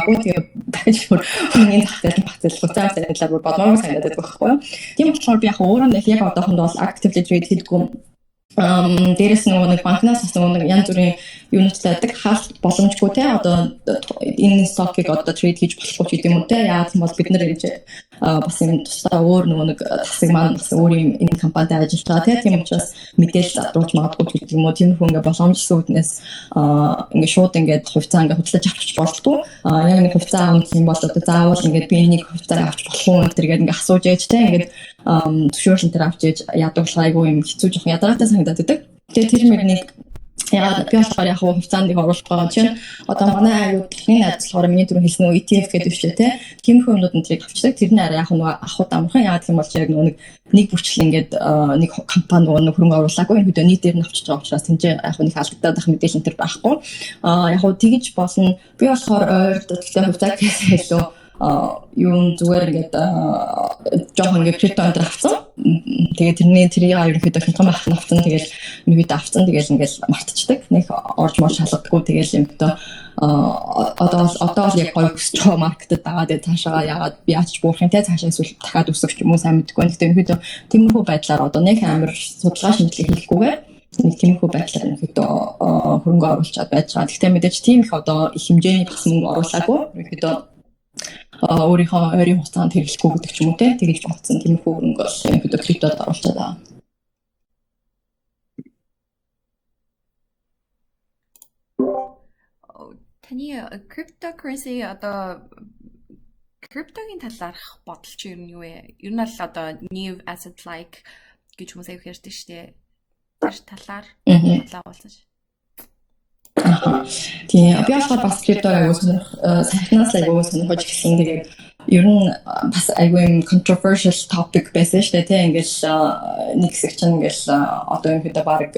аваагүй. Тэгээд дахиж бүр хөрөнгөний зах зээл, зах зээл буцаа санадлаа бүр бодмоор санагдаад байдаг байхгүй юу. Тийм болохоор би яг өөрөө нэг яг одоохондоо бол actively trade хийдэггүй. Дээрээс нөгөө нэг банкнаас бас нөгөө нэг янз бүрийн юунуудтай байдаг, хаалт боломжгүй те, одоо энэ stock ыг одоо trade хийж болохгүй ч гэдэг юм уу те. Яагаад юм бол бид нар ингэж бас юм тусдаа өөр нөгөө нэг тасаг маань бас өөр юм энэ компанид ажиллаж байгаа те. Тийм учраас мэдээлэл задруулж магадгүй ч гэдэг юм уу. Тиймэрхүү ингээ боломжсон үүднээс ингээ шууд ингээд хувьцаа ингээ худалдаж авч болдгоо. Яг нэг хувьцаа авах юм бол одоо заавал ингээд би энийг хувьцаа авч болох уу энэ гээд ингээ асууж ээж те, ингээд зөвшөөрлөн тэр авч ээж яадаг болохоор айгүй юм хэцүү, жоохон ядаргаатай санагдаад байдаг. Тэгээ тэр мөрнийг яагаад би болохоор яг хувьцаанд их оруулах байгаа чинь одоо манай аюу техникийн найз болохоор миний түрүү хэлсэн нөгөө ETF гэдэг шүү дээ, тиймэрхүү юмнууд энэ тэрийг авчдаг. Тэр нь арай яг нөгөө авахуд амархан. Яагаад гэх юм бол яг нөгөө нэг бүрчлэл ингээд нэг компани нөгөө нэг хөрөнгө оруулаагүй, энэ хөдөө нийтээр нь авчиж байгаа учраас тэнцээ яг нэг алдагдаад байх мэдээлэл энэ төр байхгүй. Яг хуу тэгж болно. Би болохоор ойр гэхдээ хувьцаа гэхээс илүү юм зүгээр ингээд жоохон ингээд крипто энэ авцсан. Тэгээд тэрний тэрийг ерөнхийдөө хямдхан байх нь авцсан. Тэгэл ерөнхийдөө авцсан. Тэгэл ингээд мартчихдаг. Нэг орж мор шалгадаггүй. Тэгэл ерөнхийдөө одоо бол яг гоё өсөж байгаа market эд байгаа. Тэгээд цаашаа яагаад яаж буурах юм те, цаашаа эсвэл дахиад өсөх ч юм уу, сайн мэдэхгүй. Гэхдээ ерөнхийдөө тиймэрхүү байдлаар одоо нэг амар судалгаа шинжилгээ хийхгүйгээр нэг тиймэрхүү байдлаар ерөнхийдөө хөрөнгө оруулчаад байж байгаа. Гэхдээ мэдээж тийм их одоо их хэмжээний бас мөнгө оруулаагүй. Ерөнхийдөө өөрийнхөө ойрын хугацаанд хэрэглэхгүй гэдэг ч юм уу те, тэгэж бодсон тиймэрхүү хөрөнгө бол ерөнхийдөө криптод оруулчаад байгаа. Таны cryptocurrency, одоо криптогийн талаарх бодол чи ер нь юу вэ? Ер нь л одоо new asset like гэж хүмүүс аяг ярьдаг шүү дээ. Тэр талаар бодлоо хуваалцаж. Тийм, би болохоор бас криптог аягүй сонирх, саяхнаас аягүй сонирхож эхэлсэн. Тэгээд ер нь бас аягүй юм controversial topic байсан шүү дээ, тийм. Ингээл нэг хэсэг чинь ингээл одоо ерөнхийдөө баг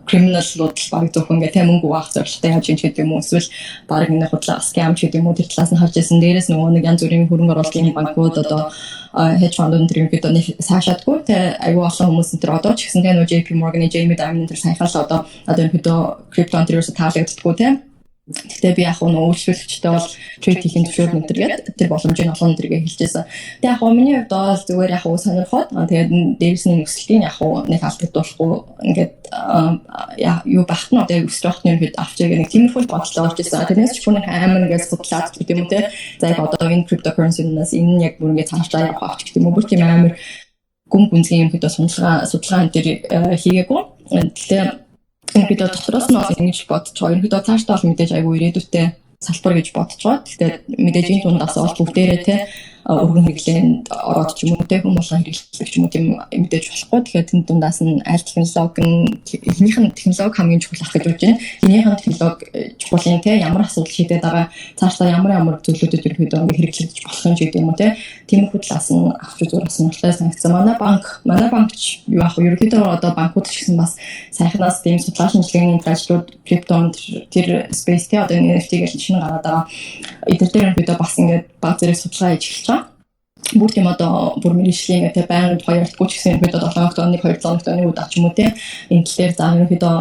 criminal-ууд баг зөвхөн ингээ тийм мөнгө угаах зорилготой яаж юм ч гэдэг юм уу, эсвэл баг нэг худлаа scam ч гэдэг юм уу, тэр талаас нь харж ирсэн. Дээрээс нөгөө нэг янз бүрийн хөрөнгө оруулалтын банкуд, одоо hedge fund энэ ерөнхийдөө нэг сайшаадгүй те, аягүй олон хүмүүс энэ тэр одоо ч гэсэн те, нөгөө JP Morgan-ы Jamie Dimon тэр саяхан л одоо ерөнхийдөө крипто энэ ерөөсө таалагддаггүй те. Гэхдээ би яг нөө үйлчлүүлэгчтэй бол trade хийхин зөвшөөрөл энэ гээд тэр боломжийг олон тэргээ хэлжсэн. Тэгээ яг миний хувьд бол зүгээр яг сонирхоод, тэгээд дээрс нь өсөлтийн яг нэг алдагдуулахгүй ингээд юу багт нь одоо яг өсөж явах нь хэд авч байгаа нэг тиймэрхүү бодолтой болж ирсэн. Тэрнээс ч бүр нэг амар ингээд судлаад гэдэг юм уу те. За, яг одоо энэ cryptocurrency-наас энэ нь яг бүр ингээд цаашдаа явах авч гэдэг юм уу. Бүр тийм амар гүн гүнзгий юм хэд судалгаа энэ төр хийгээгүй. Гэхдээ ерөнхийдөө дотроос нь бол ингэж бодож байгаа. Ерөнхийдөө цаашдаа бол мэдээж айгүй ирээдүйтэй салбар гэж бодож байгаа. Гэхдээ мэдээж энэ дундаас бол бүгдээрээ те өргөн хэрэглээнд ороод ч юм уу те, хүн болгон хэрэглэх ч юм уу, тийм мэдээж болохгүй. Тэгэхээр тэн дундаас нь аль технологи нь, эхнийх нь технологи хамгийн чухал ах гэж бодож байна. Эхнийх нь технологи чухал юм те, ямар асуудал шийдээд байгаа, цаашдаа ямар ямар зүйлүүдэд ерөнхийдөө ингээ хэрэглэгдэж болох юм ч гэдэг юм уу те. Тиймэрхүү талаас нь авч үзүүр бас сонирхолтой санагдсан. Манай банк ч юу ах вэ, ерөнхийдөө одоо банкуд ч гэсэн бас саяхнаас тийм судалгаа шинжилгээний ажлууд криптон тэр space те, одоо NFT гэж шинэ гараад байгаа эдгээр дээр ерөнхийдөө бас ингээд баг зэрэг судалгаа хийж эхэлж байгаа. Бүр тийм одоо бүр мэргэжлийн ингээд те байнгын тухай ярьдаггүй ч гэсэн ерөнхийдөө 7 хоногт 1 2 7 хоногт нэг удаа ч юм уу те, энэ тал дээр за ерөнхийдөө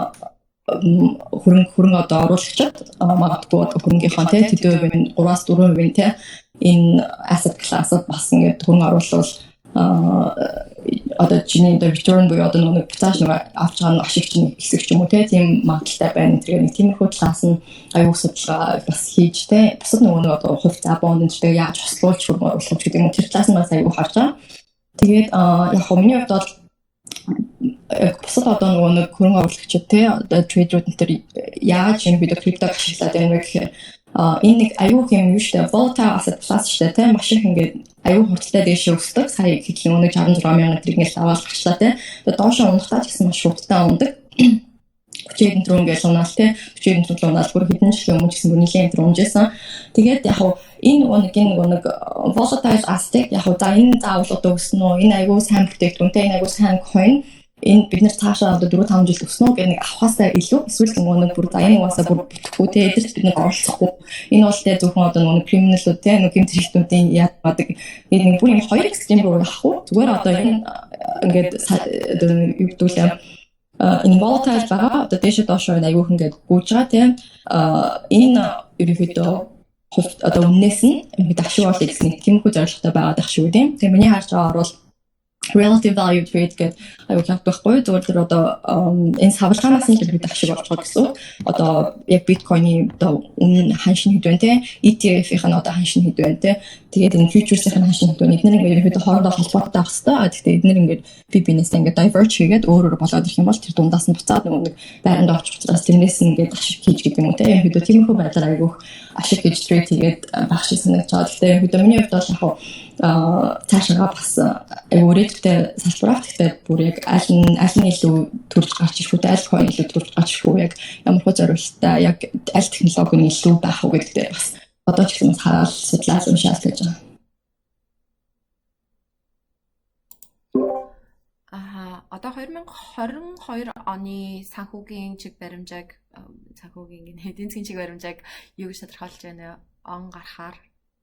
хөрөнгө одоо оруулагчид магадгүй одоо хөрөнгийнхөө те тэдэн хувийн, 3-аас 4% те, энэ asset class-ад бас ингээд хөрөнгө оруулвал одоо чиний одоо return буюу одоо нэг буцааш нэг авч байгаа ашиг чинь ихсэх ч юм уу те, тийм магадлалтай байна. Тэр нэг тиймэрхүү талаас нь аюул судалгаа бас хийж те, бусад нөгөө нэг одоо хувьцаа, бонд энэ тэгээ яаж хослуулж хөрөнгө оруулах гэдэг юм уу, тэр талаас нь бас аюул харж байгаа. Тэгээд яг хөө миний хувьд бол бусад одоо нөгөө нэг хөрөнгө оруулагчид те, одоо trader үүд энэ төр яаж энэ бид криптог ашиглаад байна вэ гэхээр энэ нэг аюу юм юу штэ, volatile asset class штэ те, маш их ингээд аюу хурдтай дээшээ өсдөг. Сая хэдлийн өнөг 66 мянган тэрэг ингээд аваад гарчлаа те. Тэгээ доошоо унахтаа ч гэсэн маш хурдтай унадаг. 30 рүү ингээд унаал те, 40 рүү унаал, бүр хэдэн жилийн өмнө ч гэсэн бүр нэлээд энэ унжсэн. Тэгээд яг хуу энэ нөгөө нэг volatile asset яг хуу за энэ заавал одоо өснө үү, энэ аюу сайн бүтээгдэхүүнтэй, энэ аюу сайн coin, энэ бид нар цаашаа одоо 4 5 жил өснө гэх нэг авахаасаа илүү эсвэл нөгөө нэг бүр за энэ угаасаа бүр бүтэхгүй те, эдэрч бид нар оролцохгүй, энэ бол те зөвхөн одоо нөгөө criminal ууд те, нөгөө гэмт хэрэгтнүүдийн яадаг нэг бүр юм хоёр extreme руу явахгүй, зүгээр одоо энэ ингээд одоо юу гэдэг лээ, энэ volatile байгаа, одоо дээшээ доошоо айгүйх ингээд гүйж байгаа тийм, энэ ерөнхийдөө Хувь одоо өмнөөс нь ерөнхийдөө ашиг олъё гэсэн нэг тиймэрхүү зорилготой байгаад байх шүү дээ. Тэгээ миний харж байгаагаар бол relative value trade гэдэг аюул хат байхгүй, зүгээр тэр одоо энэ савлгаанаас нь ерөнхийдөө ашиг олж байгаа гэсэн үг. Одоо яг биткойны одоо үнэ ханш нь хэд вэ те, ETF-ийн нь одоо ханш нь хэд вэ те, тэгээд энэ futures-ийн ханш нь хэд вэ, эднэр ингээд ерөнхийдөө хоорондоо холбоотой байх хэвээр. Гэхдээ эднэр ингээд би бинээсээ ингээд diverge хийгээд өөр өөр болоод ирэх юм бол тэр дундаас нь буцаад нөгөө нэг байранд очих учраас тэрнээс нь ингээд ашиг хийж гэдэг юм уу те. Ерөнхийдөө тиймэрхүү байдлаар айгүйх ашиг хийж trade хийгээд байх шиг санагдаж байгаа. Гэхдээ ерөнхийдөө миний хувьд бол яг цаашаа бас аюу өрөөдтэй салбар ах. Гэхдээ бүр яг аль нь илүү төрж гарч ирэх үү, аль coin илүү төрж гарч ирэх үү, яг ямар хөө зориулттай, яг аль технологи нь илүү байх уу гэдэг дээр бас одоо ч гэсэн бас хараад судлаад уншаад гэж байгаа. Аа, одоо 2022 оны санхүүгийн чиг баримжааг, санхүүгийн гэнэ, эдийн засгийн чиг баримжааг юу гэж тодорхойлж байна вэ? Он гарахаар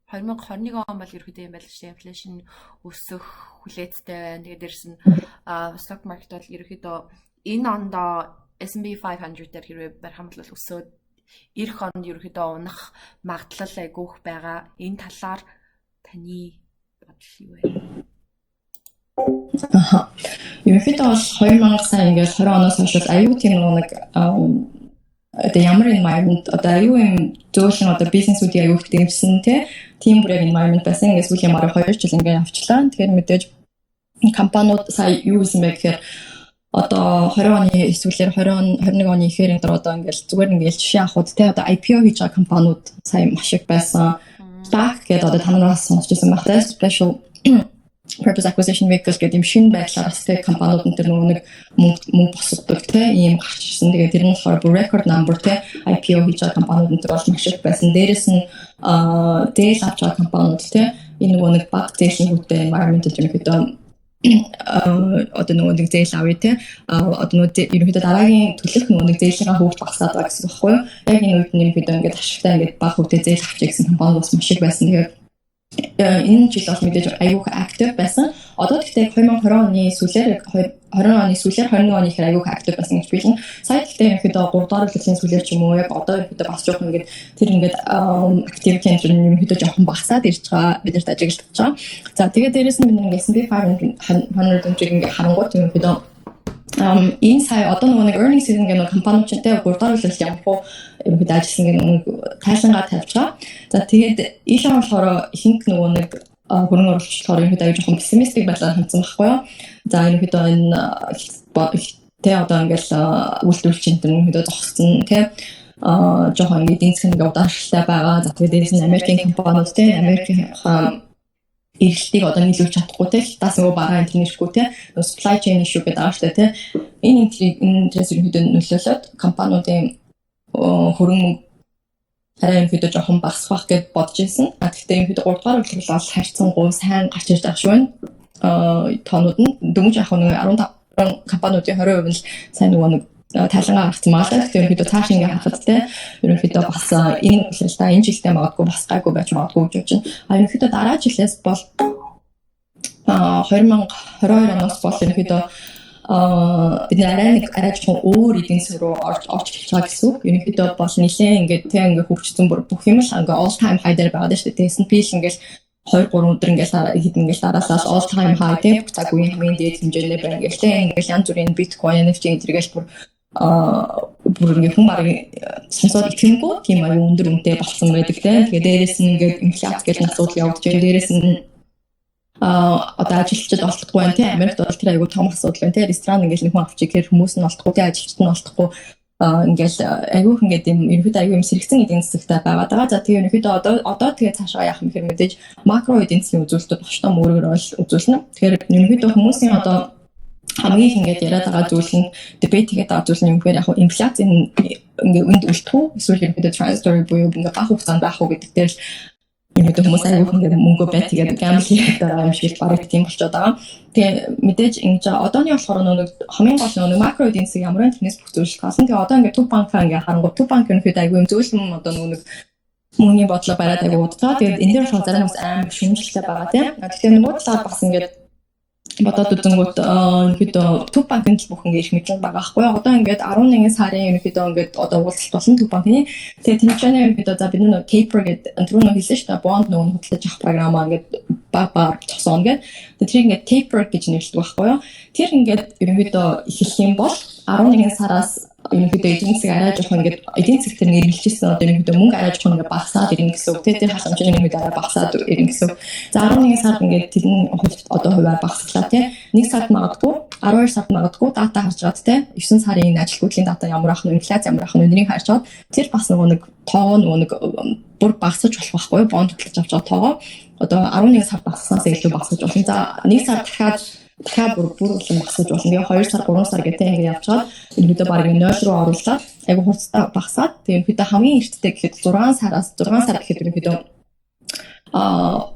2021 он бол ерөөхдөө юм байл шүү дээ. Inflation өсөх хүлээцтэй байна. Тэгээд дээрэс нь stock market бол ерөөхдөө энэ ондоо S&P 500 дээр хэрвээ барих юм бол өсөөд, ирэх онд ерөөхдөө унах магадлал айгүйх байгаа. Энэ талаар таны бодол юу вэ? Аха. Ерөнхийдөө бол 2000 сая ингээд 20 оноос хойш бол аюу тийм нэг одоо ямар environment, одоо аюу юм зөөлөн одоо бизнесүүдийн аюу их дэмжсэн те, тийм бүр яг environment байсан. Ингээд сүүлийн бараг 2 жил ингээд явчлаа. Тэгэхээр мэдээж компаниуд сая юу хийсэн бэ гэхээр одоо 20 оны эсвэл 20 он, 21 оны ихээр энэ одоо ингээл зүгээр ингээл жишээ авахуд те, одоо IPO хийж байгаа компаниуд сая маш их байсан. SPAC гэдэг одоо та нараас сонсч ирсэн байх те, special purpose acquisition vehicle гэдэг юм шинэ байдлаар бас те, компаниуд энэ төр нөгөө нэг мөнгө босгодог те, ийм гарч ирсэн. Тэгээд тэр нь болохоор бүр record number те, IPO хийж байгаа компаниуд энэ төр бол маш их байсан. Дээрэс нь зээл авч байгаа компаниуд те, энэ нөгөө нэг баг зээлийн хүүтэй environment ерөнхийдөө одоо нөгөө нэг зээл авъя те, одоо нөгөө ерөнхийдөө дараагийн төлөх нөгөө нэг зээлийн хүүхд багасаад байгаа гэсэн үг байхгүй юу? Яг энэ үед нь ерөнхийдөө ингээд ашигтай ингээд баг хүүтэй зээл авчих гэсэн компаниуд бас маш их байсан. Тэгээд энэ жил бол мэдээж аюух active байсан. Одоо гэхдээ 2020 оны сүүлээр, 20 оны сүүлээр, 21 оны ихээр аюух active байсан гэж билнэ. Сая гэхдээ ерөнхийдөө 3 дахь улирлын сүүлээр ч юм уу, яг одоо ерөнхийдөө бас жоохон ингээд тэр ингээд activity энэ ерөнхийдөө жоохон багасаад ирж байгаа, бид нарт ажиглагдаж байгаа. За, тэгээд дээрэс нь бид нэг S&P 500 өнтрийг ингээд харангуут ерөнхийдөө энэ сая одоо нөгөө нэг earning season гэх нэг компаниуд ч те, 3 дахь улирал ямар хуу ерөнхийдөө ажилласан гэх нэг тайлангаа тавьж байгаа. За, тэгээд ийшээ болохоор ихэнх нөгөө нэг хөрөнгө оруулагч болохоор ерөнхийдөө аюу жоохон pessimistic байдлаар хандсан байхгүй юу. За, ерөнхийдөө энэ тэ одоо ингээл үйлдвэрлэгч энэ ерөнхийдөө зогссон те, жоохон ингээд эдийн засгийн ингээд удаашралтай байгаа. За, тэгээд дээрээс нь Америкийн компаниуд те, Америкийн эргэлтийг одоо нийлүүлж чадахгүй те, хятаас нөгөө бараа энэ ирэхгүй те, нөгөө supply chain issue гэдэг байгаа шүү дээ те. Энэ тэрээс ерөнхийдөө нөлөөлөөд компаниудын хөрөнгө мөнгө арай ерөнхийдөө жоохон багасах байх гэж бодож ирсэн. А гэхдээ ерөнхийдөө 3 дугаар улирал бол харьцангуй сайн гарч ирж байгаа шүү байна. Тоонууд нь дөнгөж яг нэг 15 компаниудын 20% нь л сайн нөгөө нэг тайлангаа гаргацсан байгаа л да. Тэгэхээр ерөнхийдөө цааш ингээ харахад те, ерөнхийдөө бас энэ улиралдаа, энэ жилдээ магадгүй бас гайгүй байж магадгүй гэж бодож байна. А ерөнхийдөө дараа жилээс бол 2022 оноос бол ерөнхийдөө бид нар арай нэг арай жоохон өөр эдийн засаг руу орж эхэлж байгаа гэсэн үг. Ерөнхийдөө бол нэлээд ингээд тэг ингээд хөгжсөн, бүр бүх юм л ингээд all time high дээр байгаа шүү дээ. S&P л ингээд 2 3 өдөр ингээд хэдэн ингээд дараалал all time high те, бүх цаг үеийн хамгийн дээд хэмжээний байна гэх те, ингээд янз бүрийн биткойн, NFT энэ төргээл бүр ингээд хүн барыг сонсоод итгэнгүй тийм аюу өндөр үнэтэй болсон байдаг те. Тэгээ дээрэс нь ингээд инфляц гэх асуудал явагдаж байна. Дээрэс нь одоо ажилчид олдохгүй байна тий. Америкт бол тэр аюу том асуудал байна тий. Ресторан ингээл нэг хүн авчих гэхээр хүмүүс нь олдохгүй тий, ажилчид нь олдохгүй, ингээл айгүйх ингээд юм ерөнхийдөө аюу юм сэргэцэн эдийн засагтай байгаад байгаа. За, тэгээ ерөнхийдөө одоо тэгээ цаашаа яах юм гэхээр мэдээж макро эдийн засгийн үзүүлэлтүүд боштой мөрөөр бол үзүүлнэ. Тэгэхээр ерөнхийдөө хүмүүсийн одоо хамгийн их ингээд яриад байгаа зүйл нь, debate хийгээд байгаа зүйл нь юм гэхээр яг инфляц ингээ үнд үлдэх үү, эсвэл ерөнхийдөө transitory буюу ингээ бага хугацаанд байх уу гэдэг дээр л ерөнхийдөө хүмүүс аягүй ингээд мөнгө бай тэгээд gamble хийгээд байгаа юм шиг бараг тийм болчиход байгаа. Тэгээ мэдээж ингэж байгаа. Одооны болохоор нэг хамгийн гол нэг макро эдийн засаг ямар вэ, тэрнээс бүх зүйл шалтгаалсан. Тэгээ одоо ингээд төв банк ингээд харангуй төв банк ерөнхийдөө аягүй юм зөөлөн одоо нэг мөнгөний бодлого бариад аягүй удаж байгаа. Тэгээд энэ дээр болохоор зарим хүмүүс амар шүүмжлэлтэй байгаа тийм. Тэгэхээр нөгөө талаар бас ингээд Бодоод үзэнгүүт ерөнхийдөө Төв банкны л бүх ингээ их мэдлэг байгаа байхгүй юу. Одоо ингээд 11 сарын ерөнхийдөө ингээд одоо уулзалт болно Төв банкны. Тэгээд тэнцэнэ ерөнхийдөө за бид нөө taper гэдэг түрүү нөө хэлсэн шүү дээ. Бонд нөгөө худалдаж авах програмаа ингээд баг баг зогсооно гэдэг. Тэгээд тэрийг ингээд taper гэж нэрлэдэг байхгүй юу. Тэр ингээд ерөнхийдөө эхлэх юм бол 11 сараас ерөнхийдөө эдийн засаг арай жоохон ингээд эдийн засаг тэр нэрмэлжсэн, одоо ерөнхийдөө мөнгө арай жоохон ингээд багасаад ирнэ гэсэн үг. Тэр халамж нь ерөнхийдөө арай багасаад ирнэ гэсэн үг. За, 11 сард ингээд тэрний одоо хувиар багасглаа, тий. 1 сард магадгүй, 12 сард магадгүй дата харж байгаад, тий. 9 сарын ажилгүйдлийн дата ямар ах нь, инфляц ямар ах нь, өндрийг харж байгаад тэр бас нөгөө нэг тоогоо нөгөө нэг бүр багасгаж болох байхгүй юу? Бонд хөдөлж авч байгаа тоогоо одоо 11 сард багасгаснаас илүү багасгаж болно. За, 1 сар дахиад бүр улам багасгаж болно. Тэгээ 2 сар, 3 сар гэдэг ингэ явжгаад ерөнхийдөө баг 0 руу оруулаад айгу хурцтай багасгаад, тэгээ ерөнхийдөө хамгийн эрттэй гэхэд 6 сараас, 6 сар гэхэд ерөнхийдөө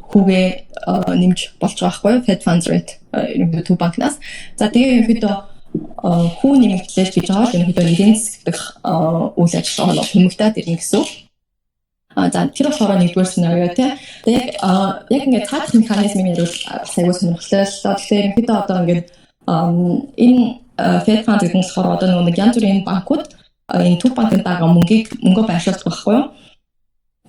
хүүгээ нэмж болж байгаа байхгүй юу? Fed funds rate ерөнхийдөө Төв банкнаас. За, тэгээ ерөнхийдөө хүү нэмэгдлээ гэж байгаа л ерөнхийдөө эдийн засаг дах үйл ажиллагаа хумигдаад ирнэ гэсэн үг. За, тэр болохоор нэгдүгээр сценарио, тий. Тэгээ яг ингээд цаадах механизмыг яриул бас айгүй сонирхолтой л доо. Тэгэхээр ерөнхийдөө одоо ингээд энэ Fed fund гэдэг нь болохоор одоо нөгөө нэг янз бүрийн банкуд энэ Төв банкны дагаа мөнгөө байршуулдаг байхгүй юу?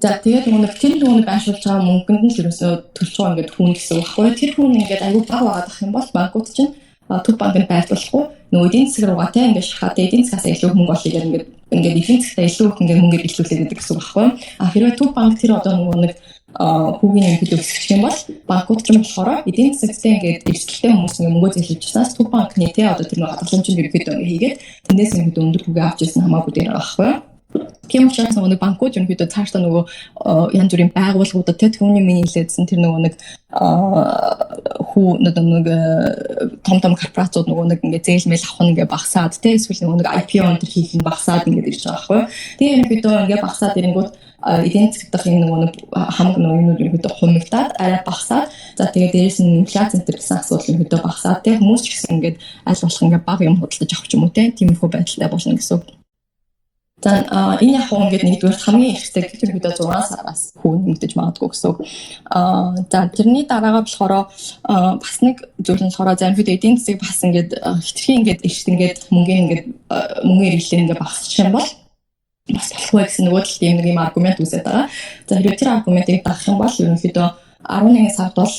За, тэгээд нөгөө нэг тэр нөгөө байршуулж байгаа мөнгөнд нь л ерөөсөө төлж байгаа ингээд хүн гэсэн үг байхгүй юу? Тэр хүн ингээд айгүй бага байгаад ах юм бол банкуд чинь Төв банкнд байлдуулахгүй нөгөө эдийн засаг руугаа, те, ингээд шахаад эдийн засгаас илүү мөнгө олъё гэх ингээд эдийн засгтаа илүү их ингээд мөнгөөр илүүхлээд байдаг гэсэн үг байхгүй юу? А хэрвээ Төв банк тэр одоо нөгөө нэг хүүгийн ерөнхийдөө өсгөх юм бол банкуд ч юм болохоор эдийн засагтай ингээд эрсдэлтэй хүмүүс ингээд мөнгө зээлж часаас Төв банкны, те, одоо тэр нөгөө хадгаламжинд ерөнхийдөө ингээд хийгээд тэндээс ерөнхийдөө өндөр хүүгээ авч ирсэн хамаагүй дээр байгаа байхгүй юу? Тийм учраас нөгөө нэг банкуд ерөнхийдөө цаашдаа нөгөө янз бүрийн байгууллагуудад, те, түүний миний хэлээдсэн тэр нөгөө нэг хүү нэг том том корпорациуд нөгөө нэг ингээ зээл мэл авах нь ингээ багасаад, те, эсвэл нөгөө нэг IPO энэ хийх нь багасаад ингээд ирж байгаа байхгүй юу. Тэгээ ерөнхийдөө ингээ багасаад ирэнгүүт эдийн засаг дахь энэ нөгөө нэг хамаг нөгөө юмнууд ерөнхийдөө хумигдаад арай багасаад, за, тэгээ дээрээс нь инфляц энэ гэсэн асуудал ерөнхийдөө багасаад, те, хүмүүс ч гэсэн ингээд аль болох ингээ бага юм худалдаж авах ч юм уу, те, тиймэрхүү байдалтай болно гэсэн үг. За, энэ яг хуу ингээд нэгдүгээр хамгийн ихтэй ерөнхийдөө 6 сараас хүү нэмэгдэж магадгүй гэсэн үг. За, тэрний дараагаа болохоор бас нэг зүйл нь болохоор, за, ерөнхийдөө эдийн засаг бас ингээд хэтэрхий ингээд эрт ингээд мөнгөний ингээд мөнгөний хэрэглээ ингээд багасчих юм бол бас болохгүй гэсэн нөгөө талд юм нэг юм аргумент үүсээд байгаа. За, хэрвээ тэр аргументыг дагах юм бол ерөнхийдөө 11 сард бол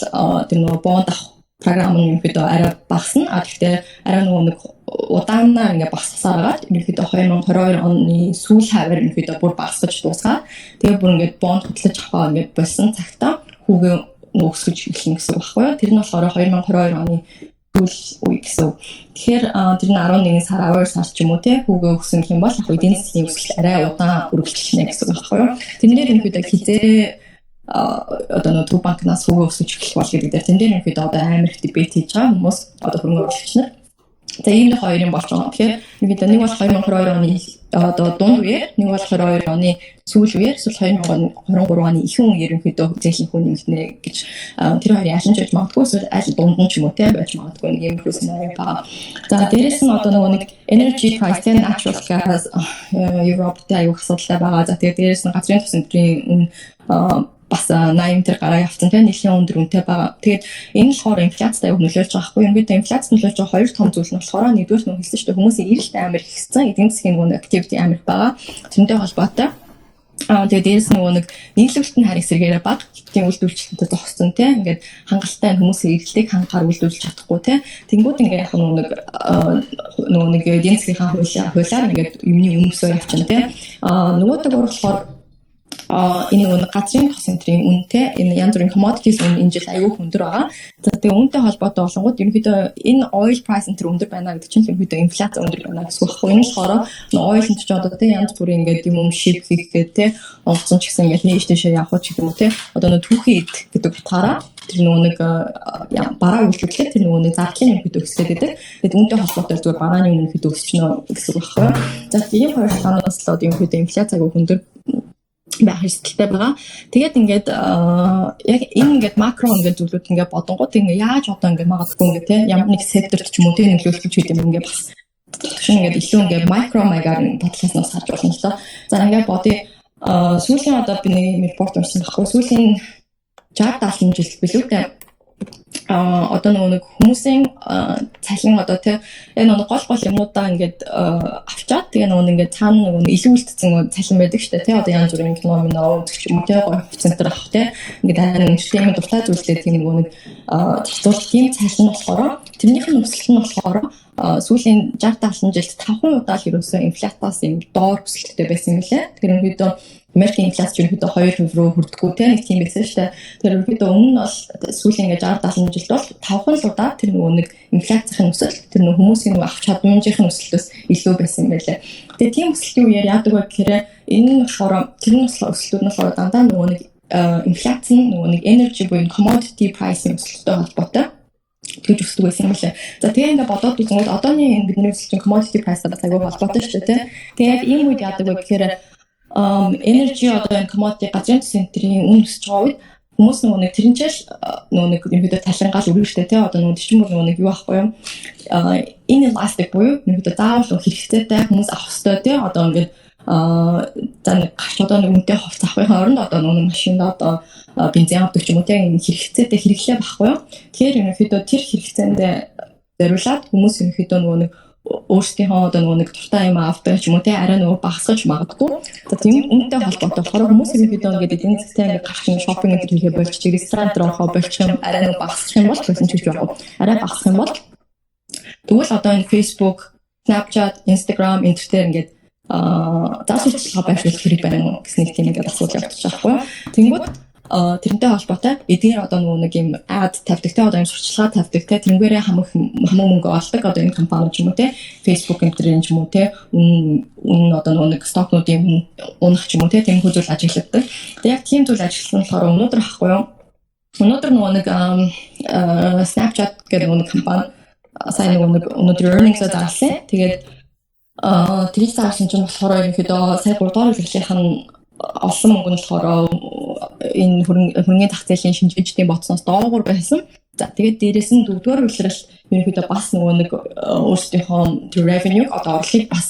тэр нөгөө бонд авах програм нь ерөнхийдөө арай багасна. А гэхдээ арай нөгөө нэг удаанаар ингээ багасгасаар байгаад ерөнхийдөө 2022 оны сүүл хавар ерөнхийдөө бүр багасгаж дуусгаад, тэгээ бүр ингээд бонд хөтлөж авахаа ингээд болсон цагтаа хүүгээ өсгөж эхэлнэ гэсэн үг байхгүй юу? Тэр нь болохоор 2022 оны сүүл үе гэсэн үг. Тэгэхээр тэр нь 11 сар, 12 сар ч юм уу, те, хүүгээ өгсөн гэх юм бол яг эдийн засгийн өсөлт арай удаан үргэлжлэнэ гэсэн үг байхгүй юу? Тэрнээр ерөнхийдөө хизээ одоо нөө Төв банкнаас хүүгээ өсгөж эхлэх бол гэдэг дээр тэн дээр ерөнхийдөө одоо амар их debate хийж байгаа хүмүүс, одоо хөрөнгө оруулагч нар. За, ийм нэг хоёр юм болж байгаа. Тэгэхээр ерөнхийдөө нэг бол 2022 оны одоо дунд үеэр, нэг бол 22 оны сүүл үеэр, эсвэл 2023 оны ихэнх үеэр ерөнхийдөө зээлийн хүү нэмэгдэнэ гэж, тэр хоёрын аль нь ч байж магадгүй, эсвэл аль дунд нь ч юм уу, те, байж магадгүй нэг иймэрхүү сценари байгаа. За, дээрэс нь одоо нөгөө нэг energy price, те, natural gas Европт аюул асуудалтай байгаа. За, тэгээд дээрэс нь газрын тос өндрийн үн бас 80 тэр гараа явцсан, тийм, нэлийн өндөр үнэтэй байгаа. Тэгээд энэ болохоор инфляцид аюул нөлөөлж байгаа байхгүй юу? Ерөнхийдөө инфляцид нөлөөлж байгаа хоёр том зүйл нь болохоор нэгдүгээр нь хэлсэн шүү дээ, хүмүүсийн эрэлт амар ихсэн, эдийн засгийн нөгөө activity амар их байгаа. Тэрнтэй холбоотой. Тэгээд дээрэс нөгөө нэг нийлүүлэлт нь харин эсрэгээрээ бага. Тийм үйлдвэрлэлттэй зогссон, тийм, ингээд хангалттай хүмүүсийн эрэлтийг хангахаар үйлдвэрлэж чадахгүй, тийм. Тэнгүүд ингээд яг нөгөө нэг эдийн засгийн хуулиар ингээд юмны үнэ өсөө явчихна, тийм. Нөгөө талаар болохоор энэ нөгөө газрын тос энтрийн үнэтэй энэ янз бүрийн commodities үн энэ жил аюул өндөр байгаа. За, тэгээ үүнтэй холбоотой болонгууд ерөнхийдөө энэ oil price энэ өндөр байна гэдэг чинь ерөнхийдөө инфляц өндөр байна гэсэн үг байхгүй. Энэ болохоор oil энэ ч одоо, тэ, янз бүрийн ингээд юм ship хийх гээд, тэ, онгоцон ч гэсэн ингээд нээж дэшээ явах ч гэдэг юм уу, тэ, одоо нөгөө түүхийн эд гэдэг утгаараа тэр нөгөө нэг бараа үйлдвэрлэхэд тэр нөгөө нэг зардлын ерөнхийдөө өсгөөд байдаг. Тэгээд үүнтэй холбоотой зүгээр барааны үнэ ерөнхийдөө өсчнө гэсэн үг байхгүй. За, ийм хоёр шалтгаанаас л одоо ерөнхийдөө инфляц аягүй өндөр байх эрсдэлтэй байгаа. Тэгээд ингээд яг энэ ингээд макро ингээд зүйлүүд ингээд бодонгууд ингээд яаж одоо ингээд магадгүй ингээд, те, ямар нэг секторт ч юм уу, те, нөлөөлөх гэдэг юм ингээд бас шинэ ингээд илүү ингээд микро маягаар бодлоос харж болно л доо. За, ингээд бодъё. Сүүлийн одоо би нэг report уншсан байхгүй. Сүүлийн 60 70 жил билүү дээ. одоо нөгөө нэг хүмүүсийн цалин одоо тий яг нөгөө гол гол юмнуудаа ингээд авчаад, тэгээ нөгөө ингээд цаана нөгөө илүү үлдсэн цалин байдаг шүү дээ, тий. Одоо янз бүрийн кино минь үзэх юм, тий, гоё центр авах, тий, ингээд аа entertainment дуртай зүйлтэй тийм нөгөө нэг зарцуулах тийм цалин болохоор тэрнийх нь өсөлт нь болохоор сүүлийн 60 70 жилд 5 удаа л ерөөсөө инфляциас юм доор өсөлттэй байсан юм лээ. Тэр ерөнхийдөө Америкийн инфляц ерөнхийдөө 2% руу хүрдэггүй, те, нэг тийм байсан шүү дээ. Тэр ерөнхийдөө өмнө нь бол сүүлийн ингээд 60 70 жилд бол 5 л удаа тэр нөгөө нэг инфляцийн өсөлт тэр нөгөө хүмүүсийн нөгөө авах чадамжийн өсөлтөөс илүү байсан юм байлээ. Тэгээ тийм өсөлтийн үеэр яадаг вэ гэхээр энэ нь болохоор тэр нь өсөлтүүд нь болохоор дандаа нөгөө нэг инфляц нь нөгөө нэг energy буюу commodity price-ийн өсөлттэй холбоотой тэгж өсдөг байсан юм лээ. За, тэгээ ингээ бодоод үзэнгүүт одооны энэ бидний өсөлтийн commodity price-тай бас айгүй холбоотой шүү дээ, тэ. Тэгээ яг ийм үед яадаг вэ гэхээр energy, одоо энэ commodity, газрын центрийн үн өсөж байгаа үед хүмүүс нөгөө нэг тэрнчэл нөгөө нэг ерөнхийдөө талингаал өргөн штэ, тий. Одоо нөгөө чинь бүр нөгөө нэг юу ахгүй юу, inelastic буюу ерөнхийдөө заавал хэрэгцээтэй хүмүүс авах ёстой, тий. Одоо ингээд за нэг гарч одоо нэг үнэтэй хувцас авахын оронд одоо нөгөө машинд одоо бензин авдаг ч юм уу, тий, хэрэгцээтэй хэрэглээ байхгүй юу. Тэгэхээр ерөнхийдөө тэр хэрэгцээндээ зориулаад хүмүүс ерөнхийдөө нөгөө нэг өөрсдийнхөө одоо нөгөө нэг дуртай юм авдаг ч юм уу, те, арай нөгөө багасгаж магадгүй. За, тийм үнэтэй холбоотой болохоор хүмүүс ерөнхийдөө ингээд эдийн засгийн ингээд гарч shopping энэ хийхээ болчих, ресторан руу орохоо болчих юм, арай нөгөө багасгах юм бол байсан ч гэж яг. Арай багасгах юм бол тэгвэл одоо энэ Facebook, Snapchat, Instagram энэ төр ингээд зал сурталчилгаа байршуулах хэрэг байна уу гэсэн нэг тийм ингээд асуудал явагдчих байхгүй. Тэнгүүд тэрнтэй холбоотой эдгээр одоо нөгөө нэг юм ad тавьдаг, те, одоо юм сурталчилгаа тавьдаг, те, тэрнгээрээ хамаг хамаг мөнгө олдог одоо энэ компани ч юм уу, те, Facebook энэ ч юм уу, те, үн үн одоо нөгөө нэг stock нуудын унах ч юм уу, те, тийм зүйл ажигладаг. Тэгээ яг тийм зүйл ажигласан болохоор өнөөдөр ахгүй юу? Өнөөдөр нөгөө нэг Snapchat гэдэг нөгөө нэг компани сайн нөгөө нэг өнөөдөр earnings-а зарласан. Тэгээд тэрийг зарласан чинь болохоор ерөнхийдөө сая 3 дугаар улирлынх нь олсон мөнгө нь болохоор энэ хөрөнгөний зах зээлийн шинжээчдийн бодсоноос доогуур байсан. За, тэгээд дээрэс нь дөрөвдүгээр улирал ерөнхийдөө бас нөгөө нэг өөрсдийнхөө тэр revenue, одоо орлогыг бас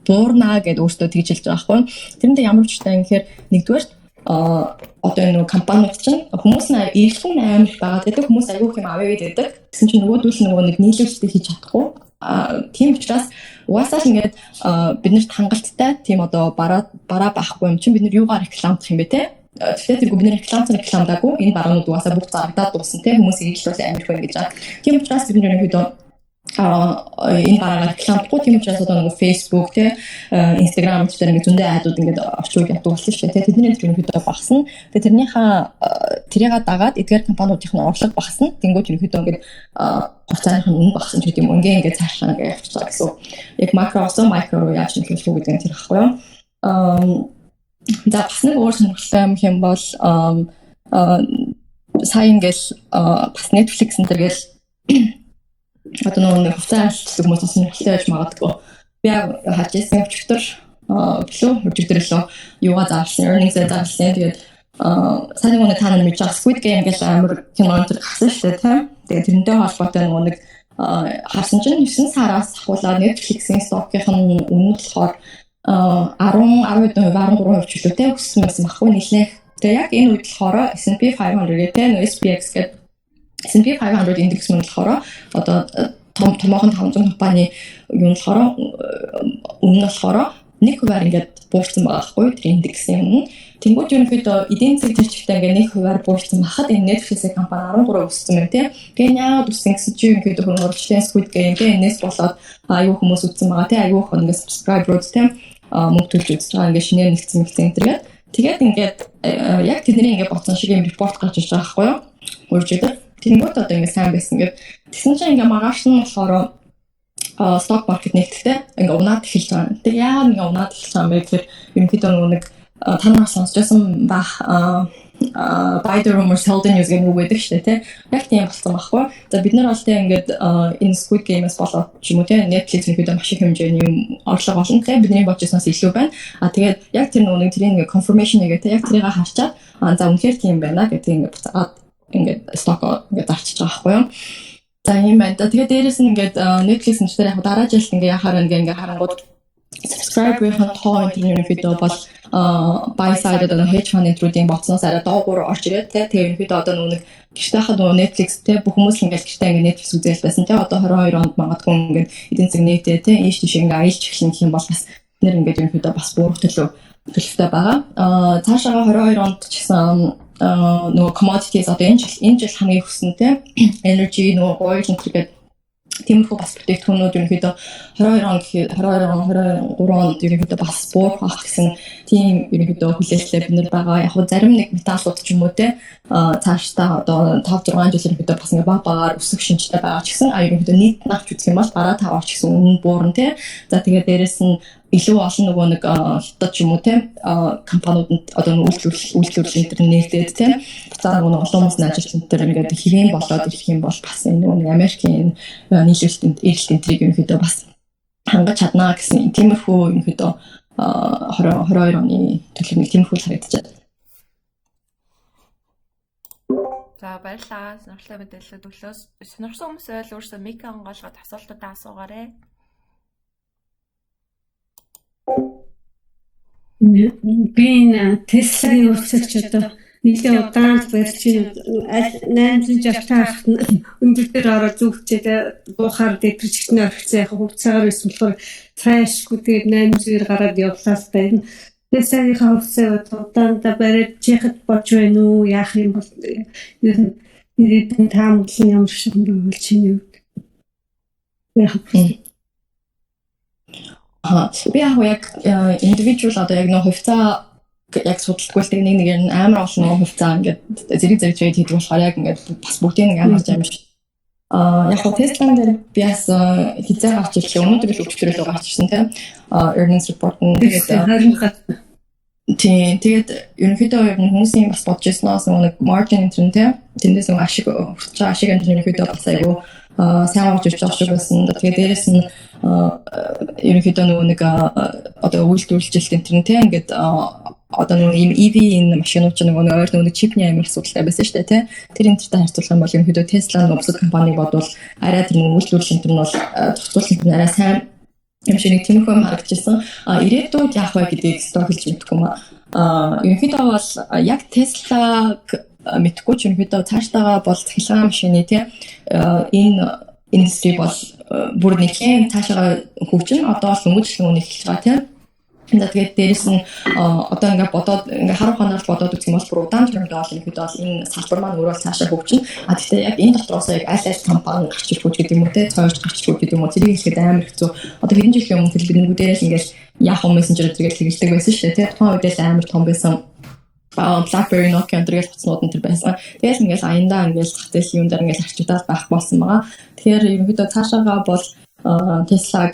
буурнаа гэдээ өөртөө тэгж хэлж байгаа байхгүй. Тэрэндээ ямар учиртай юм гэхээр нэгдүгээр одоо энэ нөгөө компаниуд чинь хүмүүс нь эргэлэн амар их байгаа гэдэг, хүмүүс аягүй их юм авъя гэдэг. Тэгсэн чинь нөгөөдөл нөгөө нэг нийлүүлэлтээ хийж чадахгүй. А тийм учраас угаасаа л ингээд бид нарт хангалттай тийм одоо бараа бараа байхгүй юм чинь бид нар юугаар рекламдах юм бэ, те? Гэхдээ тэргүй бид нар рекламдаагүй, энэ бараанууд угаасаа бүгд зарагдаад дууссан, те, хүмүүс эргэлт амар их байна гэж байгаа. Тийм учраас бид нар ерөнхийдөө энэ бараагаар рекламдахгүй. Тийм учраас одоо нэг Facebook, те, Instagram дээр ингээд зөндөө ad ууд ингээд очиж явдаг болсон шүү дээ, те. Тэдний ерөнхийдөө багасна. Тэгээ тэрнийхээ тэрийг дагаад эдгээр компаниудын орлого багасна. Тэнгүүд ерөнхийдөө ингээд хувьцааных нь үнэ багасна ч гэдэг юм, ингээ ингээд цаашаа ингээд явчих байгаа гэсэн. Яг макроос микро руу яаж нөлөөлөх үү гэдэг нь тэр ахгүй юу. За, бас нэг өөр сонирхолтой юм хэм бол сая ингээл бас Netflix энэ төр гэл одоо нөгөө нэг хувьцаа хальтдаг хүмүүс сонирхолтой байж магадгүй. Би яг харж ирсэн, өчигдөр билүү, өчигдөр лөө юугаа зарласан, earnings-ээ зарласан. Тэгээд сайн нэг та нар мэдж байгаа Squid Game гэж амар кино энэ гарсан шүү дээ, тийм. Тэгээд тэрнтэй холбоотой нөгөө нэг харсан чинь 9 сараас ахуулаад Netflix-ийн stock-ийн үнэ нь болохоор 10 10% 13% ч үлээ, те, өссөн байсан баггүй нэлээх. Тэгээ яг энэ үед болохоор S&P 500 гэх, те, SPX гэдэг S&P 500 индекс мөн болохоор одоо том томоохон 500 компани юу нь болохоор үнэ нь болохоор 1%-аар ингээд буурсан байгаа байхгүй, тэр индексийн үнэ. Тэнгүүд ерөнхийдөө эдийн засаг тэр чигтээ ингээд 1%-аар буурсан байхад энэ Netflix-ийн компани 13% өссөн байна, тийм. Тэгээ яагаад өссөн гэсэн чинь ерөнхийдөө хөрөнгө оруулалтын Squid Game, тийм, энэс болоод аюу хүмүүс үзсэн байгаа, тийм, аюу их ингээд subscriber-ууд, тийм, мөнгө төлж үзэж байгаа, ингээд шинээр нэгдсэн мэгцэн энэ төргээд тэгээд ингээд яг тэдний ингээд бодсон шиг юм report гарч ирж байгаа байхгүй юу? Үржидэг. Тэнгүүд одоо ингээд сайн байсан гэд. Тэгсэн чинь ингээд маргааш нь болохоор stock market нэгтгэхдээ ингээ унаад эхэлж байгаа. Тэгээ яагаад ингээ унаад эхэлж байгаа юм бэ гэхээр ерөнхийдөө нөгөө нэг та нар сонсч байсан бах, "Buy the rumor, sell the news" гэх үг байдаг шүү дээ, тий. Яг тийм болсон байхгүй. За, бид нар бол тий ингээд энэ Squid Game-ээс болоод ч юм уу, тий, Netflix ерөнхийдөө маш их хэмжээний юм орлого олно, тий, бидний бодож илүү байна. А тэгээд яг тэр нөгөө нэг тэрийг ингээд confirmation хийгээ, тий, яг тэрийг харчаад, а за, үнэхээр тийм байна гэдэг ингээд буцаагаад ингээд stock ингээд зарчиж байгаа байхгүй юу. За, ийм байна да. Тэгээд дээрэс нь ингээд Netflix энэ дээр яг дараа жилд ингээд яхаар ингээд харангууд Subscriber-ийн тоо энэ ерөнхийдөө бол buy side, одоо hedge fund энтрүүдийн бодсноос арай доогуур орж ирээд те. Тэгээ ерөнхийдөө одоо нөгөө нэг гэрте хахад нөгөө Netflix те, бүх хүмүүс л ингээл гэрте ингээд Netflix үзэл байсан те. Одоо 22 онд магадгүй ингээд эдийн засаг нээтэй те, ийш тийш ингээд аялж эхлэн гэх юм бол бас нэр ингээд ерөнхийдөө бас буурах төлөвтэй байгаа. Цаашаага 22 онд ч гэсэн нөгөө commodities, одоо энэ жил хамгийн өссөн те, energy, нөгөө oil энэ гэдэг тиймэрхүү бас бүтээгдэхүүнүүд ерөнхийдөө 22 он гэхэд, 22 он, 23 онд ерөнхийдөө бас буурах байх гэсэн тийм ерөнхийдөө хүлээлттэй бид нар байгаа. Яг хөө зарим нэг металлууд ч юм уу те, цаашдаа одоо 5 6 жил ерөнхийдөө бас ингээ баг багаар өсөх шинжтэй байгаа ч гэсэн ерөнхийдөө нийт навч үзэх юм бол бараа таваар ч гэсэн үнэн буурна те. За, тэгээд дээрэс нь илүү олон нөгөө нэг хятад ч юм уу те, компаниудад одоо үйлдвэрлэл энэ төр нээлтээд те, буцаа нөгөө олон хүмүүс ажиллаж энэ төр ингээд хэвэн болоод ирэх юм бол бас энэ нөгөө нэг Америкийн нийлүүлэлт, эрэлт энтрийг ерөнхийдөө бас хангаж чаднаа гэсэн тиймэрхүү ерөнхийдөө 20 22 оны төлөв нэг тиймэрхүү л харагдчихад. За, баярлалаа. Сонирхолтой мэдээлэл өглөөс. Сонирхсан хүмүүс байвал өөрсдөө мик онгойлгоод асуултуудаа асуугаарай. Би энэ Tesla-гийн хувьцааг ч одоо нэлээд удаан л барьж байна. 860 таахт өндөр дээр ороод зүгчээд буухаар дэвтэрчгтэн орхисон, яг хувьцаагаар байсан болохоор цаашгүй, тэгээд 800-ээр гараад явлаа л та. Энэ Tesla-гийн хувьцааг удаандаа бариад яхад болж байна уу? Яах юм бол ер нь ирээдүйн таамаглал ямар шиг юм бэ чиний хувьд? Яг би яг individual одоо яг нөх хувьцаа яг судалдаггүй л, тэг нэг нэгээр нь амар олон нөгөө хувьцаа ингээд зэрэг зэрэг trade хийдэг болохоор яг ингээд бас бүгдийг нэг анхаарч байгаа юм шиг. Яг хөө Tesla дээр би бас хизээ гарч ирлээ. Өнөөдөр л, өчигдөр л гарч ирсэн тийм. Earnings report нь тэгээд тийм, тэгээд ерөнхийдөө ер нь хүмүүсийн бас бодож ирсэнээс нөгөө нэг margin энэ тийм, тэндээс нөгөө ашиг хүрч байгаа ашиг энэ ерөнхийдөө бас айгүй сайн гарч ирж байгаа шиг байсан. Тэгээд дээрэс нь ерөнхийдөө нөгөө нэг одоо үйлдвэрлэлт энэ тийм, ингээд одоо нөгөө ийм EV энэ машинууд ч нөгөө ойр нөгөө чипний амар асуудалтай байсан шүү дээ тий. Тэр энэ тэртэй харьцуулах юм бол ерөнхийдөө Tesla нөгөө бусад компаниг бодвол арай тэр нөгөө үйлдвэрлэл энэ нь бол зохицуулалт нь арай сайн юм шиг нэг тиймэрхүү юм харагдчихсан. А ирээдүйд яах вэ гэдгийг сток хэлж мэдэхгүй юм. Ерөнхийдөө бол яг Tesla мэдэхгүй ч ерөнхийдөө цаашдаага бол цахилгаан машины тий, энэ industry бол бүр нэлийн цаашаага хөгжин, одоо л өмөж л эхэлж байгаа тий. За, тэгээд дээрэс нь одоо ингээ бодоод, ингээ хар ухаанаар бодоод үзэх юм бол бүр удаан төрөнд бол ерөнхийдөө бол энэ салбар маань өөрөө цаашаа хөгжинэ. А тэгтээ яг энэ дотроос яг аль аль компани гарч ирэх үү гэдэг юм уу те, цоорж гарч ирэх үү гэдэг юм уу, тэрийг хэлэхэд амар хэцүү. Одоо хэдэн жилийн өмнө тэр биднүүдээрээ л ингээл Yahoo Messenger зэрэг хэрэглэдэг байсан шүү дээ те. Тухайн үед л амар том байсан BlackBerry, Nokia энэ төргээл утаснууд нь тэр байсан. Тэгэл ингээл аяндаа ингээл зах зээл юм дээр ингээл арчигдаад байх болсон байгаа. Тэгэхээр ерөнхийдөө цаашаагаа бол Tesla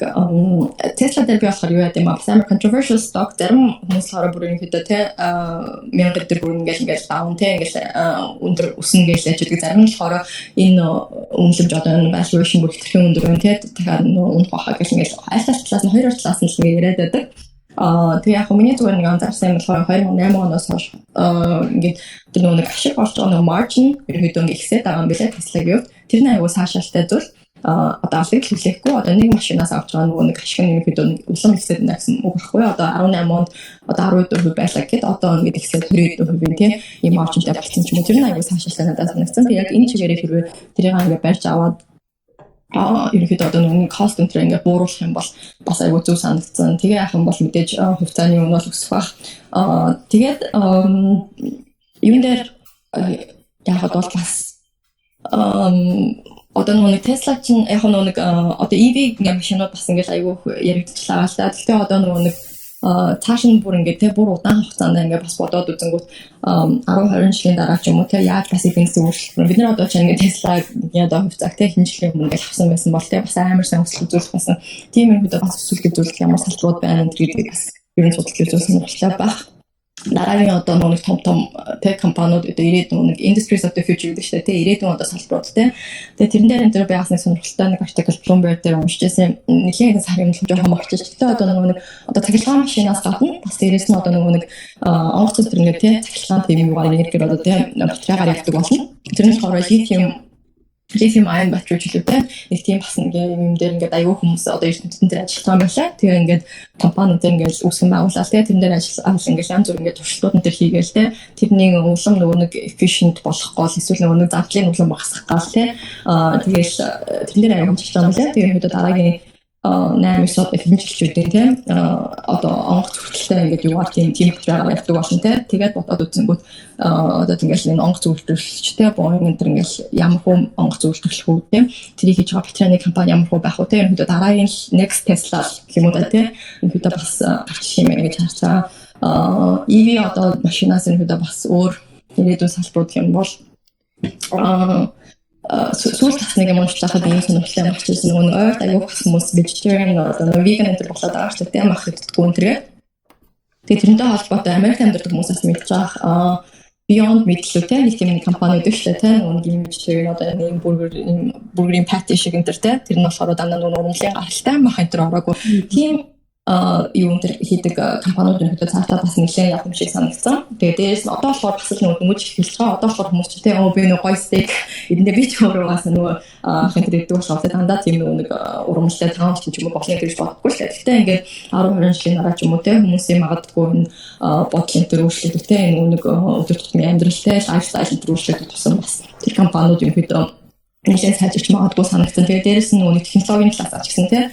дээр би болохоор юу яа гэм бас амар controversial stock, зарим хүмүүс болохоор бүр ерөнхийдөө те, 1000 дээр бүр ингээл down те, ингээл өндөр өснө гэж яаж байдаг. Зарим нь болохоор энэ үнэлэмж, одоо энэ valuation бүр хэтэрхий өндөр байна те, дахиад унах байхаа гэх ингээл аль аль талаас нь, хоёр талаас нь л ингээд яриад байдаг. Тэгээ яг миний зүгээр нэг анзаарсан юм болохоор 2008 оноос хойш ингээд тэр нөгөө нэг ашиг олж байгаа нөгөө margin ерөнхийдөө ингээд ихсээд байгаа юм билээ Tesla-гийн хувьд. Тэр нь аягүй саашаалтай зүйл. Одоо алыг хүлээхгүй, одоо нэг машинаас авч байгаа нөгөө нэг ашиг нь ерөнхийдөө улам ихсээд байна гэсэн үг байхгүй. Одоо 18 онд одоо 12% байлаа гэхэд одоо ингээд ихсээд 22% тийм ийм margin тай болсон ч юм уу. Тэр нь аягүй саашаалтай надад санагдсан. Тэгээ яг энэ чигээрээ хэрвээ тэрийг ингээд барьж аваад ерөнхийдөө одоо нөгөө cost center ингээд бууруулах юм бол бас аягүй зөв санагдсан. Тэгээ яах юм бол мэдээж хувьцааны үн бол өсөх бах. Тэгээд юун дээр яхад бол бас одоо нөгөө нэг Tesla чинь яг нөгөө нэг одоо EV ингээ машинууд бас ингээд аягүй яригдчихлаа л та. Гэхдээ одоо нөгөө нэг цааш нь бүр ингээд те, бүр удаан хугацаанд ингээд бас бодоод үзэнгүүт 10 20 жилийн дараа ч юм уу те, яаж бас эдийн засгийн өөрчлөлт, бид нар одоо ч ингээд Tesla-гийн одоо хувьцааг те, хэн жилийн өмнө ингээд авсан байсан бол те, бас амар сайн өсөлт үзүүлэх байсан. Тийм юм бас өсөлт үзүүлэх ямар салбарууд байна гэдгийг бас ер нь судалж үзүүлсэн сонирхолтой байх. Дараагийн одоо нэг том том тех компаниуд одоо ирээдүйн нэг industries of the future гэдэг чинь те, ирээдүйн одоо салбарууд те. Тэгээ тэрэн дээр энэ төр би бас нэг сонирхолтой нэг article Bloomberg дээр уншиж байсан. Нэлийн сарын өмнө жоохон морчиж. Гэтэ одоо нөгөө нэг одоо цахилгаан машинаас гадна бас дээрэс нь одоо нөгөө нэг онгоц төр ингээд те, цахилгаан тийм юугаар энергиэр одоо те, батарейгаар явдаг болно. Тэр нь болохоор литиум Lithium ion battery чөлөөтэй нэг тийм бас нэг юм дээр ингээд аюу хүмүүс одоо ертөнцийн дээр ажиллаж байгаа юм байна. Тэгээ ингээд компани дээр ингээд үүсгэн байгуулаад тэгээ тэрэн дээр ажиллаж ингээд янз бүр ингээд туршилтууд энэ төр хийгээл те, тэрний улам нөгөө нэг efficient болох гол эсвэл нөгөө нэг зардлын улам багасгах гал те, тэгэл тэрэн дээр аюу ажиллаж байгаа юм байна. Тэгээ ерөнхийдөө дараагийн 8 9 одоо хэдэн жилчүүдийн те, одоо онгоц хүртэлтэй ингээд юугаар тийм тийм байгаа ярьдаг болно те. Тэгээд бодоод үзэнгүүт одоо ингээл энэ онгоц үйлдвэрлэгчтэй Boeing энэ төр ингээл ямар хуу онгоц үйлдвэрлэх үү те, тэрийг хийж байгаа батарейны компани ямар хуу байх уу те, ерөнхийдөө дараагийн next Tesla гэх юм уу да те, ерөнхийдөө бас гарч ирэх юм байна гэж харж байгаа. EV одоо машинаас ерөнхийдөө бас өөр ирээдүйн салбарууд юм бол сүүл бас нэг юм уншиж байхад ийм сонирхолтой юм гарч ирсэн. Нөгөө ойрт аягүй бас хүмүүс vegetarian, одоо нөгөө vegan энэ болоод байгаа шүү дээ. Мах иддэггүй энэ төргээ. Тэгээ тэрнтэй холбоотой Америкт амьдардаг хүмүүсээс мэдж байгаа Beyond Meat лүү те, нэг тийм нэг компани байдаг шүү дээ те, нөгөө нэг юм vegetarian, одоо нэг бургер, бургерийн patty шиг энэ төр те, тэр нь болохоор дандаа нөгөө ургамлын гаралтай мах энэ төр ороогүй тийм юм төр хийдэг компаниуд ерөнхийдөө цаашдаа бас нэлээд явах юм шиг санагдсан. Тэгээ дээрээс нь одоо болохоор бас л нөгөө дөнгөж эхэлж байгаа. Одоо болохоор хүмүүс ч те, оо, би нөгөө гоё стейк эндээ би ч өөрөө бас нөгөө хин тэр иддэг болохоор те, дандаа тийм нөгөө нэг ургамлтай таамч ч юм уу болно гэж бодохгүй л дээ. Гэхдээ ингээд 10 20 жилийн дараа ч юм уу те, хүмүүсийн магадгүй энэ бодлын төр өөрчлөгдөх те, нөгөө нэг өдөр тутмын амьдралтай lifestyle төр өөрчлөгдөх тусам бас тэр компаниуд ерөнхийдөө нэлээд сайжирч магадгүй санагдсан. Тэгээ дээрэс нь нөгөө технологийн талаас ч гэсэн те,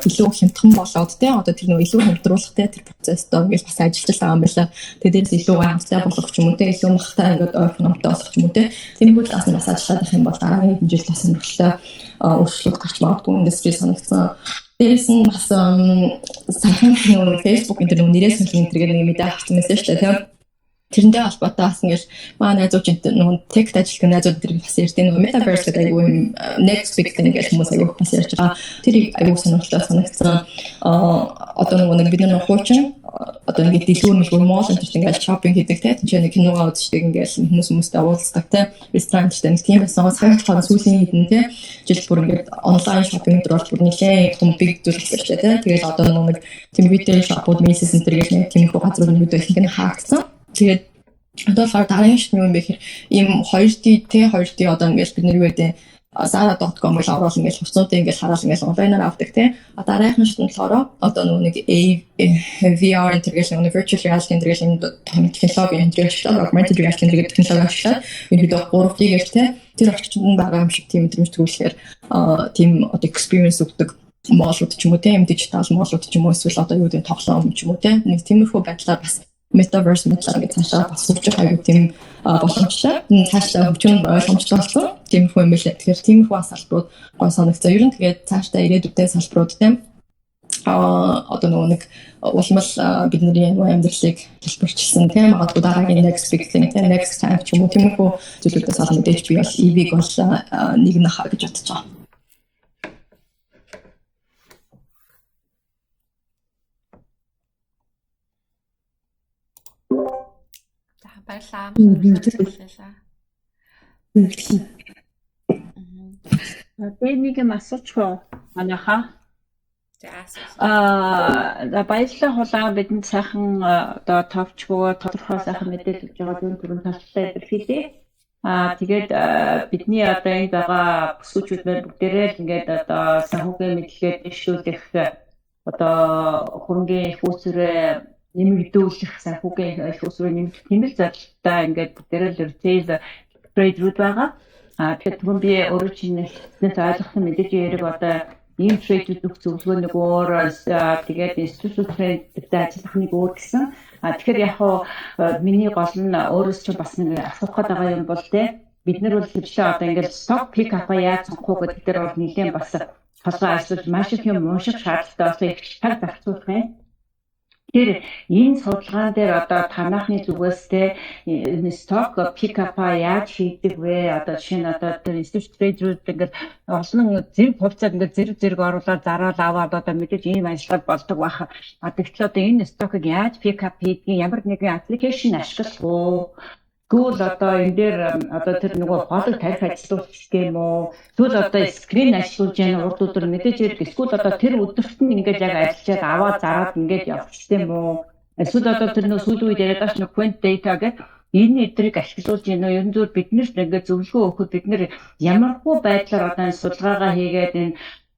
илүү хямдхан болоод те, одоо тэр нөгөө илүү хямдруулах те, тэр процесстой ингээл бас ажиллаж байгаа юм байна. Тэгээ дээрэс илүү амттай болгох ч юм уу те, илүү махтай ингээд ойрхон номтой болгох ч юм уу те. Тиймэрхүү талаас нь бас ажиллаад байх юм бол дараагийн хэдэн жил бас сонирхолтой өөрчлөлт гарч магадгүй индастри санагдсан. Дээрэс нь бас саяхан нөгөө Facebook энэ нөгөө нэрээ солих энэ төргээд нэг мэдээ авсан байсан шүү дээ те. Тэрнтэй холбоотой бас ингээл маа найзууд энэ нөгөө tech ажиллах найзууд тэр бас ярьдаг, нөгөө metaverse гэдэг айгүй юм next big thing гэж хүмүүс айгүй бас ярьж байгаа. Тэрийг айгүй сонирхолтой санагдсан. Одоо нөгөө нэг бид нар хуучин одоо ингээд дэлгүүр мэлгүүр mall энэ төрт ингээд shopping хийдэг те, тийч нэг киногаа үздэг, ингээд хүмүүс хүмүүстэй уулздаг те, ресторан ч нэг тийм байсан. Цагт болохоор сүүлийн хэдэн те жил бүр ингээд онлайн shopping дээр бол бүр нэлээд том big зүйл болсон те. Тэгэл одоо нөгөө нэг тийм retail shop-ууд, Macy's энэ төр гэх нэг тиймэрхүү газрууд нь ихэнх нь хаагдсан. Тэгээд одоо болохоор дараагийн шат юу юм бэ гэхээр ийм 2D те, 2D одоо ингээд бид нар юу гэдэг Zara.com гэж ороод ингээд хувцсуудыг ингээд хараал ингээд онлайнаар авдаг те. А дараагийнх нь шат нь болохоор одоо нөгөө нэг VR энэ төргээл нөгөө virtual reality энэ төргээл энэ технологи энэ төргээл ашиглаад, augmented reality энэ төргээл технологи ашиглаад ерөнхийдөө 3D гэж те, тэр орчинд байгаа юм шиг тийм мэдрэмж төрүүлэхээр тийм одоо experience өгдөг mall ууд ч юм уу те, юм digital mall ууд ч юм уу, эсвэл одоо юу гэдэг тоглоом ч юм уу те, нэг тиймэрхүү байдлаар бас metaverse мэтлэр ингээд цаашаа бас хөгжих аюу тийм боломжтой. Цаашдаа хөгжих нь ойлгомжтой болсон. Тиймэрхүү юм билээ. Тэгэхээр тиймэрхүү салбарууд гой санагцаа. Ер нь тэгээд цаашдаа ирээдүйдээ салбарууд тийм одоо нөгөө нэг улмал бидний нөгөө амьдралыг хэлбэрчилсэн тийм, магадгүй дараагийн next big thing тийм, next time ч юм уу, тиймэрхүү зүйлүүдээс олон мэдээж би бол EV-г бол нэг нахаа гэж бодож байгаа. За, баярлалаа. Баярлалаа. Баярлалаа. Би нэг юм асуучих уу? Манайхаа. За. За, баярлалаа, Хулаа, бидэнд сайхан одоо товчгоо тодорхой сайхан мэдээлэл өгж байгаа зүүн түрүүн талтай илэрхийлье. Тэгээд бидний одоо энд байгаа бүсгүүчүүд маань бүгдээрээ л ингээд одоо санхүүгийн мэдлэгээ дэвшүүлэх, одоо хөрөнгийн их үүсвэрээ нэмэгдүүлэх, санхүүгийн их үүсвэрээ нэмэгдүүлэх тийм л зорилготой ингээд бүгдээрээ л retail trader үүд байгаа. Тэгэхээр түрүүн би өөрөө чинь хэлснээс ойлгосон мэдээж яриг одоо ийм trade өгөх зөвлөгөө нэг өөр, тэгээд institutional trade-тэй ажиллах нэг өөр гэсэн. Тэгэхээр яг хуу миний гол нь өөрөөс чинь бас нэг асуух гээд байгаа юм бол те, бид нар бол хэвшлээ одоо ингээд stock pick up-а яаж сонгох уу гэдэг дээр бол нэлээд бас толгой ажиллаж маш их юм унших шаардлагатай болсон, их цаг зарцуулах юм. Тэгэхээр энэ судалгаан дээр одоо танаахны зүгээс те, stock pick up-а яаж хийдэг вэ? Одоо жишээ нь одоо тэр institutional trader ингээд олон зэрэг хувьцаанд ингээд зэрэг зэрэг оруулаад зараал аваад одоо мэдээж ийм ажиллагаа болдог байх. А тэгтэл одоо энэ stock-ыг яаж pick up хийдгийг, ямар нэгэн application ашиглах уу? Тэгвэл одоо энэ дээр одоо тэр нөгөө хоолыг тарих ажилуулчих юм уу? Тэгвэл одоо screen ажиллуулж яана урд өдөр мэдээж хэрэг, эсвэл одоо тэр өдөрт нь ингээд яг ажиллаад аваад зараад ингээд явчихсан юм уу? Эсвэл одоо тэр нөгөө сүүлийн үед яриад байгаа ш нь quant data гэх Энэ эдрийг ашиглуулж гинөө, ер нь зүгээр бид нарт ингээд зөвлөгөө өгөхөд бид нэр ямархуу байдлаар одоо энэ судалгаагаа хийгээд энэ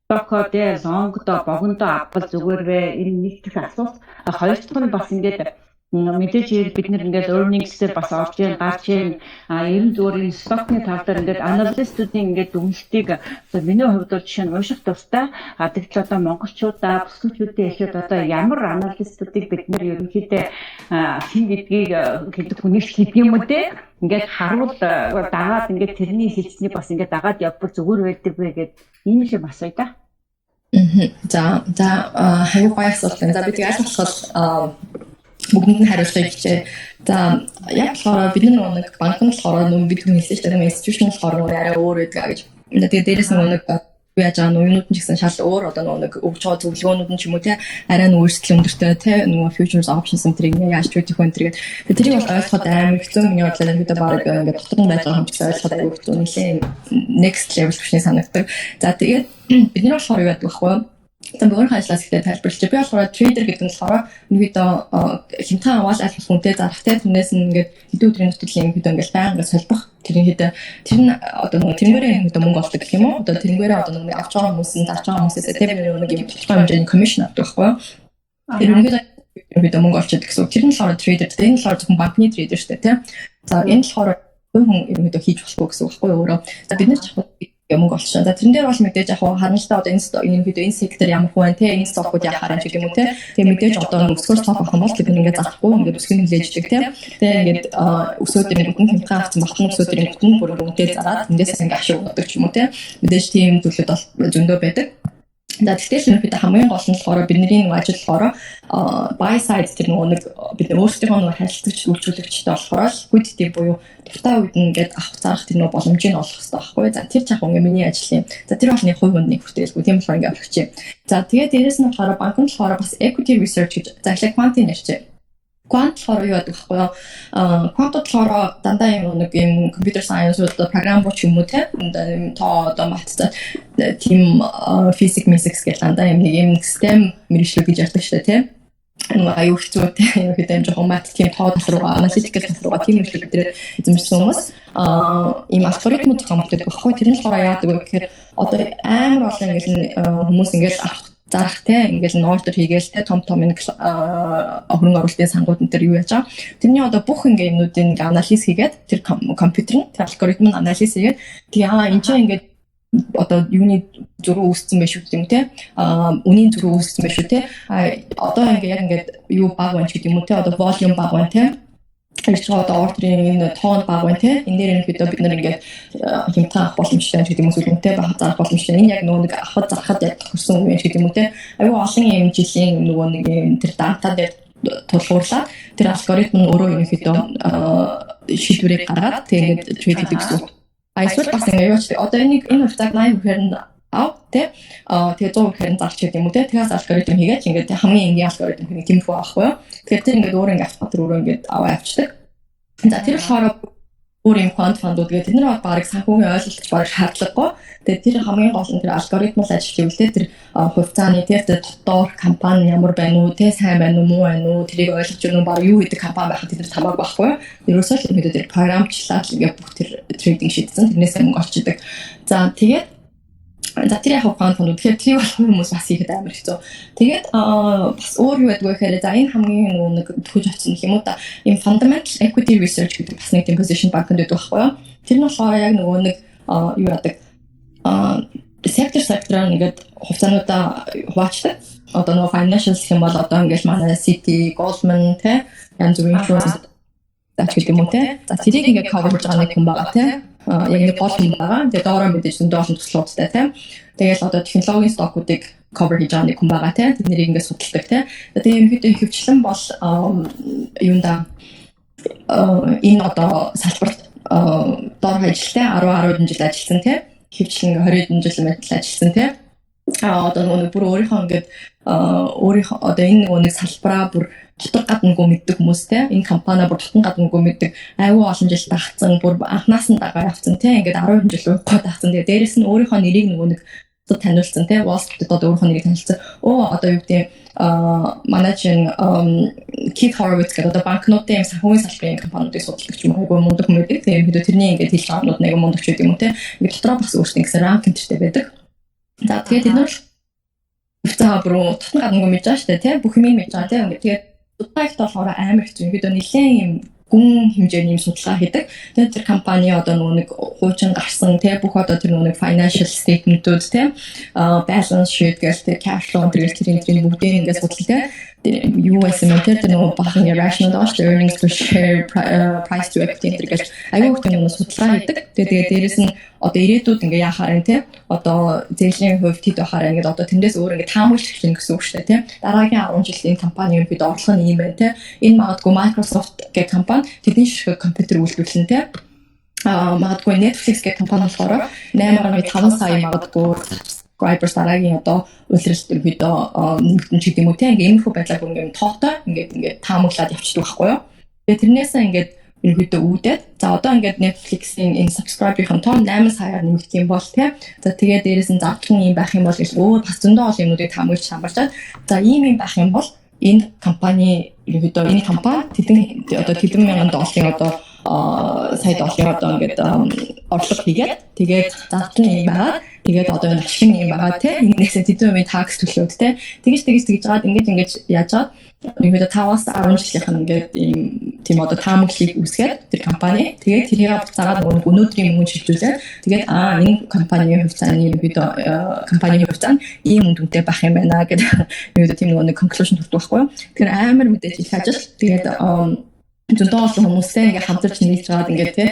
stock оо те long доо, богиндоо авбал зүгээр вэ? Энэ нэг дэх асуулт. Хоёр дахь нь бас ингээд мэдээж бид нар ингээд earnings дээр бас орж ийн, гарч ийн, ер нь зүгээр энэ stock ны тал дээр ингээд analyst уудын ингээд дүгнэлтийг одоо миний хувьд бол жишээ нь унших дуртай. Тэгтэл одоо монголчуудаа, бүсгүүчүүдээ ихэд одоо ямар analyst уудыг бид нар ерөнхийдөө хэн гэдгийг хэлэх хүнээс гэдэг юм уу те, ингээд харуул дагаад, ингээд тэрний хэлснийг бас ингээд дагаад явбал зүгээр байдаг вэ гэд ийм л юм асууя да. За, аюу гоё асуулт. За, би тэг аль болох бүгдэнд нь хариулахыг хичээ. За, яг болохоор бидний нэг банк нь болохоор нөм бид хүн хэлсэн шүү дээ. Institution болохоор нөгөө арай өөр байдаг гэж. Тэгээ дээрэс нөгөө нэг яаж байгаа нуйнууд нь ч гэсэн шал өөр, одоо нөгөө нэг өгч байгаа зөвлөгөөнүүд нь ч юм уу те арай нь өөрсдөл өндөртэй те, нөгөө futures, options энэ тэрийг яаж trade хийх вэ энэ тэрийг тэрийг бол ойлгоход амар хэцүү. Миний бодлоор ерөнхийдөө баг ингээд дотор нь байж байгаа юм ч гэсэн ойлгоход аюу хэцүү, нэлээд next level түвшний санагддаг. За, тэгээд бид нар болохоор юу яадаг вэ? За, өөрийнхөө ажлаас ихтэй тайлбарлаж. Би болохоор trader гэдэг нь болохоор ерөнхийдөө хямдхан аваад аль болох үнэтэй зарах те, тэрнээс нь ингээд хэдэн өдрийн дотор ерөнхийдөө ингээд байнга ингээд солбох, тэр ерөнхийдөө тэр нь одоо нөгөө тэрнгээрээ ерөнхийдөө мөнгө олдог гэх юм уу, одоо тэрнгээрээ одоо нөгөө авч байгаа хүмүүс нь зарж байгаа хүмүүсээс те нэг юм тодорхой хэмжээний commission авдаг байхгүй юу. Тэр ерөнхийдөө мөнгө олж идэг гэсэн үг. Тэр нь болохоор trader. Тэр нь болохоор зөвхөн банкны trader шүү дээ те. За, энэ болохоор хүн ерөнхийдөө хийж болохгүй гэсэн үг байхгүй юу өөрөө. За, бид нар ч мөнгө олчихсон. За, тэрэн дээр бол мэдээж яг харна л та, одоо энэ ерөнхийдөө энэ сектор ямар хүн байна те, энэ stock ууд яхаар юм ч гэдэг юм уу те. Тэгээ мэдээж одоо өсгөр stock авах юм бол бид ингээд зарахгүй, ингээд өсгөн хүлээждэг те. Тэгээ ингээд өсөөд ирэнгүүт нь хямдхан авсан багтан, өсөөд ирэнгүүт нь бүр үнэтэй зараад тэндээс ингээд ашиг өгдөг ч юм уу те. Мэдээж тийм зүйлүүд бол зөндөө байдаг. За, тэгтэл ерөнхийдөө хамгийн гол нь болохоор бидний нэг ажил болохоор buy side, тэр нөгөө нэг бид өөрсдийнхөө нөгөө харилцагч үйлчүүлэгчтэй болохоор liquidity буюу дуртай үед нь ингээд авах зарах тэр нөгөө боломжийг олох хэрэгтэй байхгүй. За, тэр ч яг ингээ миний ажил юм. За, тэр бол нэг хувь хүний хүртээлгүй, тийм болохоор ингээ авчихъя. За, тэгээд дээрэс нь болохоор банк нь болохоор бас equity research гэж, за, эхлээд quant-ын ярьчих. Quant болохоор юу гэдэг вэ? Quant болохоор дандаа юм нэг юм computer science одоо програм ч юм уу те. Юм тоо, одоо math, тийм physics physics гэх дандаа юм нэг юм систем мэргэжлүүд гэж ярьдаг шүү дээ те. Нөгөө аюу хэцүү те, ерөнхийдөө юм жоохон math, тийм тоо тал руугаа, analytical тал руугаа тийм мэргэжлүүд дээр эзэмшсэн хүмүүс ийм алгоритмууд зохион бүтээдэг байхгүй. Тэр нь болохоор яадаг вэ гэхээр одоо амар олон ингээл хүмүүс ингээл авах зарах те, ингээл н order хийгээл те, том том нэг хөрөнгө оруулалтын сангууд энэ төр юу яаж байгаа. Тэрний одоо бүх ингээ юмнуудын анализ хийгээд, тэр компьютер нь, тэр алгоритм нь анализ хийгээд, тэгээ аа, энэ чинь ингээд одоо юуны зөрүү үүссэн байх шүү гэдэг юм те, үнийн зөрүү үүссэн байх шүү те, одоо ингээ яг ингээд юу баг байна ч гэдэг юм уу те, одоо volume баг байна те, ирж байгаа одоо order ын энэ тоон бага байна те. Энэ дээр ерөнхийдөө бид нар ингээд хямдхан авах боломжтой гэдэг юм уу, үнэтэй байх зарах боломжтой. Энэ яг нөгөө нэг авахд зарахад яг тохирсон үе гэдэг юм уу те. Аюу олон юм жилийн нөгөө нэг юм тэр дата дээр тулгуурлаад тэр алгоритм нь өөрөө ерөнхийдөө шийдвэрийг гаргаад тэг ингээд trade хийдэг гэсэн үг. А эсвэл бас ингээд юу ч одоо энийг энэ хувьцааг 80 хүрэхээр нь ав те, тэгээ 100 хүрэхээр нь зарч гэдэг юм уу те. Тэгээс алгоритм хийгээд ингээд хамгийн энгийн алгоритм хийх тиймэрхүү аахгүй юу. Тэгэхээр тэр ингээд өөрөө ингээд автомат өөрөө ингээд аваа авчдаг. За, тэр болохоор өөр юм quant fund ууд гэдэг, тэд нар бол баг санхүүгийн ойлголт баг шаардлагагүй. Тэгээд тэр хамгийн гол нь тэр алгоритм л ажиллаж ивэл тэр хувьцааны тэр дотор компани ямар байна уу, те, сайн байна уу, муу байна уу, тэрийг ойлгож өгнө, баг юу гэдэг компани байхад тэд нар хамаагүй байхгүй. Ерөөсөө л мэдээ тэр програмчлаад ингээд бүх тэр trading шийдсэн. Тэрнээс мөнгө олж идэг. За, тэгээд за, тэр яг quant fund. Тэгэхээр тэрийг болох хүмүүс бас хийхэд амар хэцүү. Тэгээд бас өөр юу гэдэг вэ гэхээр, за, энэ хамгийн нөгөө нэг төхөж очсон гэх юм уу та. Ийм fundamental equity research гэдэг бас нэг тийм position банкнд байдаг байхгүй юу? Тэр нь болохоор яг нөгөө нэг юу яадаг, сектор сектороор ингээд хувьцаануудаа хуваачдаг. Одоо нөгөө financial гэх юм бол одоо ингээд манай Citi, Goldman те, янз бүрийн insurance зач гэдэг юм уу те. За, тэрийг ингээд cover хийж байгаа нэг хүн байгаа те, яг нэг гол хүн байгаа. Тэгээ доороо мэдээж зөндөө олон туслуудтай тийм. Тэгэл одоо технологийн stock уудыг cover хийж байгаа нэг хүн байгаа тийм. Тэднийг ингээд судалдаг тийм. Тэгээ ерөнхийдөө хөвчлэн бол юунда энэ одоо салбарт дор ажилтай 10 10 жил ажилласан тийм. Хөвчлэн 20 жил мэтэл ажилласан тийм. Одоо нөгөө бүр өөрийнхөө ингээд өөрийнхөө одоо энэ нөгөө нэг салбараа бүр дотор гаднаггүй мэддэг хүмүүстэй, энэ компани бүр дотн гаднаггүй мэддэг, аюу олон жил дагцсан, бүр анхнаас нь дагаа явцсан те, ингээд 10 жил уухгүй дагцсан. Тэгээ дээрэс нь өөрийнхөө нэрийг нөгөө нэг бусдад таниулсан те, Wall Street одоо өөрийнхөө нэрийг танилцсан. Оо, одоо юу гэдэг, манай чинь Keith Horowitz гэдэг одоо банкнотын юм санхүүгийн салбарын компаниудыг судалдаг ч юм уу, айгүй мундаг хүн байдаг. Тэгээ ерөнхийдөө тэрний ингээд хэлж байгаа юмнууд нэг мундаг ч гэдэг юм уу те. Ингээд дотроо бас өөрсдийн гэсэн rank энтертэй байдаг. За, тэгээд тэд нар хувьцаа бүрүү татан гаднаггүй мэдж байгаа шүү дээ, те. Бүх юм мэдж байгаа те. Ингээд тэгээд судалгаа их болохоор амар хэцүү. Ерөнхийдөө нэлээд юм гүн хэмжээний юм судалгаа хийдэг. Тэгээд тэр компани одоо нөгөө нэг хуучин гарсан те, бүх одоо тэр нөгөө нэг financial statement-үүд те, balance sheet гэх те, cash flow тэр тэрийн бүгдийг ингээд судлал те. Юу байсан бэ, тэр нөгөө бахан rational доош earnings per share, price to equity энэ гэж аюу их юм судалгаа хийдэг. Тэгээд дээрэс нь одоо ирээдүйд ингээ яхаар юм те, одоо зээлийн хувь тэд байхаар ингээд одоо тэндээс өөр ингээ таамаглаж эхлэх гэсэн үг шүү дээ те. Дараагийн 10 жилийн компани ерөнхийдөө орлого нь ийм байна те. Энэ магадгүй Microsoft гэх компани тэдний шиг компьютер үйлдвэрлэн те. Магадгүй Netflix гэх компани болохоор 8.5 сая магадгүй subscribers дараагийн одоо улиралд ерөнхийдөө нэмэгдэн ч гэдэг юм уу те. Ингээ иймэрхүү байдлаар бүр ингээ тоотой ингээд таамаглаад явчихдаг байхгүй юу. Тэгээ тэрнээсээ ингээд ерөнхийдөө үүдээд, за, одоо ингээд Netflix-ийн энэ subscribe-ийн тоон 8 саяар нэмэгдэх юм бол те. За, тэгээ дээрэс нь зардал нь ийм байх юм бол гэж өөр бас зөндөө олон юмнуудыг таамаглаж хамбарчаад, за, ийм юм байх юм бол энэ компани ерөнхийдөө энэ компани тэдэн одоо тэдэн мянган долларын одоо сая долларын одоо ингээд орлого хийгээд, тэгээд зардал нь юм байгаа. Тэгээд одоо энэ ашиг нь юм байгаа те. Энэсээ тэдэн хувийн tax төлөөд те. Тэгэж тэгэж тэгж жаад ингээд ингээд яаж жаад ерөнхийдөө 5-аас 10 жилийнх нь ингээд ийм тийм одоо таамаглалыг үүсгээд тэр компани, тэгээд тэрийг буцаагаад нөгөө өнөөдрийн мөнгө шилжүүлээд, тэгээд энэ компанийн хувьцааны ерөнхийдөө компанийн хувьцаа нь ийм үн дүнтэй байх юм байна гэдэг ерөнхийдөө тийм нөгөө нэг conclusion хүрдэг байхгүй юу. Тэгэхээр амар мэдээж их ажил. Тэгээд зөндөө олон хүмүүстэй ингээ хамтарч нийлж байгаад ингээ те,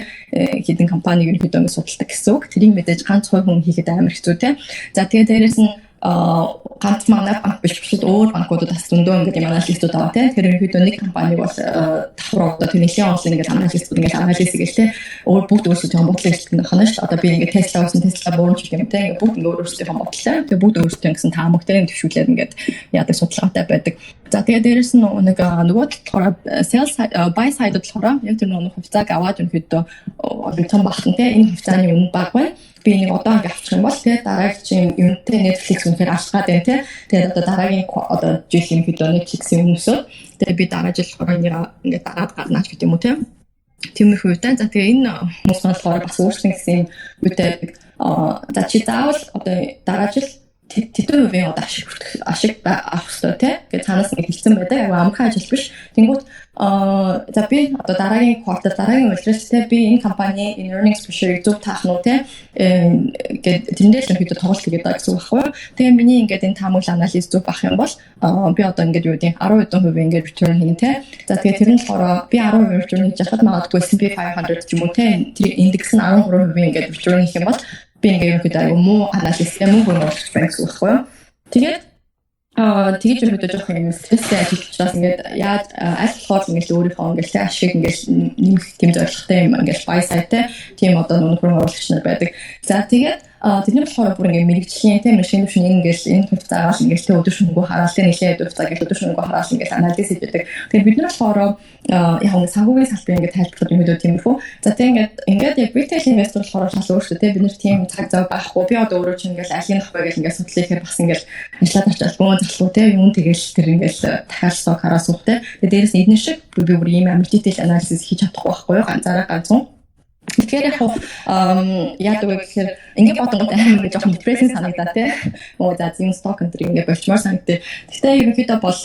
хэдэн компаниг ерөнхийдөө ингээ судалдаг гэсэн үг. Тэрийг мэдээж ганц хувь хүн хийхэд амар хэцүү те. За, тэгээд дээрэс нь ганц манай банк биш, бусад өөр банкудад бас зөндөө ингээд юм аналистууд байгаа тийм. Тэгэхээр ерөнхийдөө нэг компаниг бол давхар одоо тэр нэлийн олон ингээд аналистууд ингээд анализ хийгээл тийм. Өөр бүгд өөрсдийнхөө бодлоо хэлдэг байна шүү дээ. Одоо би ингээд Tesla байсан, Tesla буурч гэх юм тийм. Ингээд бүгд ингээд өөрсдийнхөө бодлоо. Тэгээ бүгд өөрсдөө гэсэн таамагтай төвшүүлээд ингээд яадаг судалгаатай байдаг. За, тэгээ дээрэс нь нэг нөгөө болохоор sell side, buy side болохоор яг тэр нөгөө хувьцааг аваад ерөнхийдөө том багтан тийм, энэ хувьцааны үнэ бага байна, би энийг одоо ингээ авчих юм бол тий, дараагийн юунтэй Netflix үнэхээр алах гад байна тий. Тэгээд одоо дараагийн одоо жил ерөнхийдөө Netflix-ийн үнэ өсөөд, тэгээд би дараа жил болохоор энийг ингээ дагаад гарнаа ч гэдэг юм уу тий. Тиймэрхүү үедээ, за, тэгээ энэ хүмүүс болохоор бас өөрсдийн гэсэн юм юутай. За, чи заавал одоо дараа жил тэдэн хувийн одоо ашиг хүртэх, ашиг авах хэрэгтэй тий гэж цаанаас ингэ хэлсэн байдаг. Айгу амархан ажил биш. Тэнгүүт за, би одоо дараагийн quarter, дараагийн улиралд те, би энэ компани энэ earnings per share зөв таах нь уу те гэд тэрэн дээр л ерөнхийдөө тоглолт хийгээд байгаа гэсэн үг байхгүй юу. Тэгээ миний ингээд энэ таамаглал анализ зөв байх юм бол би одоо ингээд юу гэдэг 10 хэдэн хувийн ингээд return хийнэ те. За, тэгээ тэр нь болохоор би 10% return хийж яхад магадгүй S&P 500 ч юм уу те, тэр индекс нь 13% ингээд return хийх юм бол би ингээд ерөнхийдөө айгу муу анализтэй, муу хөрөнгө оруулагч байна гэсэн үг байхгүй юу. Тэгээд тэгэж ерөнхийдөө жоох юм стресстэй ажиллаж учраас ингээд яаж аль болохоор ингээд өөрийнхөө ингээд тэ ашиг ингээд нэмэх тийм зорилготой юм ингээд buy side те, тийм одоо нөхөр хөрөнгө оруулагч нар байдаг. За, тэгээд тэдний болохоор бүр ингээд мэргэжлийн тийм машин төвшин ингээд энэ хувьцаагаар ингээд тэ өдөр шөнөгүй хараал, тэ нэлээд хувьцаа ингээд өдөр шөнөгүй хараал ингээд анализ хийж байдаг. Тэгээд бид нар болохоор яг нэг санхүүгийн салбарын ингээд тайлбарлахад юм тиймэрхүү. За, тэг ингээд яг retail investor болохоор шал өөрсдөө те, бид нар тийм цаг зав байхгүй. Би одоо өөрөө чинь ингээд алийг авах вэ гэж ингээд судлаа ихээр бас ингээд ажиллаад очиад бөөн залуу те, юм тэгэл тэр ингээд дахиад stock хараа суух те. Тэгээд дээрэс нь эдгээр шиг би бүр ийм амар detail analysis хийж чадахгүй байхгүй юу? Ганцаараа ганцхан. Тэгэхээр яг яадаг вэ гэхээр ингээд бодонгууд амар жоохон depressing санагдаа тий. Оо, за, зин stock энэ ингээд болчмоор санагдав. Гэхдээ ерөнхийдөө бол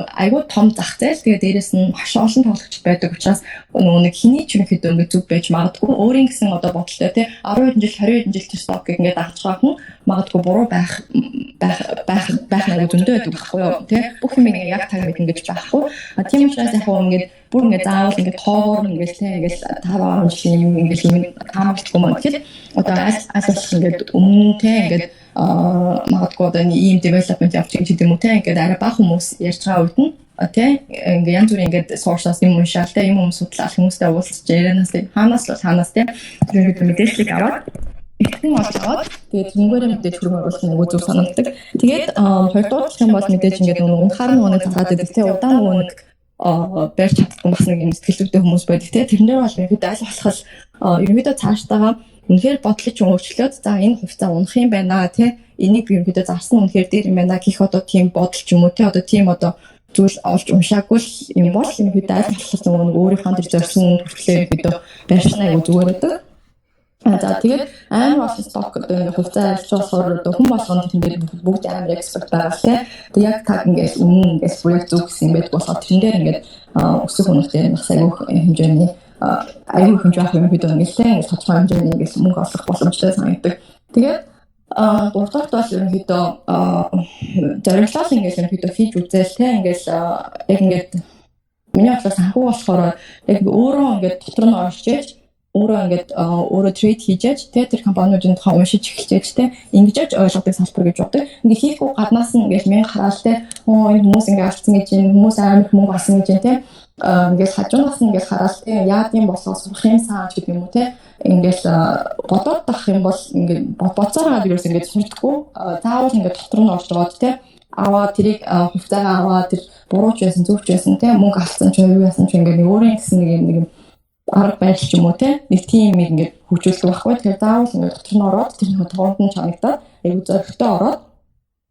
айгүй том зах зээл, тэгээ дээрэс нь маш олон тоглогч байдаг учраас нөгөө нэг хэний ч ерөнхийдөө ингээд зөв байж магадгүй. Өөрийн гэсэн одоо бодолтой тий, 10 жил, 20 жил тэр stock-ыг ингээд авч байгаа хүн магадгүй буруу байх байх байх байх нэг зөндөө байдаг байхгүй юу тий. Бүх юм ингээд яг таг мэднэ гэж байхгүй. А тийм учраас яг хөө ингээд бүр ингээд заавал ингээд тоогоор ингээд тий, ингээд 5 10 жилийн юм ингээд юм таамаглахгүй мөн. Тэгэхээр одоо аль аль болох ингээд өмнө те, ингээд магадгүй одоо ийм development явж байгаа гэдэг юм уу те, ингээд арай бага хүмүүс ярьж байгаа үед нь тий, ингээ янз бүрийн ингээд source-аас юм уншаал те, юм судлаад, хүмүүстэй уулзч, ярианаас, хаанаас л хаанаас те, тэр мэдээллийг аваад, эргэн олж аваад, тэгээд тэрнгээрээ мэдээж хөрөнгө оруулах нь аягүй зөв санагддаг. Тэгээд хоёрдугаар гэх юм бол мэдээж ингээд нөгөө унахаар нөгөө нэг зараад байдаг те, удаан нөгөө нэг барьж чадахгүй бас нэг юм сэтгэл зүйтэй хүмүүс байдаг те. Тэрнээр бол ерөнхийдөө аль болох ерөнхийдөө цаашдаагаа Үнэхээр бодлоо чинь өөрчлөөд, за, энэ хувьцаа унах юм байна тий, энийг би ерөнхийдөө зарсан үнэхээр дээр юм байна гэх одоо тийм бодол ч юм уу тий, одоо тийм одоо зүйл олж уншаагүй юм бол ерөнхийдөө аль болох нөгөө нэг өөрийнхөө тэр зорьсон хүртлээр ерөнхийдөө барьсан айгу зүгээр байдаг. За, тэгээд амар олон stock, одоо ингээ хувьцаа арилж болохоор одоо хүн болгоно тэрэн дээр бүгд амар expert байгаа л тий. Тэгээд яг таг ингээд үнэн ингээд бүр яг зөв гэсэн юм байдаг болохоор тэрэн дээр ингээд өсөх үнэх дээр бас айгүй хэмжээний, айгүй хэмжээ авах юм хэд ингээд тий, ингээд тодорхой хэмжээний ингээд мөнгө олох боломжтой санагддаг. Тэгээд гурав дахьт бол ерөнхийдөө зориглол ингээд ерөнхийдөө хийж үзээл те, ингээд яг ингээд миний бодлоор санхүү болохоор яг өөрөө ингээд дотор нь орж иж, өөрөө ингээд өөрөө trade хийжээж те, тэр компаниудын тухай уншиж эхэлжээж те, ингэж ойлгодог салбар гэж боддог. Ингээ хийхгүй гаднаас нь ингээд мянга хараал те, оо, энэ хүмүүс ингээ алдсан гэж, энэ хүмүүс амар их мөнгө олсон гэж те, ингээд хажуунаас нь ингээд хараал те, яад юм болоо сурах юм саа гэдэг юм уу те, ингээл бодоод тах юм бол ингээд бодсоор ерөөс ингээд сурдаггүй, заавал ингээд дотор нь орж яваад те, аваа тэрийг хувьцаагаа аваа, тэр бурууч байсан, зөвч байсан те, мөнгө алдсан ч юу яасан ч ингээд өөрийн гэсэн нэг юм арга барил ч юм уу те, нэг тийм юм ингээд хөгжүүлдэг байхгүй. Тэгэхээр заавал ингээд дотор нь ороод, тэр нэг тоонд нь чанагдаад, айгу зоригтой ороод,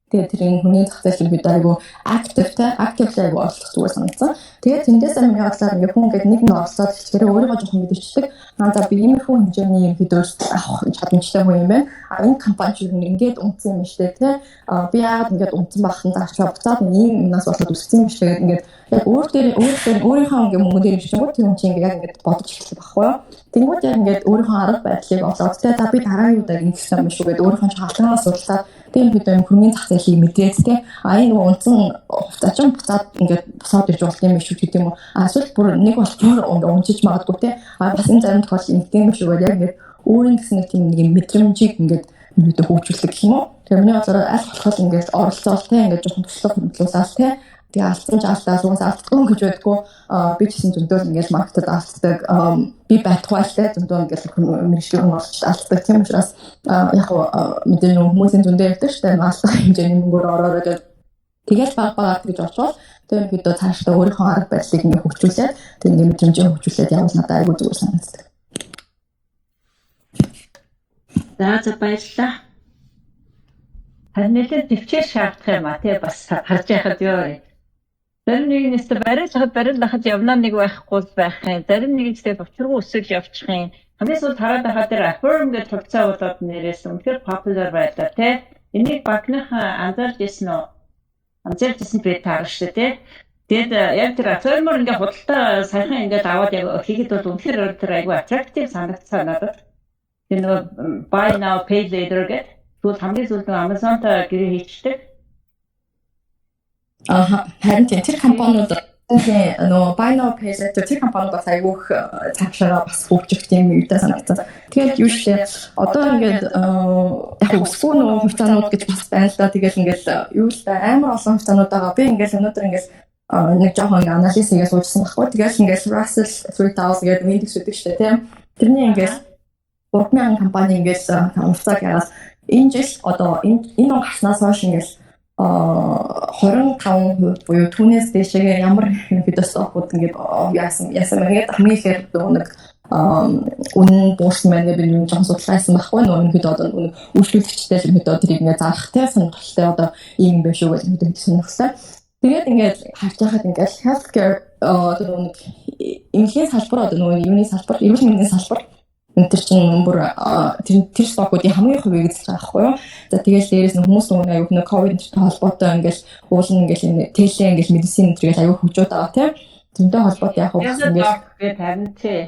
тэгээд тэр энэ хүний зах зээл бид айгу active те, active айгу оролцох зүгээр санагдсан. Тэгээд тэндээс миний бодлоор ингээд хүн ингээд нэг нь оролцоод эхлэхээр өөрийгөө жоохон мэдэрчдэг. Аа, за, би иймэрхүү хэмжээний юм хэд авах чадамжтай хүн юм байна. А энэ компани чинь ингээд унтсан юм шүү дээ те. А би яагаад ингээд унтсан байх нь заачаа буцаад ийм юмнаас болоод өссөн юм шүү дээ. Ингээд яг өөр дээр өөр дээр өөрийнхөө ингээд мөнгөн дээр юм шиг тэр хүн чинь ингээд яг ингээд бодож эхэлдэг байхгүй юу. Тэнгүүд яг ингээд өөрийнхөө арга барилыг олоод те, за, би дараагийн удаа ингэх юм шүү гэдээ өөрийнхөө шалтгаанаас судалсаад, тийм хэд юм хөрөнгөний зах зээлийг мэдээд те, а энэ нөгөө унтсан хувьцаа чинь буцаад ингээд босоод ирж болт юм шүү гэдэг юм уу. А эсвэл бүр нэг бол бүр унжиж магадгүй те. А бас энэ зарим тохиолдолд ингэдэг юм шүү гэдэг яг ингээд өөрийн гэсэн нэг тийм нэг мэдрэмжийг ингээд ерөөдөө хөгжүүлдэг гэх юм уу. Тэгэхээр миний бодлоор аль болох ингээд оролцоол те, ингээд жоохон туслах хөндлүүлэл те. Тэгээ алдсан ч алдаа, угаасаа алдахгүй гэж байдаггүй. Би ч гэсэн зөндөө ингээд market ад алддаг. Би байтугай л те, зөндөө ингээд мэргэжлийн хүн олж алддаг. Тийм учраас яг мэдээ нэг хүмүүсийн зөндөө ярьдаг шүү дээ. Алдах хэмжээний мөнгөөр ороорой гэж. Тэгэл баг багаар гэж очвол тэр ерөнхийдөө цаашдаа өөрийнхөө арга барилыг ингээд хөгжүүлээд, тэр ингээд мэдрэмжээ хөгжүүлээд явбал надад айгүй зүгээр санагддаг. За, баярлалаа. Харин нэлээд төвчээр шаардах юм а тий, бас харж байхад юу. Зарим нэг нь өстө бариулахад бариулахад явнаа нэг байхгүй байх юм. Зарим нэг нь ч учиргүй өсөж явчих юм. Хамгийн сүүлд хараад байхад тэр Affirm гэж хувьцаа болоод нэрээс үнэхээр popular байлаа тий. Энийг багныхан анзаарч ирсэн үү? Анзаарч ирсэн би таарна шүү дээ тий. Тэгээд яг тэр Affirm-оор ингээ худалдаа саяхан ингээд аваад яг хийхэд бол үнэхээр тэр айгүй attractive санагдсан надад. Тэр нөгөө buy now, pay later гэдэг. Тэгвэл хамгийн сүүлд нөгөө Amazon-той гэрээ хийчихдэг. Аа, харин тийм, тэр компаниуд, тийм, нөгөө buy now, pay later тэр компаниуд бас айгүйх цаашаа бас хөгжих тийм юутай санагдсан. Тэгээд юу шээ, одоо ингээд яг өсвөө нөгөө хувьцаанууд гэж бас байна л да. Тэгээд ингээд юу л да, амар олон хувьцаанууд байгаа. Би ингээд өнөөдөр ингээд нэг жоохон ингээд анализ хийгээ суужсан байхгүй. Тэгээд ингээд Russell 3000 гэдэг индекс үүдэг шүү дээ, тийм. Тэрний ингээд 3000 компани ингээд хувьцааг яраас энэ жил одоо энэ он гарснаас хойш ингээд 25% буюу түүнээс дээшээ ямар ерөнхийдөө stock ууд ингээд яасан яасан бэ гэдэг хамгийн ихээр нөгөө нэг үнэн буурсан байна гэж би нэг жоохон судалгаа хийсэн байхгүй. Нөгөө ерөнхийдөө одоо үйлчлүүлэгчтэй л ерөнхийдөө тэрийг ингээд зарах те, сонирхолтой, одоо ийм юм байна шүү гэж ерөнхийдөө сонирхолтой. Тэгээд ингээд харж байхад ингээд healthcare, одоо нөгөө нэг эмнэлгийн салбар, одоо нөгөө юуны салбар, эрүүл мэндийн салбар энэ төр чинь бүр тэр stock уудын хамгийн хувийг эзэлж байгаа байхгүй юу. За, тэгэл дээрээс нь хүмүүс нөгөө аюу нэг ковид энтертэй холбоотой ингээл уулын ингээл энэ tele ингээл medicine энэ төргээл аюу хөгжөөд байгаа тийм. Тэрнтэй холбоотой яг ингээл тэгээд харин тий.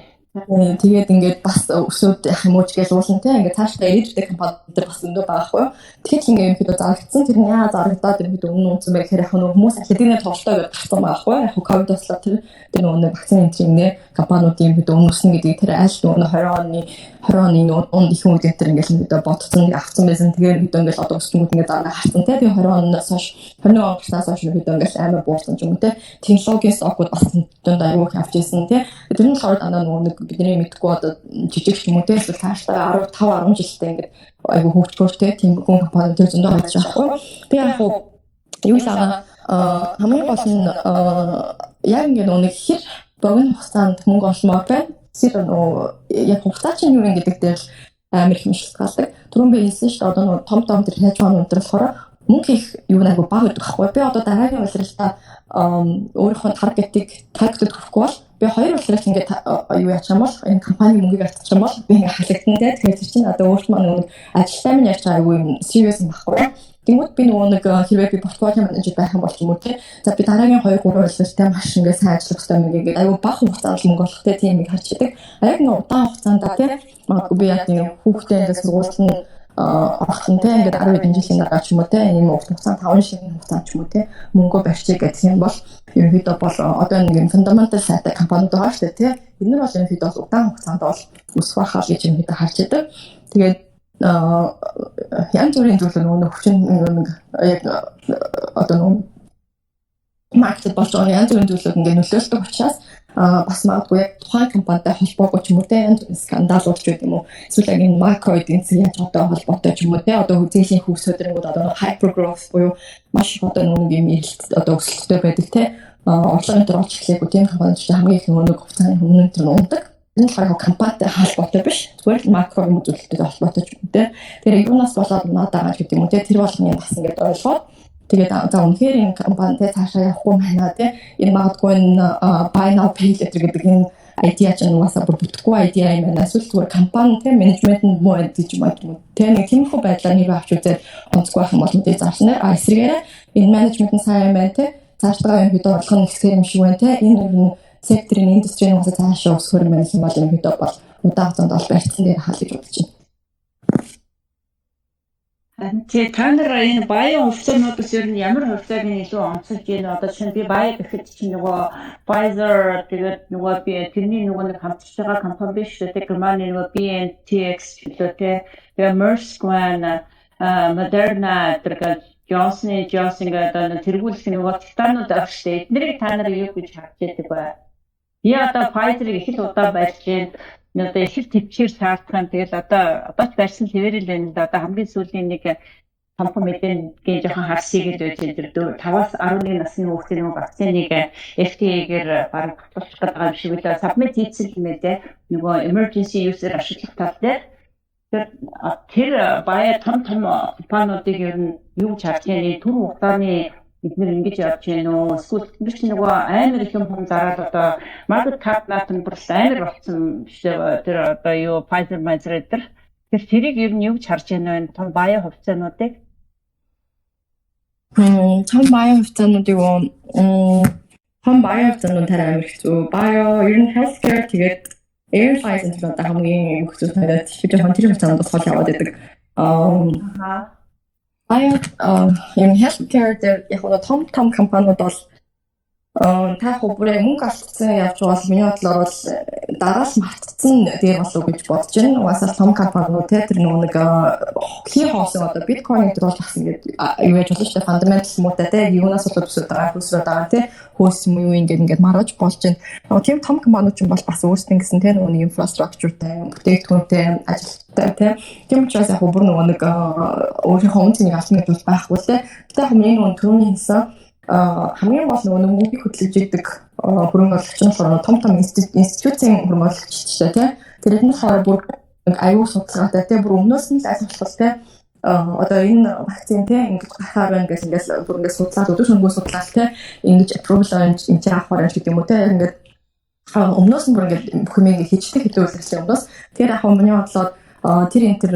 Тэгээд ингээд бас өсөөд явах юм уу ч гэж уулын те, ингээд цаашдаа ирээдүйдээ компани дээр бас зөндөө байгаа байхгүй юу. Тэгэхээр ингээд ерөнхийдөө зарагдсан. Тэр нь яа зарагдаад ерөнхийдөө үнэн үнсэн бэ гэхээр яг нөгөө хүмүүс аль хэдийн тоглолтоо гэж гарсан байгаа байхгүй юу. Яг ковид болслоо тэр нөгөө нэг вакцины энэ нэ компаниудын ерөнхийдөө үнэн өснө гэдгийг тэр аль нөгөө 20 оны нөгөө унд их үед тэр ингээд ерөнхийдөө бодсон, авцсан байсан. Тэгээд ерөнхийдөө ингээд одоо өсөнгүүд ингээд дараа харсан те. Тэгээ 20 оноос хойш, 21 он гарснаас хойш ерөнхийдөө ингээд амар буурсан ч юм уу те. Технологийн stock ууд бас зөндөө аюу их авч ирсэн те. Тэр нь болохоор дандаа нөгөө нэг бидний мэдгүй одоо жижиг ч юм уу те, эсвэл цаашдаа 15 10 жилдээ ингээд айгу хөгжөхөр те, тийм хүн компани тэр зөндөө хайж байгаа байхгүй. Тэгээ яг хуу юу л байгаа, хамгийн гол нь яг ингээд нөгөө нэг хэр богино хугацаанд мөнгө олмоор байна. Тэр нөгөө яг хугацаа чинь юу юм гэдэг дээр л амар их юм шалтгаалдаг. Түрүүн би хэлсэн шүү дээ, одоо нөгөө том том тэр hedge fund өнтер болохоор мөнгө хийх юу нэг айгүй бага гэдэг байхгүй. Би одоо дараагийн улиралдаа өөрийнхөө target-ыг target-д хүрэхгүй бол би хоёр улирал ингээд юу яачих юм бол энэ компани мөнгийг алдчих юм бол би ингээд халагдана те. Тэгэхээр тэр чинь одоо өөрт маань нөгөө ажилтаа минь ярьж байгаа айгүй юм serious юм байхгүй. Тэнгүүд би нөгөө нэг хэрвээ би портфолио менежер байх юм бол ч юм уу те. За, би дараагийн 2 3 улиралтай маш ингээд сайн ажиллах хэрэгтэй юм ингээд айгүй бага хугацаанд мөнгө олох те, тийм юм харж идэг. А яг нэг удаан хугацаанд те, магадгүй би яг нэг хүүхдээ ингээд сургуульд нь ороход нь те, ингээд 10 хэдэн жилийн дараа ч юм уу те, ийм урт хугацаанд, 5 жилийн хугацаанд ч юм уу те, мөнгөө барьчих гэх юм бол ерөнхийдөө бол одоо нэг юм fundamental сайтай компаниуд байгаа шүү дээ те. Энэ нар бол ерөнхийдөө бол удаан хугацаанд бол өсөх байхаа гэж ерөнхийдөө харж идэг. Тэгээд янз бүрийн зүйл нөгөө хүчин нэг яг одоо нөгөө market болж байгаа янз бүрийн зүйлүүд ингээд нөлөөлдөг учраас бас магадгүй яг тухайн компанитай холбоогүй ч юм уу те, янз бүрийн скандалууд ч байд юм уу, эсвэл яг энэ макро эдийн засгийн яаж одоо холбоотой ч юм уу те, одоо зээлийн хөвс өдрөнгүүд одоо hyper growth буюу маш их одоо нэг юм эрэлт одоо өсөлттэй байдаг те, орлогын төр олж эхлэегүй тийм компаниуд хамгийн их нөгөө хугацааны өмнө тэр унадаг. Энэ болохоор яг компанитай холбоотой биш. Зүгээр л макро юм үзүүлэлттэй холбоотой ч юм те. Тэгэхээр юунаас болоод унаад байгаа гэдэг юм уу те, тэр болгоны бас ингээд ойлгоод, тэгээд за, үнэхээр энэ компани те цаашаа явахгүй байна те. Энэ магадгүй энэ buy now pay later гэдэг энэ idea ч угаасаа бүр бүтэхгүй idea юм байна. Эсвэл зүгээр компани те, менежмент нь муу гэж юм уу те, нэг тиймэрхүү байдлаар нэр авч үзээд онцгүй байх юм бол мэдээ зарлана. А эсрэгээрээ энэ менежмент нь сайн юм байна те. Цаашдаа ерөнхийдөө орлого нь ихсээр юм шиг байна те. Энэ ер нь секторын индустрийн угаасаа цаашаа өсгөр юм байна гэх юм бол ерөнхийдөө бол удаан хугацаанд бол барьцсан дээр хаал гэж бодож байна. Тэгээ та нар энэ bio хувьцаануудаас ер нь ямар хувьцааг нь илүү онцолж байна? Одоо чинь би bio гэхэд чинь нөгөө Pfizer, тэгээд нөгөө би тэрний нөгөө нэг хамтарч байгаа компани биш үү? Тэгээ Германы нөгөө BNTX гэлөө те. Тэгээ Maersk байна, Moderna, тэр Johnson Johnson гэдэг тэргүүлэх нөгөө титанууд авч штэ. Эднэрийг та нар юу гэж харж байдаг вэ? Би одоо Pfizer-ыг их л удаа барьж байна, одоо их л төвчээр саардах юм. Тэгэл одоо ч барьсан хэвээрэл байна л да. Одоо хамгийн сүүлийн нэг томхон мэдээгээ жоохон харсыг гэж байж тэр 5-аас 11 насны хүүхдийн нөгөө вакциныг FDA-гээр бараг батлуулах гэдэг юм шиг үлээ. Submit хийсэн юм ээ. Нөгөө emergency use-ээр ашиглах тал дээр тэр bio том том компаниудыг ер нь юу гэж харж байна? Түр хугацааны бид нэр ингэж явж гэнэ үү? Эсвэл бид нар чинь нөгөө амар их юм хум зараад одоо market cap наад нь бүр амар болсон биш үү? Тэр одоо юу Pfizer, Pfizer энэ тэр тэрийг ер нь юу гэж харж байна вэ? Том bio хувьцаануудыг. Том bio хувьцаануудыг, том bio хувьцаанууд арай амар хэцүү. Bio ер нь healthcare, тэгээд airlines энэ одоо хамгийн хэцүү санагдаад би жоохон тэр хувьцаануудаас хол яваад байдаг. Аа bio ер нь healthcare дээр яг нь том том компаниуд бол та яг бүрээ мөнгө алдсан явж байгаа бол миний бодлоор бол дараа л мартцсан дээр болов гэж бодож байна. Угаасаа том компаниуд те, тэр нөгөө нэг хий хоосон одоо биткойн гэдэг бол бас ингээд юу яаж болно шүү дээ. Fundamental муутай те, юунаас болоод өсөд байгаа, хөсрөөд байгаа те, хөөс юм юу ингээд ингээд маргаж болж байна. Нөгөө тийм том компаниуд ч бол бас өөрсдөө гэсэн те, нөгөө нэг инфраструктуртай, бүтээгдэхүүнтэй, ажилттай те. Тийм учраас яг бүр нөгөө нэг өөрийнхөө үн цэнийг олно гэж бол байхгүй л те. Гэтэ яг миний нөгөө түрүүний хэлсэн хамгийн гол нөгөө мөнгийг хөдөлгөж идэг хөрөнгө оруулагч нь болохоор том том институцийн хөрөнгө оруулагч тий. Тэр нь болохоор бүр аюу судалгаатай тий, бүр өмнөөс нь л аль болох тий, одоо энэ вакцин тий ингэж гарахаар байна гэж ингээл бүр ингээд судлаад, өдөр шөнөгүй судлаад тий, ингэж approval энэ чинь авахар байна гэдэг юм уу тий, ингээд өмнөөс нь бүр ингээд бүх юм ингээд хийждэг хэдэн үйлдвэрлэлийн өмнөөс. Тэгэхээр яг миний бодлоор тэр энэ тэр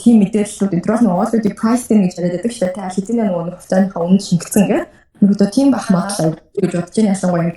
тийм мэдээллүүд энэ тэр нөгөө already priced in гэж яриад байдаг шүү дээ. Тэ, хэдийн нөгөө хувьцааныхаа үнэ шингэсэн гэдэг. Ерөөдөө тийм байх магадлал гэж бодож байна. Ялангуяа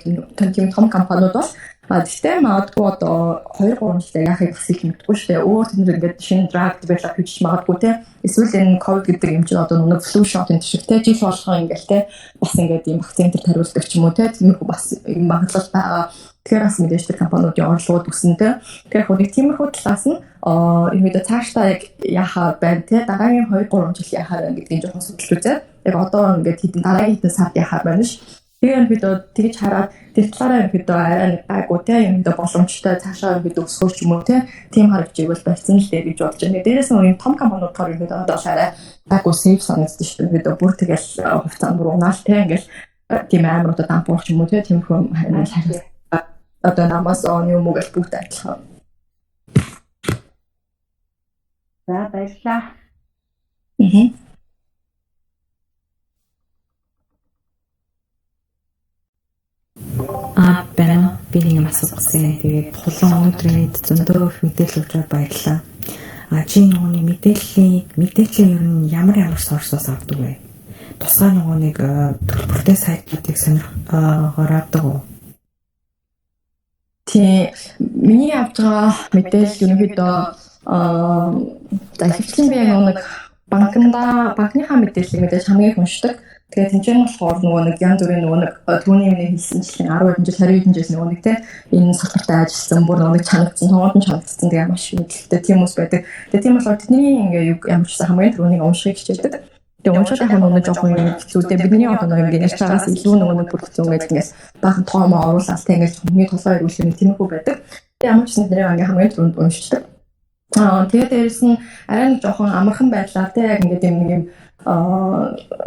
тийм том компаниуд бол. А тэгтээ магадгүй одоо 2 3 жилээр яахыг бас их мэдэхгүй шүү дээ. Өөр тэнд ингээд шинэ drug develop хийж магадгүй те. Эсвэл энэ COVID гэдэг юм чинь одоо нэг flu shot энэ шиг те, жил болгон ингээд те, бас ингээд ийм вакцин төр тариулдаг ч юм уу те. Тиймэрхүү бас юм магадлал байгаа. Тэгэхээр бас мэдээж тэр компаниудын орлогод өснө те. Тэгэхээр яг нэг тиймэрхүү талаас нь ерөнхийдөө цаашдаа яг яхаа байна те, дараагийн 2 3 жил яхаа байна гэдгийг жоохон судалж үзээд, яг одоо ингээд хэдэн дараагийн хэдэн сард яхаа байна ш. Тэгээ ерөнхийдөө тэгж хараад тэр талаараа ерөнхийдөө арай нэг гайгүй те, ерөнхийдөө боломжтой цаашаа ерөнхийдөө өсгөх ч юм уу те, тийм харагдаж байсан л дээ гэж бодож байна. Дээрээс нь юм том компаниудаар ерөнхийдөө одоо арай гайгүй safe санагддаг шүү дээ. Ерөнхийдөө бүр тэгэл хувьцаанд бүр унаал те, ингээл тийм амар одоо dump уух ч юм уу те, тиймэрхүү харин одоо Amazon юм уу гэл бүгд адилхан. За, баярлалаа. Аа, байна. Би нэг юм асуух гэсэн. Тэгээд хулан өнөөдрийн зөндөө их мэдээлэл өгч баярлалаа. А чи нөгөө нэг мэдээллийн ер нь ямар source-оос авдаг вэ? Тусгай нөгөө нэг төлбөртэй сайтуудыг сонирхоор авдаг уу? Тий, миний авч байгаа мэдээлэл ерөнхийдөө за ихэвчлэн би яг нэг банкныхаа мэдээллийг мэдээж хамгийн их уншдаг. Тэгээд тэнцэн болохоор нөгөө нэг янз бүрийн нөгөө нэг түүний миний хэлсэнчлэн 10 хэдэн жил 20 хэдэн жил нөгөө нэг те энэ салбарт ажилласан бүр нөгөө нэг чанагдсан, тоогонд нь чанагдсан тэгээ маш мэдлэгтэй тийм хүмүүс байдаг. Тэгээд тийм болохоор тэдний ингээ юу ямар ч гэсэн хамгийн түрүүнийг уншихыг хичээдэг. Тэгээд уншаад байх нь жоохон юм хэцүү те. Бидний одоо нөгөө ингээ ярьж байгаас илүү нөгөө нэг бүр хэцүү ингээд ингээс баахан тоомоо оруулаад те ингээд хүний толгой эргүүлэх юм тиймэрхүү байдаг. Тэгээд ямар ч гэсэн тэдний ингээ хамгийн түрүүнд уншдаг. Тэгээд дээрэс нь арай нэг жоохон амархан байдлаар те яг ингээд юм нэг юм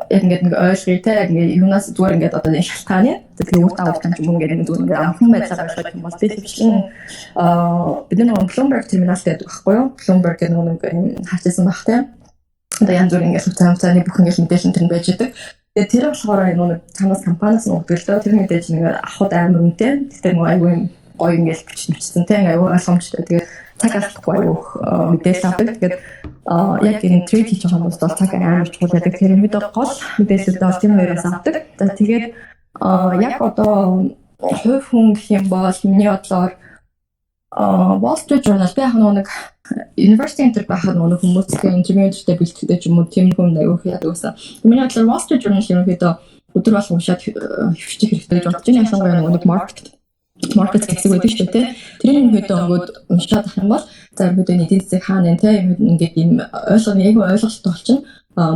яг ингээд нэг ойлгоё те яг ингээд юунаас зүгээр ингээд одоо энэ шалтгааны тэгээ үр дагавар ч юм ингээд нэг зүгээр ингээд амархан байдлаар ойлгох юм бол би хөвчлэн бид нар Bloomberg терминал гэдэг байхгүй юу? Bloomberg гэдэг нэг юм харчихсан баг те. Одоо янз бүрийн ингээд хувьцааны бүх ингээд мэдээлэл тэр нь байж байгаа. Тэгээ тэр болохоор нэг цаанаас компаниас нь өгдөг л дөө. Тэр мэдээлэл нэг авахд амар үнэтэй. Гэхдээ нөгөө айгүй гоё ингээд бичсэн те айгүй ойлгомжтой. Тэгээд цаг алдахгүй айгүй мэдээлэл авдаг. Тэгээд яг энэ трейд хийж байгаа хүмүүст бол цаг амар чухал байдаг. Тэр юмдээ гол мэдээлэлүүд бол тийм хоёроос авдаг. За тэгээд яг одоо хувь хүн гэх юм бол миний бодлоор Wall Street Journal би яг нэг University Center байхад нөгөө хүмүүстэй интервью энтертэй бэлтгэдэг ч юм уу тийм хүн айгүй их яадаг байсан. Миний бодлоор Wall Street Journal ерөнхийдөө өдөр болгон уншаад хэвшчих хэрэгтэй гэж бодож байна. Ялангуяа нөгөө нэг market хэсэг байдаг шүү дээ. Тэрийг ерөнхийдөө өнгөд уншаад ах юм бол за ерөнхийдөө эдийн засаг хаана нэ те ингээд ийм ойлгоно айгүй ойлголттой болчихно.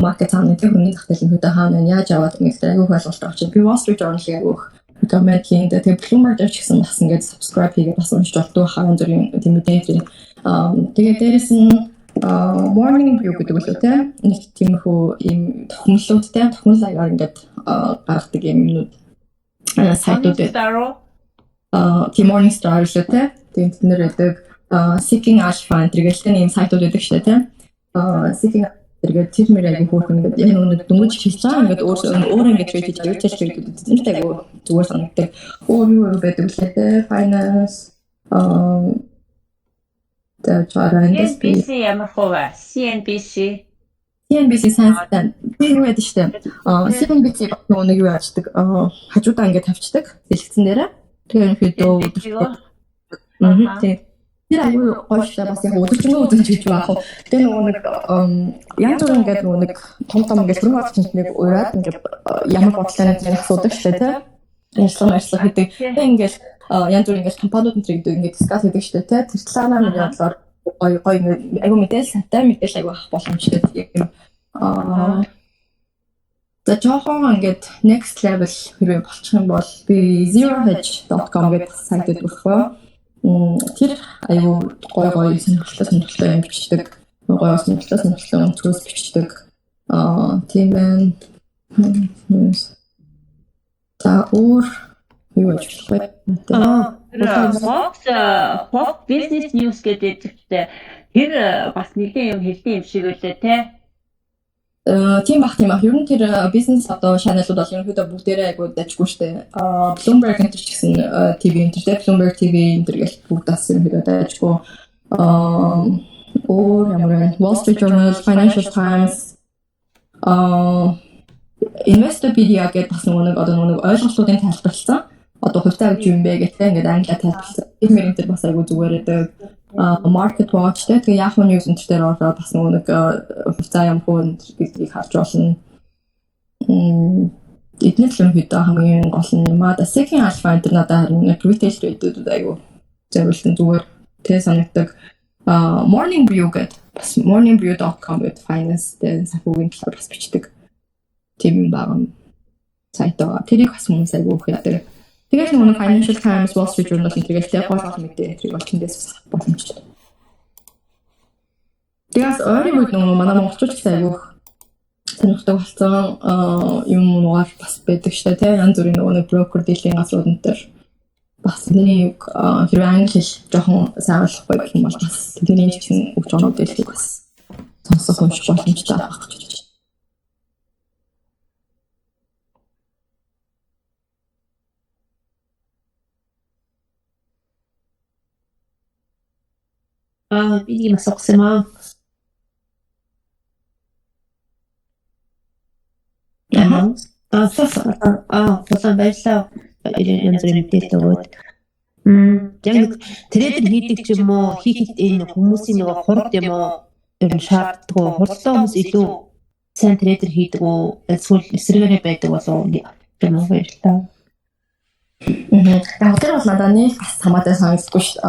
Market хаана нэ хөрөнгөний зах зээл ерөнхийдөө хаана нэ яаж яваад ингээд айгүй ойлголттой болчихно. Би Wall Street Journal-ыг айгүй recommend хийдэг. Тэгээ Bloomberg дээр ч гэсэн бас ингээд subscribe хийгээд бас уншиж болдгоо хаан зүрийн тийм мэдээ. Тэгээ дээрэс нь Morning Brew гэдэг үлээ те нэг тиймэрхүү ийм тохимлуудтай тохимол аягаар ингээд гаргадаг юм юмнууд сайтууд байдаг. Тийм Morning Star үлээ те. Тэгээд тэд нэр байдаг Seeking Alpha энэ ийм сайтууд байдаг шүү дээ те. Seeking тэргээд тэр мөр айгүй хөөрхөн ингээд яг нэг дөнгөж хэлж байгаа ингээд өөр ингээд трейд хийж retail trade эднэрт айгүй зүгээр санагддаг. Өөр юу байдаг лээ те finance CNBC ямар хөө вэ? CNBC сайнстай би юу байдаг шүү дээ. CNBC нөгөө нэг юу яачдаг хажуудаа ингээд тавьчихдаг дэлгэцэн дээрээ. Тэгээ ерөнхийдөө тийм тэр айгүй гоё шүү дээ. Бас яг өдөржингөө үзэж гэж байх уу. Тэгээ нөгөө нэг янз бүрийн ингээд нөгөө нэг том том ингээд хөрөнгө оруулагчид нэг ураад ингээд ямар бодлоо нэг асуудаг шүү дээ тий. Ажиллах гэдэг. Тэгээ ингээд янз бүрийн ингээд компаниуд энэ гэдэг ингээд дискас хийдэг шүү дээ тий. Тэр талаараа миний бодлоор гоё гоё айгүй мэдээлэл сайтай мэдээлэл айгүй авах боломжтой тийм. За жоохон ингээд next level хэрвээ болчих юм бол би zerohedge.com гэдэг сайт байдаг байхгүй юу? Тэр аюу гой гой сонирхолтой юм бичдэг. Гой сонирхолтой өнцгөөс бичдэг. Тийм байна. За өөр юу гэж болох вэ? Fox Business News гэдэг зэгтээ тэр бас нэлээд юм хэлдэг юм шиг үлээ те. Тийм бах. Ер нь тэр бизнес одоо channel-ууд бол ерөнхийдөө бүгдээрээ айгуу дажгүй штэ. Bloomberg энэ ч гэсэн TV энэ тэр Bloomberg TV энэ тэр гэл бүгд бас ерөнхийдөө дажгүй. Өөр ямар вэ? Wall Street Journal, Financial Times, Investopedia гэдэг бас нөгөө нэг одоо нөгөө нэг ойлголтуудын тайлбарласан. Одоо хувьцаа гэж юм бэ гэх тэ ингээд англиар тайлбарласан. Тэр мөрөн тэр бас айгуу зүгээр байдаг. Market Watch тэ тэгээ Yahoo News энэ дээр ороод бас нөгөө нэг хувьцаа юм хөө гэдгийг харж болно. Эдгээр л ерөнхийдөө хамгийн гол нь юм аа. Seeking Alpha энэ надад харин retail trade-үүд айгуу зориулсан зүгээр тэ санагддаг. Morning Brew гэдэг бас morningbrew.com гэдэг finance дээр санхүүгийн талаар бас бичдэг тийм юм байгаа сайт байгаа. Тэрийг бас хүмүүс айгуу их яадаг. Тэгэл нөгөө Financial Times, Wall Street Journal энэ тэгэл тэ гол гол мэдээ тэрийг бол тэндээс боломжтой. Тэгээс ойрын үед нөгөө манай монголчууд гэсэн айгуу сонирхдаг болсон юм нугаар бас байдаг шүү дээ тэ янз бүрийн нөгөө нэг брокер дийлинг газрууд энэ төр бас тэдний юг хэрвээ англи хэл жоохон сайн ойлгохгүй гэх юм бол бас тэдний ч гэсэн өгч байгаа мэдээллийг бас Сонсох, унших боломжтой байх гэж байна. Аа, би нэг юм асуух юм аа. Аа, аа, баярлалаа. Янз бүрийн мэдээлэл өгөөд. Яг trader хийдэг ч юм уу, хийхэд энэ хүмүүсийн нөгөө хурд юм уу, ер нь шаарддаг уу? Хурдтай хүмүүс илүү сайн trader хийдэг үү? Эсвэл эсрэгээрээ байдаг болов уу? Юм уу, баярлалаа. Яг тэр бол надад нэг бас хамаатай санагддаггүй шүү.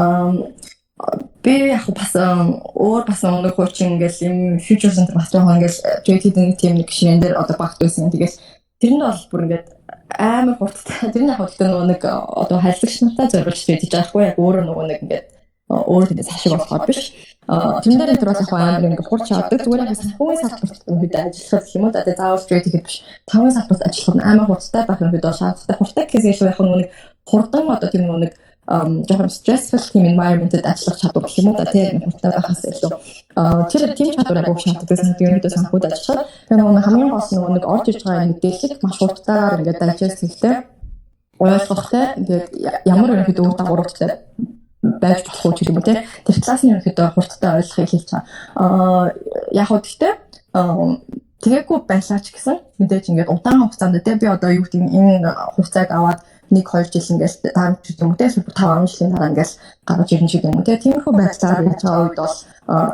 Би яг бас өөр бас нэг хуучин ингээл юм future center бас жоохон ингээл trade хийдэг нэг тийм нэг ширээн дээр одоо багт байсан. Тэгэл тэр нь бол бүр ингээд амар хурдтай. Тэр нь яг хөтөлбөр нөгөө нэг одоо харилцагч нартай зориулж trade хийж байгаа хгүй, яг өөрөө нөгөө нэг ингээд өөр тэндээс ашиг болохоор биш. Тэрэн дээр тэр бол яг амар ингээд хурд чаддаг. Зүгээр яг санхүүгийн салбарт ерөнхийдөө ажиллах гэх юм уу. Тэгээ заавал trade хийхэд биш. Санхүүгийн салбарт ажиллах нь амар хурдтай байх ерөнхийдөө шаардлагатай. Хурдтай гэхээс илүү яг нөгөө нэг хурдан одоо тийм нөгөө нэг жоохон stressful тийм environment-д ажиллах чадвар гэх юм уу да, тийм хурдтай байхаас илүү тэр тийм чадвар агуу шаардлагатай санагдав ерөнхийдөө санхүүд ажиллахад. Тэгээ нөгөө хамгийн гол нь нөгөө нэг орж ирж байгаа мэдээллийг маш хурдтайгаар ингээд digest хийхтэй, ойлгохтой, ингээд ямар ерөнхийдөө үр дагавруудтай байж болох уу гэх юм уу, те, тэр талаас нь ерөнхийдөө хурдтай ойлгохыг хэлж байгаа. Яг хөө гэхдээ тэгээгүй байлаа ч гэсэн мэдээж ингээд удаан хугацаанд, те, би одоо юу гэдэг энэ хугацааг аваад 1 2 жил ингээл дарамт ч юм уу, те, эсвэл 5 10 жилийн дараа ингээл гаргаж ирнэ ч юм уу, те, тиймэрхүү байдлаар яаж байгаа үед бол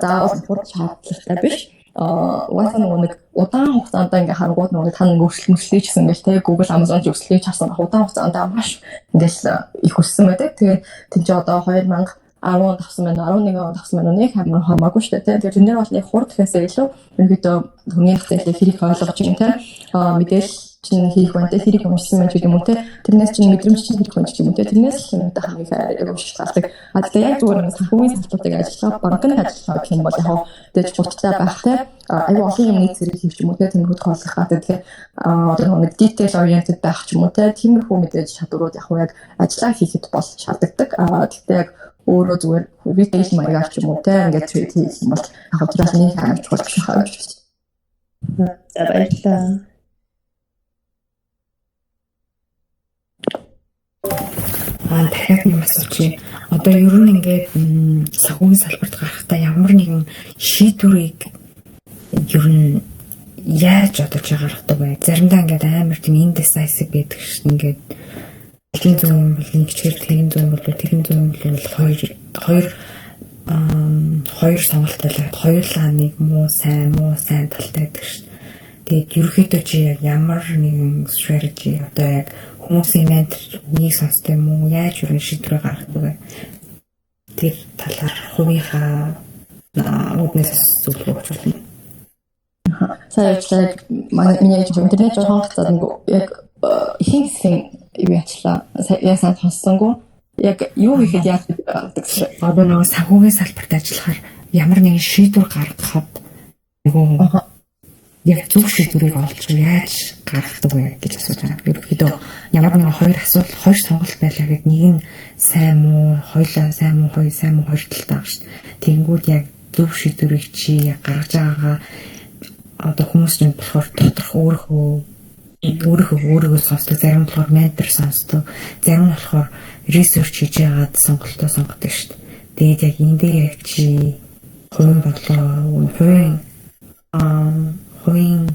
заавал хурд шаардлагатай биш. Угаасаа нөгөө нэг удаан хугацаанд ингээ харангууд нөгөө та нэг өөрчлөлт мөслөж гэсэн ингээл те, Google, Amazon ч өслөж харсан баг, удаан хугацаанд маш ингээл их өссөн байдаг. Тэгээд тэн чи одоо 2010 онд авсан байна, 11 онд авсан байна, нэг амар хамаагүй шүү дээ. Тэгэхээр тэн дээр бол нэг хурд гэхээсээ илүү ерөнхийдөө хүний нөх зээлийг хэрэг ойлгож юм те, мэдээлэл чинь хийх байна те, хэрэг уншсан байна ч гэдэг юм уу те, тэрнээс чинь мэдрэмж чинь хэрэг байна ч юм уу те, тэрнээс л юмтай хамгийн яг шалтгаалдаг. А тэгэхээр яг зүгээр нэг санхүүгийн салбартыг ажиллах, банкны ажиллах гэх юм бол яг дэж хурдтай байх те, аюу олон юмны зэрэг хийх ч юм уу те, тиймэрхүү тохиолдол гардаг. Тэгэхээр одоо нэг detail oriented байх ч юм уу те, тиймэрхүү мэдээж чадварууд яг яг ажиллаа хийхэд бол шаардлагатай. А гэхдээ яг өөрөө зүгээр retail маягаар ч юм уу те, ингээд trade хийх юм бол яг тэр бол нэг амар чухал биш хаа гэж. За, баярлалаа. Аа, дахиад нэг асуучих. Одоо ер нь ингээд санхүүгийн салбарт гарахдаа ямар нэгэн шийдвэрийг ер нь яаж одоо чи гаргадаг вэ? Заримдаа ингээд амар тийм indecisive байдаг шин, ингээд тийм зөв юм бол нэг чигээр, тэр зөв юм бол тэр зөв юм бол хоёр сонголт байлаа. Хоёулаа нэг муу сайн, муу сайн талтай байдаг шин. Тэгээд ерөөхдөө чи яг ямар нэгэн strategy, одоо яг хүмүүсийн ментор үгийг сонсдог юм уу? Яаж юу шийдвэр гаргадаг вэ? Тэр талаар хувийнхаа үүднээс зөвлөгөө өгч болно. Сая ярьчлаа, манай миний интернет жоохон гацаад нэг яг ихэнх хэсгийн юу яачлаа. Яг сайн сонссонгүй. Яг юу хийхэд яаж гэдэг. Одоо нөгөө санхүүгийн салбарт ажиллахаар ямар нэгэн шийдвэр гаргахад нөгөө яг зөв шийдвэрийг олж яаж гаргадаг вэ гэж асууж байгаа. Ерөнхийдөө ямар нэгэн хоёр асуулт, хоёр сонголт байлаа гэхэд нэг нь сайн муу, хоёулаа сайн муу, хоёр сайн муу, хоёр талтай байгаа шүү дээ. Тэнгүүд яг зөв шийдвэрийг чи яг гаргаж байгаагаа одоо хүмүүс нь болохоор доторх өөрийнхөө өөрийгөө сонсдог, зарим болохоор ментор сонсдог, зарим нь болохоор research хийж яагаад сонголтоо сонгодог шүү дээ. Тэгээд яг энэ дээр яг чи хувийн бодлоо, хувийн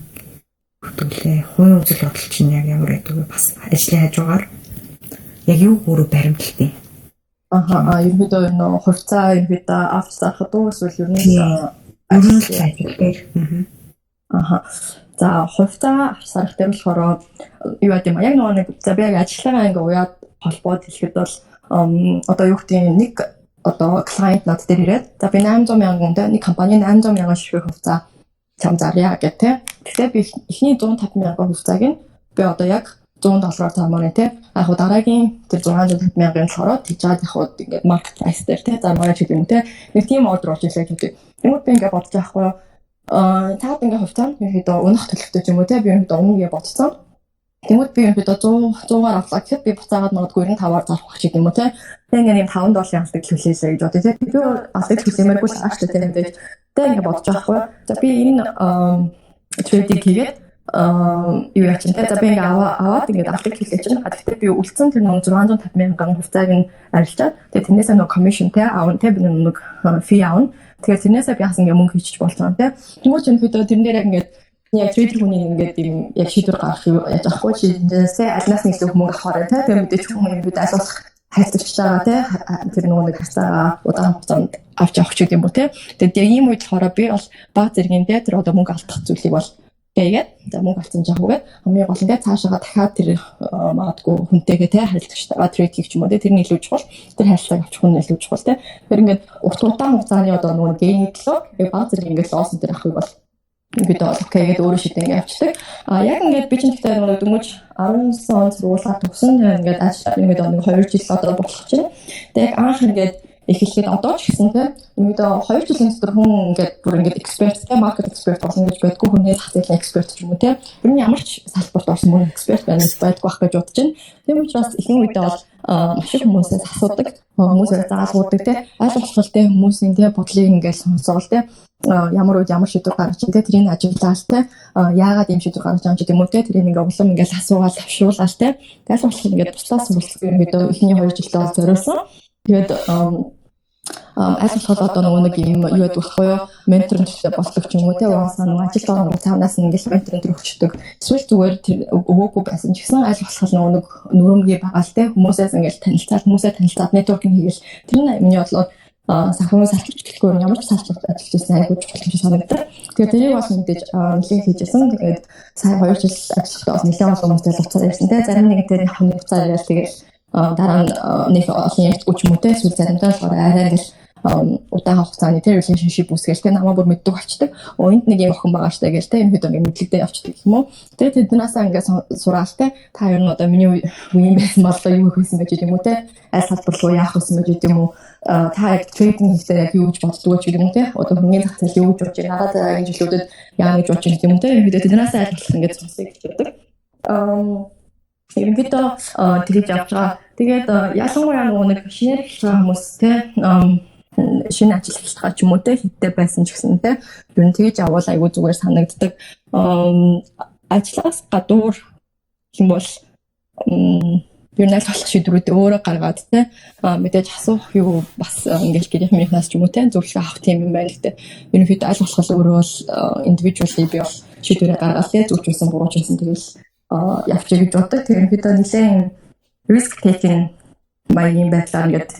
хөтөлөө, хувийн үзэл бодол чинь яг ямар байдаг вэ? Бас ажлын хажуугаар яг юу өөрөө баримталтай. Аха, ерөнхийдөө нөө хувьцаа ерөнхийдөө авч зарахад уу эсвэл ер нь ажил дээр. Аха. За, хувьцаа авч зарах дээр болохоор юу яд юм, яг нөгөө нэг, за, би яг ажиллагаа ингээ уяад холбоод хэлэхэд бол одоо юу гэдэг нэг одоо client над дээр ирээд, за, би 800 мянган те, нэг компани 800 мянган ширхэг хувьцаа чам зарья гэх те. Тэгэхээр би эхний 150 мянган хувьцааг нь би одоо яг 100 доллараар зармаар те. Яг хуу дараагийн тэр 650 мянган болохоор тийжээд яг хуу ингээд market price дээр те зармаар ч гэдэг юм те. Нэг тийм ордер болж илээ гэдэг. Тэгмүүд би ингээд бодож байгаа хгүй. Аа, цаад ингээд хувьцаа нь ерөнхийдөө унах төлөвтэй ч юм уу те. Би ерөнхийдөө унах гэж бодсон. Тэнгүүд би ерөнхийдөө 100 100-аар авлаа гэхэд би буцаагаад магадгүй 95-аар зарах байх ч юм уу те. Тэгээ ингээд юм 5 долларын алдагдал хүлээлээ гэж бодъё те. Би алдагдал хүлээмээргүй л ааш те мэдээж. Тэгээ ингээд бодож байгаа хгүй. За би энэ trade-ийг хийгээд юу яа чинь те. За би ингээд аваад ингээд алдагдал хүлээж чинь. Гэхдээ би үлдсэн тэр нэг 650 мянган хувьцааг нь арилжаад тэгээ тэрнээсээ нэг commission те аавна те, би нэг fee аавна. Тэгэхээр тэрнээсээ би бас ингээд мөнгө хийчих болж байгаа те. Тэнгүүч ерөнхийдөө тэрэн дээр яг ингээд яг trader хүний ингээд юм яг шийдвэр гаргах юу яаж авахгүй чи эндээсээ альнаас нэг илүү мөнгө авахаар те. Тэгээ мэдээж хүн юм бид аль болох хайцагчтайгаа те тэр нөгөө нэг харьцаагаа удаан хугацаанд авч явах ч гэдэм үү те. Тэгээд яг ийм үед болохоор би бол баг зэргийн те тэр одоо мөнгө алдах зүйлийг бол гээгээд, за мөнгө алдсан жаах үгээд хамгийн гол нь те цаашаага дахиад тэр магадгүй хүнтэйгээ те харилцагчтайгаа trade хийх ч юм уу те, тэр нь илүү чухал, тэр харилцааг авчих нь илүү чухал те. Тэр ингээд урт удаан хугацааны одоо нөгөө gain төлөө баг зэрэг ингээд loss энэ авахыг бол бид бол okay гэдээ өөрөө шийдэн ингээд авчдаг. А яг ингээд би ч гэхдээ нөгөө дөнгөж 19 он сургуулаа төгсөн, ингээд ажил ингээд нэг 2 жил одоо болох чинь. Тэгээ яг анх ингээд эхлэхэд одоо ч гэсэн те өнөөдөр 2 жилийн дотор хүн ингээд бүр ингээд expert те, market expert болно гэж байдгүй, хүний зах зээлийн expert ч юм уу те. Ер нь ямар ч салбарт орсон мөн expert байна гэж байдгүй байх гэж бодож байна. Тийм учраас ихэнх үедээ бол маш их хүмүүсээс асуудаг, хүмүүсээс заалгуудаг те, аль болох те хүмүүсийн те бодлыг ингээд сонсоол те, ямар үед ямар шийдвэр гаргаж чинь те, тэрийг ажиглаал те, яагаад ийм шийдвэр гаргаж байгаа юм ч гэдэм үү те, тэрийг ингээ улам ингээ асуугаал тавшруулаад те, аль болох ингээд туслаас суралцах юм гэдэг эхний 2 жилдээ бол зориулсан. Тэгээд аль болох одоо нөгөө нэг юм юу гэдэг вэ юу, ментор өнтертэй болдог ч юм уу те, угаасаа нөгөө ажилд оронгууд цаанаас нь ингээл ментор өнтер өгчдөг. Эсвэл зүгээр тэр өгөөгүй байсан ч гэсэн аль болох нөгөө нэг нүрэмгий багаал те, хүмүүсээс ингээл танилцаад, хүмүүсээ танилцаад networking хийгээл, тэр нь миний бодлоор санхүүгийн салбарч гэлгүй ямар ч салбарт ажиллаж байсан айгүй чухал юм шиг санагддаг. Тэгээд тэрийг бас мэдээж нэлээд хийжсэн. Тэгээд сая 2 жил ажиллахдаа бас нэлээд олон хүмүүстэй уцаар ярьсан те. Зарим нэгэнтэй яг нэг уцаар яриад тэгээд дараа нь нэг олон ярьдаггүй ч юм уу те. Эсвэл заримдаа болохоор арай ингээл удаан хугацааны тэр relationship үүсгээл те, намаа бүр мэддэг болчдөг. Оо, энд нэг юм охин байгаа штэ гээл те, энэ хэд ингээд мэдлэгдээ явчихдаг юм уу. Тэгээ тэднээсээ ингээд сураал те, та ер нь одоо миний үеийн байсан боллоо юу хийх байсан байж юм уу те, аль салбар руу яах байсан байж юм уу, та яг trading хийхдээ яг юу гэж боддог вэ гэдэг юм уу те, одоо хөрөнгөний зах зээл юу гэж бодож байна, дараа дараагийн жилүүдэд яа гэж бодож байна гэдэг юм уу те, ерөнхийдөө тэднээсээ аль болох ингээд сонсъё гэж боддог. Ерөнхийдөө тэгэж явж байгаа. Тэгээд ялангуяа нөгөө нэг шинээр эхэлж байгаа хүмүүс те, шинэ ажил эхэлж байгаа ч юм уу те, хиттэй байсан ч гэсэн те, ер нь тэгэж явуул айгүй зүгээр санагддаг. Ажлаас гадуур юм бол ер нь аль болох шийдвэрүүдээ өөрөө гаргаад те, мэдээж асуух юу бас ингээл гэрийнхнээс ч юм уу те зөвлөгөө авах тийм юм байна. Гэтэ ерөнхийдөө аль болох өөрөө бол individually би бол шийдвэрээ гаргаад те, зөв ч байсан буруу ч байсан тэгэл явчих гэж боддог. Тэр ерөнхийдөө нэлээд risk taking маягийн байдлаар ингээд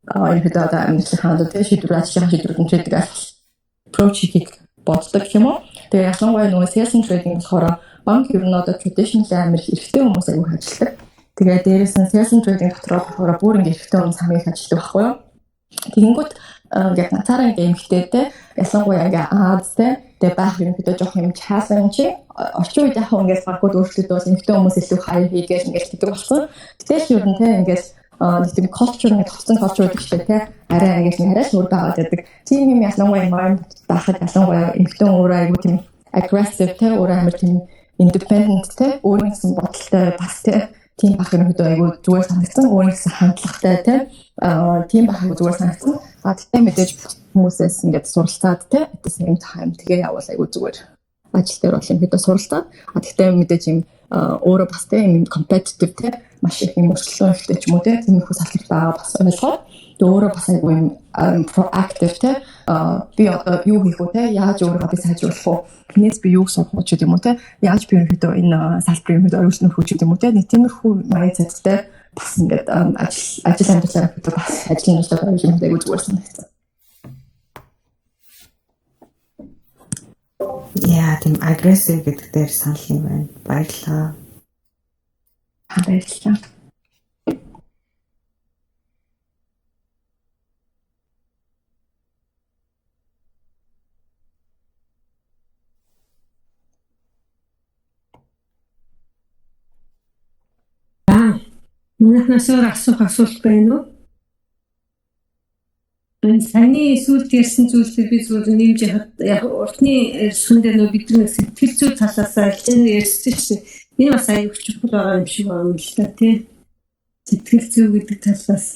ерөнхийдөө одоо амьдралынхаа одоо те шийдвэр, ажлын шийдвэрүүд нь гэдэг approach хийхийг боддог юм уу. Тэгээ ялангуяа нөгөө sales and trading болохоор банк ер нь одоо traditional амар их эрэгтэй хүмүүс аягүй ажилладаг. Тэгээ дээрээс нь sales and trading дотор болохоор бүр ингээд эрэгтэй хүмүүс хамгийн их ажилладаг байхгүй юу. Тэгэнгүүт ингээд ганцаараа ингээд эмэгтэйтэй, ялангуяа ингээд Аз те, тэгээ байх ерөнхийдөө жоох юм challenge. Орчин үед яг ингээд банкуд өөрчлөлт бол эмэгтэй хүмүүс илүү hire хийгээл ингээд гэдэг болсон. Гэтэл ер нь те ингээд нэг тийм culture, ингээд тогтсон culture гэдэг чинь те арай ингээд арай л өөр байгаад байдаг. Тийм юм ялангуяа environment байхад ялангуяа эмэгтэй өөрөө айгүй тийм aggressive те, өөрөө амар тийм independent те, өөрийн гэсэн бодолтой бас те, тийм байх ерөнхийдөө айгүй зүгээр санагдсан. Өөрийн гэсэн хандлагатай те, тийм байх айгүй зүгээр санагдсан. А тэгтээ мэдээж хүмүүсээс ингээд суралцаад те, at the same time тэгээ явуул айгүй зүгээр. Ажил дээр бол ерөнхийдөө суралцаад, а тэгтээ мэдээж юм өөрөө бас те юм competitive те, маш их юм өрсөлдөөн ихтэй ч юм уу те, тиймэрхүү салбарт байгаа бас ойлгоод, тэгээ өөрөө бас айгүй юм proactive те, би одоо юу хийх вэ те, яаж өөрийгөө би сайжруулах вэ, хинээс би юу сурах вэ ч гэдэг юм уу те, яаж би ерөнхийдөө энэ салбарын ерөнхийдөө өргөжлөх үү ч гэдэг юм уу те, нэг тиймэрхүү mindset-тэй бас ингээд ажил амьдралаар ерөнхийдөө бас ажлын амьдралаар ерөнхийдөө айгүй зүгээр санагдсан. Яа, тийм aggressive гэдэг дээр санал нэг байна. Баярлалаа. Баярлалаа. Манайхнаас өөр асуух асуулт байна уу? Саяны сүүлд ярьсан зүйлсийг би зүгээр нэмж яхад, яг уртны ярьсан дээр нөө бид нэг сэтгэл зүй талаас аль ярьсан шүү. Энэ бас аюул чухал байгаа юм шиг байна л да, тий. Сэтгэл зүй гэдэг талаас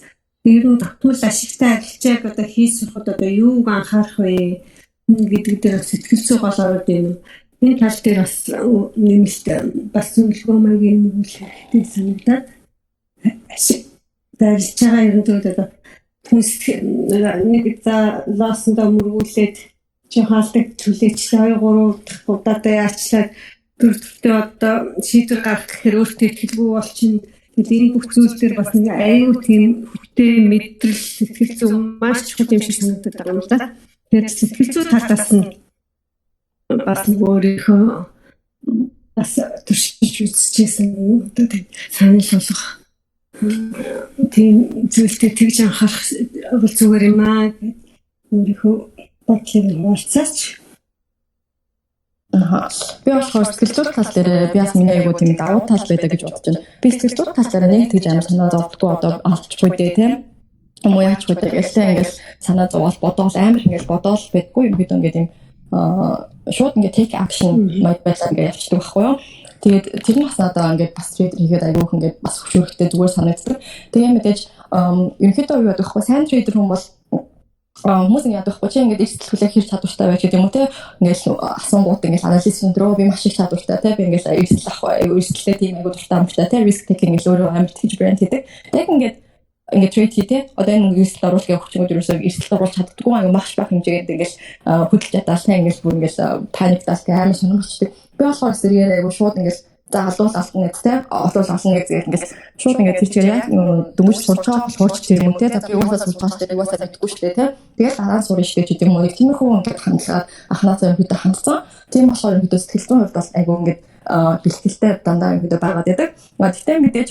ер нь тогтмол ашигтай арилжааг одоо хийж сурахад одоо юуг анхаарах вэ гэдэг дээр сэтгэл зүй гол ороод байна. Энэ тал дээр бас нэмэлт бас зөвлөгөө маягийн нэг хэрэгтэй санагдаад арилж байгаа ер нь тэгвэл одоо хүмүүс нэг за лоосондоо мөргүүлээд жоохон алдаг түлээчлээ 2 3 дахь удаадаа яачлаад төрөлтөө одоо шийдвэр гаргах гэхээр өөртөө итгэлгүй болчихно. Тэгэл энэ бүх зүйл дээр бас нэг аюу тийм хүчтэй мэдрэл, сэтгэл зүй маш чухал юм шиг санагдаад байгаа юм л да. Тэгэхээр сэтгэл зүй талаас нь бас нэг өөрийнхөө бас туршиж үзчихсэн одоо тийм санал болгох тийм зүйлтэй тэгж анхаарах бол зүгээр юм аа гэд өөрийнхөө бодлыг хуваалцаач. Аа. Би болохоор сэтгэл зүйн тал дээр би бас миний айгуу тийм давуу тал байдаг гэж бодож байна. Би сэтгэл зүйн тал дээр нэг тэгж амар санаа зовдгоо, одоо алдчихгүй дээ, тийм юм уу, яач вэ гэлээ ингээл санаа зовоол бодоол амар ингээл бодоол байдгүй юм, бид ингээд юм шууд ингээд take action маяг байдлаар ингээд явчихдаг байхгүй юу. Тэгээд тэр нь бас надаа ингээд бас trader хийгээд айгүйх ингээд бас хөшөөрөхтэй зүгээр санагддаг. Тэгээ мэдээж ерөнхийдөө юу гэдэг вэ? Сайн trader хүн бол хүмүүс ингэ яадаг вэ? Чи ингээд эрсдэл хүлээх хэр чадвартай байж гэдэг юм уу, те? Ингээд асуунгууд ингээд анализ өндрөө би маш их чадвартай, те, би ингээд эрсдэл авах, эрсдэлтэй тийм айгуу дуртай амартай, те, risk taking ингээд өөрөө амар тэгж брэнд хийдэг. Яг ингээд trade хий, те, одоо энэ мөнгө эрсдэл оруулах гэх хүчингүүд ерөөсөө эрсдэл оруулах чаддаггүй, аяга маш бага хэмжээнд ингээд хөдөлж ятаал, те, ингээд бүр ингээд panic-тал, те, амар сонирхолтой болчдөг. Би болохоор сэргээр айгуу шууд ингээд за алдуул алдна гэдэг, те, олвол олно гэдэг ингээд шууд ингээд тэр чигээр яг дөнгөж сурч байгаа бол хурц тэр юм уу, те, за би угаасаа сурч байгаа шүү дээ, угаасаа мэдэхгүй шүү дээ, те, тэгэл дараа нь сурна шүү дээ гэдэг юм уу, нэг тиймэрхүү ингээд хандлагаар анхнаасаа ерөнхийдөө хандсан. Тийм болохоор ерөнхийдөө сэтгэл зүйн хувьд бол айгуу ингээд бэлтгэлтэй дандаа ерөнхийдөө байгаад байдаг. Гэхдээ мэдээж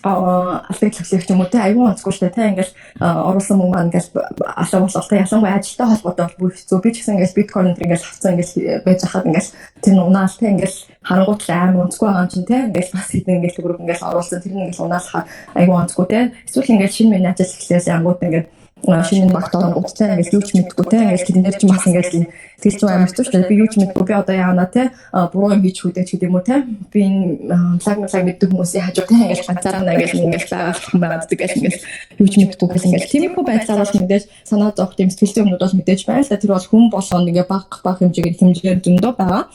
алдагдал хүлээх юм уу, те, айгүй онцгүй шүү дээ, те, ингээл оруулсан мөнгө маань ингээл алга болол, те, ялангуяа ажилтай холбоотой бол бүр хэцүү. Би ч гэсэн ингээл биткойн энэ ингээл хавцаа ингээл байж хахад ингээл тэр нь унаал, те, ингээл харангуут л амар онцгүй байгаа юм чинь, те, ингээл бас хэдэн ингээл төгрөг ингээл оруулсан, тэр нь ингээл унаалахаар айгүй онцгүй, те. Эсвэл ингээл шинэ миний ажил эхлээл янгууд ингээд шинэ багт оронгууд, те, ингээл юу ч мэдгүй, те, ингээл тэрэн дээр ч бас ингээл тэгэл зүү амар хэцүү шүү дээ. Би юу ч мэдгүй, би одоо яана, те, буруу юм хийж хүүдээ ч гэдэг юм уу, те, би энэ лаг лаг мэддэг хүмүүсийн хажуу, те, ингээл ганцаараа ингээл ингээл байгаа хүн байгаад гэл ингээл юу ч мэдгүй гэл ингээл тиймэрхүү байдлаар бол мэдээж санаа зовх тийм сэтгэл зүйн юмнууд бол мэдээж байна л да. Тэр бол хүн болгоно ингээ баг баг хэмжээгээр зөндөө байгаа.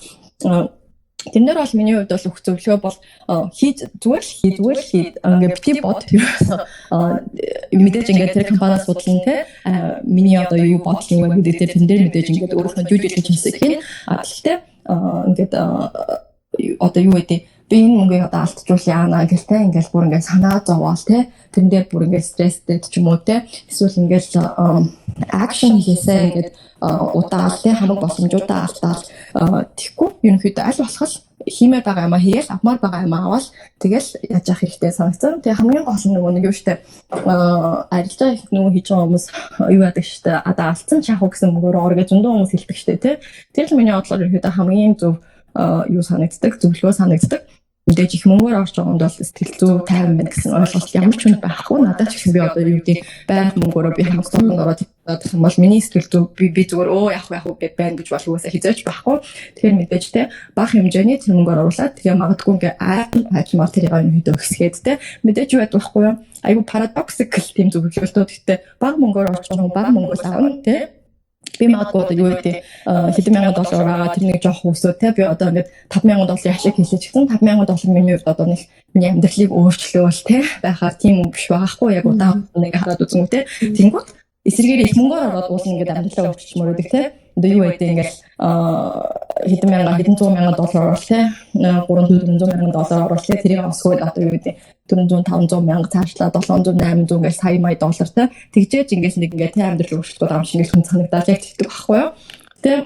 Тэрнэр бол миний хувьд бол өгөх зөвлөгөө бол хийж зүгээр л хий, зүгээр л хий, ингээ бити бод. Ерөөсөө мэдээж ингээ тэр компаниас судлан, те, миний одоо юу бодол юм вэ гэдэг тэрэн дээр мэдээж ингээд өөрийнхөө due diligence хийн. А гэхдээ ингээд одоо юу гэдэг, би энэ мөнгийг одоо алдчихвал яана гэл, те, ингээл бүр ингээд санаа зовоол, те, тэрэн дээр бүр ингээд стресстэй ч юм уу, те, эсвэл ингээд action хийгээсээ ингээд удаал, те, хамаг боломжуудаа алдаад тэгэхгүй ерөнхийдөө аль болох л хиймээр байгаа юмаа хийгээл, авмаар байгаа юмаа аваад тэгэл яаж явах хэрэгтэй санагдсан. Тэгээ хамгийн гол нь нөгөө нэг юу штэ, арилжаа их нөгөө хийж байгаа хүмүүс юу яадаг штэ, одоо алдсан ч яах вэ гэсэн мөнгөөр ор гэж зөндөө хүмүүс хэлдэг штэ, тий. Тэр л миний бодлоор ерөнхийдөө хамгийн зөв юу санагддаг, зөвлөгөө санагддаг. Мэдээж их мөнгөөр орж байгаа бол сэтгэл зүй тайван байна гэсэн ойлголт ямар ч хүн байхгүй. Надад ч гэсэн би одоо юу гэдэг, байнга мөнгөөрөө би хамаг стоконд ороод явах юм бол миний сэтгэл зүй би зүгээр өө яах вэ, яах вэ гэд байна гэж бол угаасаа хизээч байхгүй. Тэгэхээр мэдээж, те, бага хэмжээний тэр мөнгөөр оруулаад тэгээ магадгүй ингээ аажмаар тэрийг ерөнхийдөө өсгээд, те, мэдээж юу байдаг байхгүй юу? Айгу paradoxical тийм зөвлөлтүүд. Гэхдээ бага мөнгөөр орж байгаа хүн бага мөнгө авна, те. Би магадгүй одоо юу гэдэг, хэдэн мянган доллар байгаа, тэр нэг жоох өсөө, те, би одоо ингээд 5000 долларын ашиг хийлээ ч гэсэн 5000 доллар миний хувьд одоо нэг миний амьдралыг өөрчлөөл, те, байхаар тийм юм биш байхгүй яг удаан нэг хараад үзэнгүү, те. Тэнгүүт эсрэгээр их мөнгөөр ороод уул ингээд амьдралаа өөрчилмөр гэдэг, те. Одоо юу гэдэг, ингээд хэдэн мянган, хэдэн зуун мянган доллар оруулах, те, 300 400 мянган доллар оруулах, те, тэрийг осгоод одоо юу гэдэг, 400 500 мянга цаашлаа 700 800 гэж сая мая доллар, те, тэгжээж ингээд нэг ингээд те амьдрал өөрчлөлтүүд байгаа юм шиг ингээд хүн санагдаад яг тэгдэг байхгүй юу. Тэгээ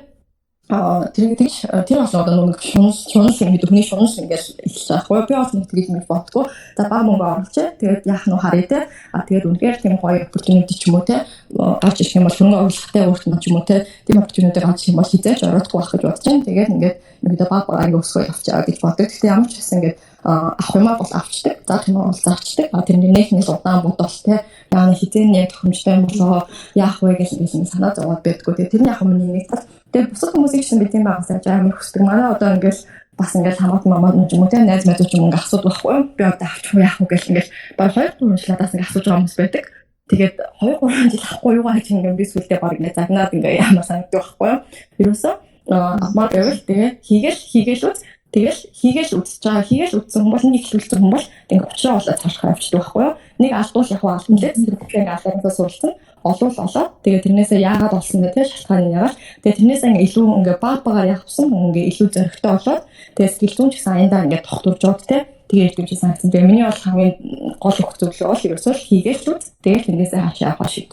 тэр тэгж тэр бас одоо нэг шунал шунал юм гэдэг, хүний шунал ингээд эхэлж байгаа байхгүй. Би бас нэг тэгж нэг бодгоо. За, бага мөнгө оруулчих. Тэгээд яах нь харъя, те. А тэгээд үнэхээр тийм гоё opportunity ч юм уу, те, гарч ирэх юм бол хөрөнгө оруулалттай өөрт нь ч юм уу, те, тийм opportunity гарч ирэх юм бол хизээч ороодохгүй байх гэж бодож байна. Тэгээд ингээд ерөөдөө бага бага ингээд өсгөө явчаа гэж боддог. Гэхдээ ямар ч байсан ингээд авах юмаа бол авчдаг. Заах юмаа бол зарчдаг. А тэр нэх нэг удаан бодвол, те, яа хизээ нь яг тохиромжтой юм болоо, яах вэ гэж ингээд санаа зовоод байдгүй. Тэгээд тэр нь яг миний нэг тал. Тэгээд бусад хүмүүсийг чинь би тийм багасаа амар хүсдэг. Манай одоо ингээл бас ингээл хамаатан мамаад юм уу те, найз найзууд ч юм ингээ асуудаг байхгүй юу. Би одоо авчих уу, яах вэ гэл ингээл баг 2 3 жил надаас ингээ асууж байгаа хүмүүс байдаг. Тэгээд 2 3 жил авахгүй юугаа гэж ингээ би сүултээ баг ингээ загнаад ингээ ямар санагддаг байхгүй юу. Ерөөсөө авмаар байвал тэгээ хийгээл үз. Тэгэл хийгээл үзэж байгаа. Хийгээл үзсэн хүн бол нэг эхлүүлсэн хүн бол ингээ учраа болоод цаашгаа явчихдаг байхгүй юу. Нэг алдвал яг алдан лээ. Тэр бүхлээ ингээ алдаанаас суралцсан. Олвол олоод тэгээ тэрнээсээ яагаад олсон бэ те, шалтгаан нь яагаад. Тэгээ тэрнээсээ ингээ илүү ингээ баг багаар явсан хүн ингээ илүү зоригтой болоод тэгээ сэтгэл зүйн ч гэсэн аяндаа ингээ тогтворж яваад те, тэгээ ирдэг юм шиг санагдсан. Тэгээ миний бол хамгийн гол өгөх зөвлөгөө бол ерөөсөө л хийгээл үз. Тэгээ тэрнээсээ хаашаа явах шийд.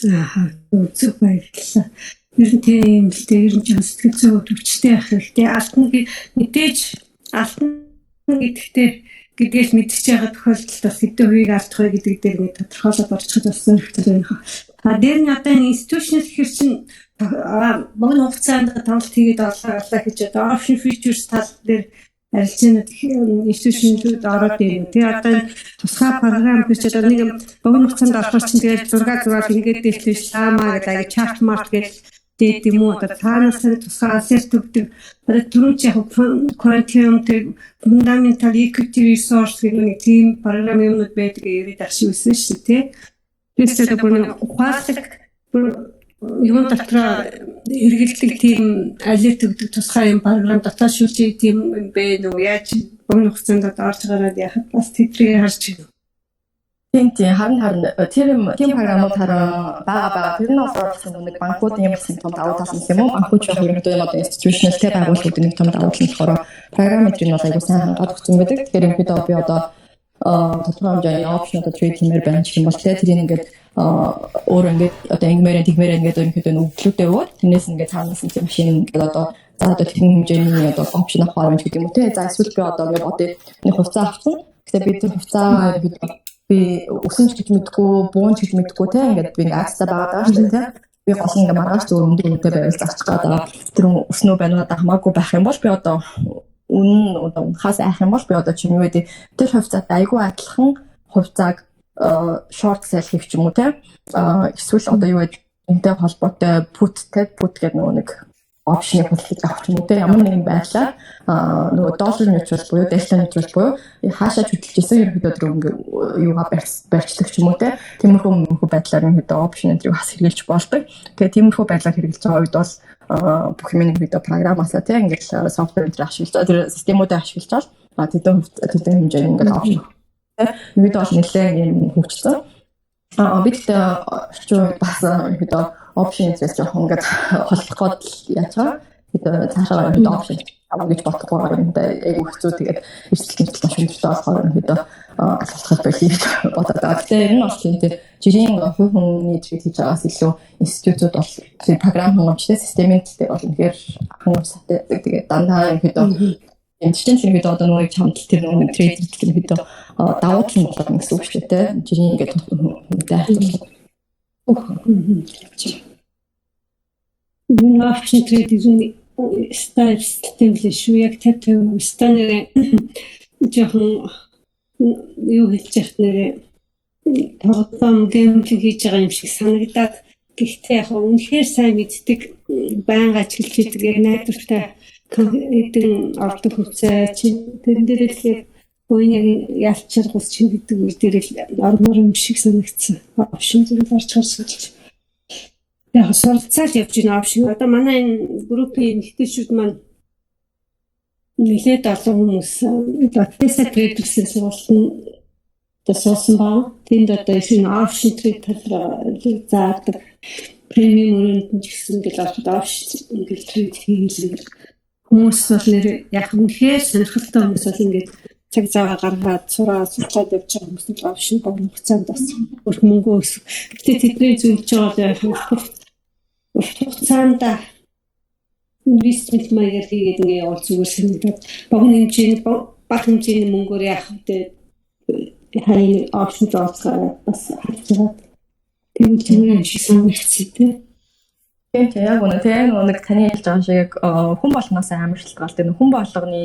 Аа, зөв, баярлалаа. Ер нь тийм л дээ. Ер нь ч сэтгэл зүй төвчтэй байх хэрэгтэй. Алтан мэдээж алтан гэдэгтээ гэдгээл мэдчихэж байгаа тохиолдолд бас хэдэн хувийг алдах вэ гэдэг дээр нэг тодорхойлоод орчиход бас хэрэгтэй байна. А дээр нь одоо энэ institutional гэхэр чинь богино хугацаанд тоглолт хийгээд орлоо орлоо гэж одоо option futures тал дээр арилжаанууд institution-ууд ороод ирнэ. Тэгээ одоо энэ тусгай програм гэж одоо нэг богино хугацаанд орохоор чинь тэгээд 6 6 ингээд дэлтэж лама гэдэг аяа chart mart гэж дээд юм уу, одоо цаанаас нь тусгай alert өгдөг. Одоо түрүүн чи яг Quantum, тэр fundamental equity resource гэх нэг тийм програм юмнууд байдаг яриад ах шиг өссөн шүү дээ, тий. Тэгэхээр бүр нэг ухаалаг бүр юм дотроо хэрэгэлдэг тийм alert өгдөг тусгай юм програм дотоод шүүлжээ тийм юм бэ нү, яаж богино хугацаанд одоо орж гараад яхад бас тэдрийг харж байна. Тийм, харин тэр юм тийм програмууд харин байгаа. Тэр нь болохоор бас нэг банкуудын юм бас том давуу тал юм уу? Банкуд ч яг ерөнхийдөө юм одоо institutional те байгууллагуудын нэг том давуу тал нь болохоор програм энэ бол айгуу сайн хангаад өгсөн байдаг. Тэгэхээр ерөнхийдөө би одоо тодорхой хэмжээний option одоо trade хиймээр байна гэх юм бол те, тэрийг ингээд өөр ингээд одоо ингэмээр тэгмээр ингээд ерөнхийдөө өгдлүүдээ өгөөд тэрнээс ингээд цаанаас нь тийм машин ингээд одоо за одоо тэгэн хэмжээний одоо option авах юм гэдэг юм уу те. За, эсвэл би одоо ингээд бодъё, нэг хувьцаа авсан. Гэтэ би тэр хувьцаа ерөнхийдөө би өсөн ч гэж мэдгүй, буун ч гэж мэдгүй те, ингээд би ингээд акцтай байгаа даа шүү дээ те. Би гол нь ингээд маргааш зүгээр өндөр үнэтэй байвал зарчих гээд байгаа. Тэр өснөө байна уу надад хамаагүй байх юм бол би одоо үнэн одоо унахаас айх юм бол би одоо чи юу гэдэг тэр хувьцаатай айгүй адилхан хувьцааг short sell хийх ч юм уу те. Эсвэл одоо юу гэдэг энтэй холбоотой put те, put гэдэг нөгөө нэг option-ыг худалдаж авах ч юм уу те, ямар нэгэн байдлаар нөгөө доллар neutral буюу delta neutral буюу хаашаа ч хөдөлж исэн ерөнхийдөө тэр ингээ юугаа барьцдаг ч юм уу те, тиймэрхүү мөрхүү байдлаар ерөнхийдөө option энтрийг бас хэрэгжилж болдог. Тэгээ тиймэрхүү байдлаар хэрэгжилж байгаа үед бол бүх юм ерөнхийдөө програмаасаа те, ингээд software энэ ашиглаж тэр системүүдээ ашиглаж аа тэдэн тэдэн хэмжээний ингээд option те, ерөнхийдөө бол нэлээд юм хөгжсөн. А бид гэхдээ орчин үед бас ерөнхийдөө option зэрэг жоохон ингээд холбох гээд яаж байгаа. Бид цаашаа ерөнхийдөө option авах гэж бодохгүй байгаа юм да, айгүй хэцүү, тэгээд эрсдэл нэмэлт маш өндөртэй болохоор ерөнхийдөө алхах байл гэж бодоод байгаа. Гэтэ энэ нь бол тийм тэр жирийн хувь хүний trade хийж байгаас илүү институтууд бол тэр програм хангамжтай системийн тал дээр бол үнэхээр хангамжтай байдаг. Тэгээд дандаа ерөнхийдөө энэ чинь ерөнхийдөө одоо нөгөө чамд тэр нөгөө trader ерөнхийдөө давуу тал нь болоод гэсэн үг шүү дээ. Жирийн ингээд хүнтэй харьцуулахад. Энэ option trade style систем л шүү. Яг 50 50 станаар жоохон юу хэлж яхад нэрээ тоглоом gambling хийж байгаа юм шиг санагдаад, гэхдээ яг үнэхээр сайн мэддэг, байнга ажиглаж идэг, яг найдвартай хэдэн ордог хувьцаа чи тэрэн дээр л яг буян яг ялчрагус чинь гэдэг үе дээр л ормоор юм шиг санагдсан. Option зэрэг орж гарсан ч яг суралцаал явж байна option. Одоо манай энэ группийн эмэгтэйчүүд маань нэлээд олон хүмүүс Tesla trader-ийн сургалтанд одоо суусан ба тэнд одоо энэ option trade талаар заадаг. Премиум өрөөнд нь ч гэсэн ингээл ороход option ингээл trade хийгээл хүмүүс бол нэр яг үнэхээр сонирхолтой хүмүүс бол ингээд цаг зав гаргаад сураа судлаад явж байгаа хүмүүс нь option богино хугацаанд бас өрх мөнгө өсөх. Гэтэ тэдний зөвлөж байгаа бол урт хугацаанд investment маягаар хийгээд ингээ явуул зүгээр санагдаад, богино хэмжээний, бага хэмжээний мөнгөөр яах вэ, харин option зооцгоо бас харж байгаа. Тийм зүгээр юм шиг санагдчихсан тий. Тийм, яг үнэ. Тэгээ нэг таны хэлж байгаа шиг яг хүн болгоноос амар шалтгаалтай. Хүн болгоны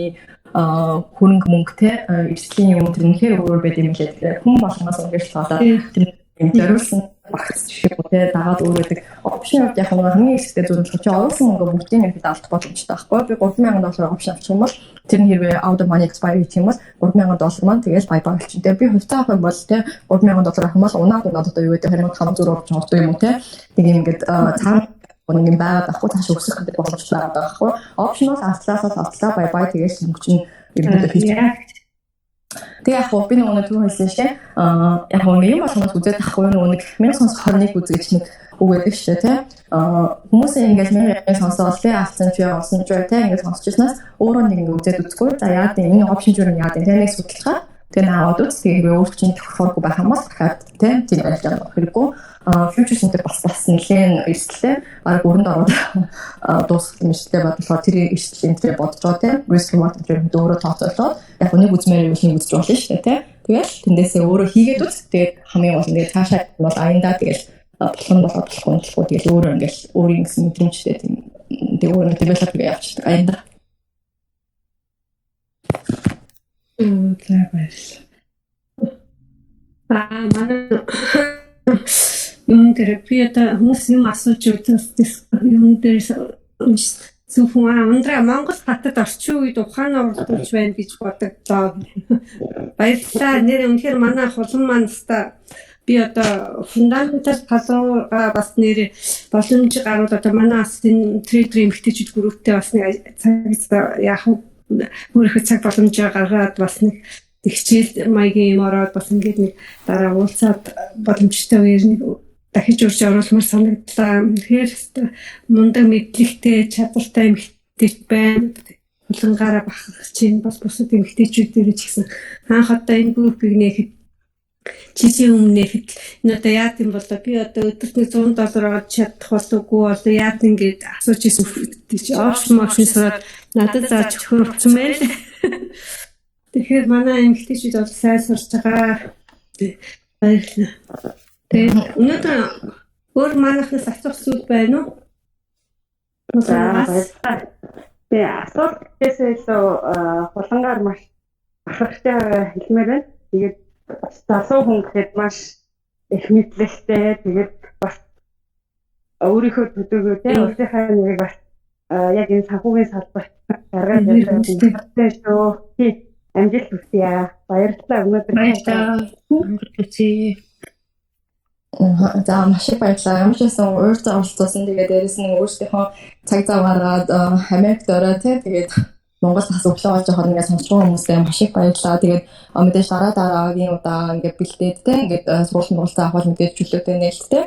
хөрөнгө мөнгө те, эрсдлийн юм тэр үнэхээр өөр байд юм лээ. Хүн болгоноос үнэхээр шалтгаалаад тэр юм зориулсан Багц шиг те дагаад өөр байдаг. Option яг нэг хамгийн ихтэй зүйл нь чи оруулсан мөнгө бүгдийг нь алдах боломжтой байхгүй. Би 3000 доллар option авчих юм бол тэр нь хэрвээ out of money expiry хийх юм бол 3000 доллар маань тэгэл bye bye болчихно. Тэгээ би хувьцаа авах юм бол те 3000 доллар авах юм бол унаад унаад одоо юу гэдэг 2500 орж байгаа юм уу те. Нэг юм ингээд цаана нэг юм байгаад байхгүй, цааш өсөх гэдэг боломж байгаад байгаа байхгүй. Option бол автлаасаа автлаа, bye bye, тэгэл мөнгө чинь ерөнхийдөө хийж. Тэгээ яг хуу би нэг түрүү хэлсэн шээ. Яг хуу юм болгоноос үзээд тахгүй, нэг 1921 үзэж нэг үг байдаг шүү дээ, тий. Хүмүүс ингээд 1000 сонсоол тий, авсан ч олсон ч тий, ингээд сонсч ирснээс өөрөө нэг ингээд үзээд үзэхгүй. За, яа тийм энэ option ч юу яа тийм тий, нэг судалгаа. Тэгээ аваад үз. Тэгээ өөр чинь тохиолгүй байх юм бол дахиад тий тийм барьж байгаа хэрэггүй. Futures энэ бас бас нэлээд эрсдэлтэй. Бараг өрөнд ороод дуусах юм эрсдэлтэй болохоор тэр эрсдэл энэ тэр бодож байгаа тий. Risk reward энэ өөрөө тооцоолоод яг нэг үзмээр нэг үзэж болно шүү дээ тий. Тэгэл тэндээсээ өөрөө хийгээд үз. Тэгээд хамгийн гол нь тэгээд цаашаа бол аяндаа тэгэл болох нь болоод, болохгүй нь болохгүй, тэгэл өөрөө ингээл өөрийн гэсэн мэдрэмжтэй тийм, тэг өөрөө develop гэж явчихдаг аяндаа. За, баярлалаа. Манай юм дээр би одоо хүмүүс юм асууж үзсэн юм дээр зөвхөн ундраа Монгол хатад орчин үед ухаан урдуулж байна гэж бодогдлоо. Баярлалаа. Нэр үнэхээр манай хулан маань өста би одоо fundamental талууга бас нэр боломж гарвал одоо манай бас энэ trader эмэгтэйчүүд групптэй бас нэг цаг яах вэ, өөрийнхөө цаг боломжоо гаргаад бас нэг хичээл маягийн юм ороод бас ингээд нэг дараа уулзаад боломжтой үеэр нэг дахиж урьж оруулмаар санагдлаа. Тэгэхээр мундаг мэдлэгтэй, чадвартай эмэгтэй байна. Хулангаараа бахархаж чинь бас бусад эмэгтэйчүүдээр ч гэсэн анх одоо энэ группийг нээхэд жилийн өмнө нээхэд энэ одоо яад юм болоо, би одоо өдөрт нэг 100 доллар аваад чадах болов уу болоо яад ингээд асууж ирсэн чи option option сураад надад зааж өгөх юм байл. Тэгэхээр манай эмэгтэйчүүд бол сайн сурч байгаа. Баярлалаа. Тэгээд өнөөдөр өөр манайхнаас асуух зүйл байна уу? За, баярлалаа. Тэгээ асуулт гэхээсээ илүү хулангаар маш бахархтай хэлмээр байна. Тэгээд бас залуу хүн гэхэд маш их мэдлэгтэй. Тэгээд бас өөрийнхөө төдөөгөө те өөрийнхөө нэрийг бас яг энэ санхүүгийн салбарт гаргаад явж байгаа шүү. Тий, амжилт хүсье. Баярлалаа өнөөдөр. Баярлалаа. Амжилт хүсье. За, маш их баярлалаа. Ямар ч байсан урьд оролцуулсан. Тэгээд дээрэс нь өөрсдийнхөө цаг зав гаргаад Америкт орой тий. Тэгээд Монгол бас өглөө болж байхад ингээд сонсч байгаа хүмүүсээ маш их баярлалаа. Тэгээд мэдээж дараа дараагийн удаа ингээд бэлдээд тий ингээд сургууль муралцаа авах мэдээж чөлөөтэй нээлттэй.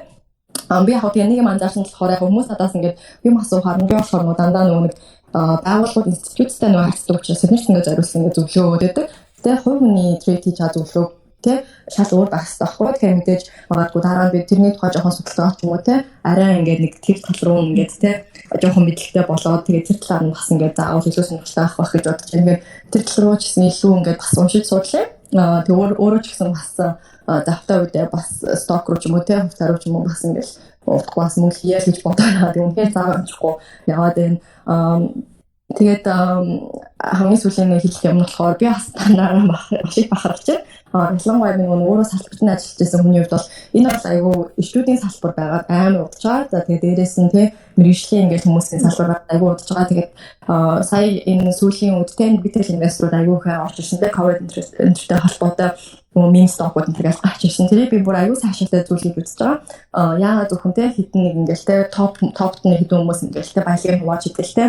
Би яг тэгээ нэг юм анзаарсан болохоор яг хүмүүс надаас ингээд юм асуухаар би болохоор нөгөө дандаа нөгөө нэг байгууллагууд, институттай нөгөө харьцдаг учраас тэднэрт ингээд зориулсан ингээд зөвлөгөө өгöd байдаг. Тэгээ хувь хүний trade хийж байгаа зөвлөгөө тэ шал өөр байх хэрэгтэй байхгүй. Тэгэхээр мэдээж магадгүй дараа нь би тэрний тухай жоохон судалгаа ч юм уу те арай ингээд нэг тэр тал руу ингээд те жоохон мэдлэгтэй болоод тэгээд тэр талаар нь бас ингээд заавал илүү сонирхолтой авах байх гэж бодож байна. Тэгээд тэр тал руу ч гэсэн илүү ингээд бас уншиж судлаа. Тэгээд өөрөө ч гэсэн бас завтай үедээ бас stock руу ч юм уу те хувьцаа руу ч юм уу бас ингээд удахгүй бас мөнгө хийе гэж бодоод, тэгээд үнэхээр зав амжихгүй яваад байна. Тэгээд хамгийн сүүлийн нэг хэлэх юм нь болохоор би бас танаараа маш их бахархаж байна. Ялангуяа нэг өөрөө салбарт нь ажиллаж байсан хүний хувьд бол энэ бол айгүй эрчүүдийн салбар байгаад амар удаж байгаа. За, тэгээд дээрэс нь те мэргэжлийн ингээл хүмүүсийн салбар айгүй удаж байгаа. Тэгээд сая энэ сүүлийн үед те retail investor ууд айгүй их орж ирсэн те COVID энтертэй холбоотой нөгөө meme stock ууд энэ төргээл гарч ирсэн. Тэрийг би бүр аюу сайшаатай зүйлийг үзэж байгаа. Яагаад зөвхөн те хитэн нэг ингээл те топ топт нэг хэдэн хүмүүс ингээл те баялагыг хувааж идэл те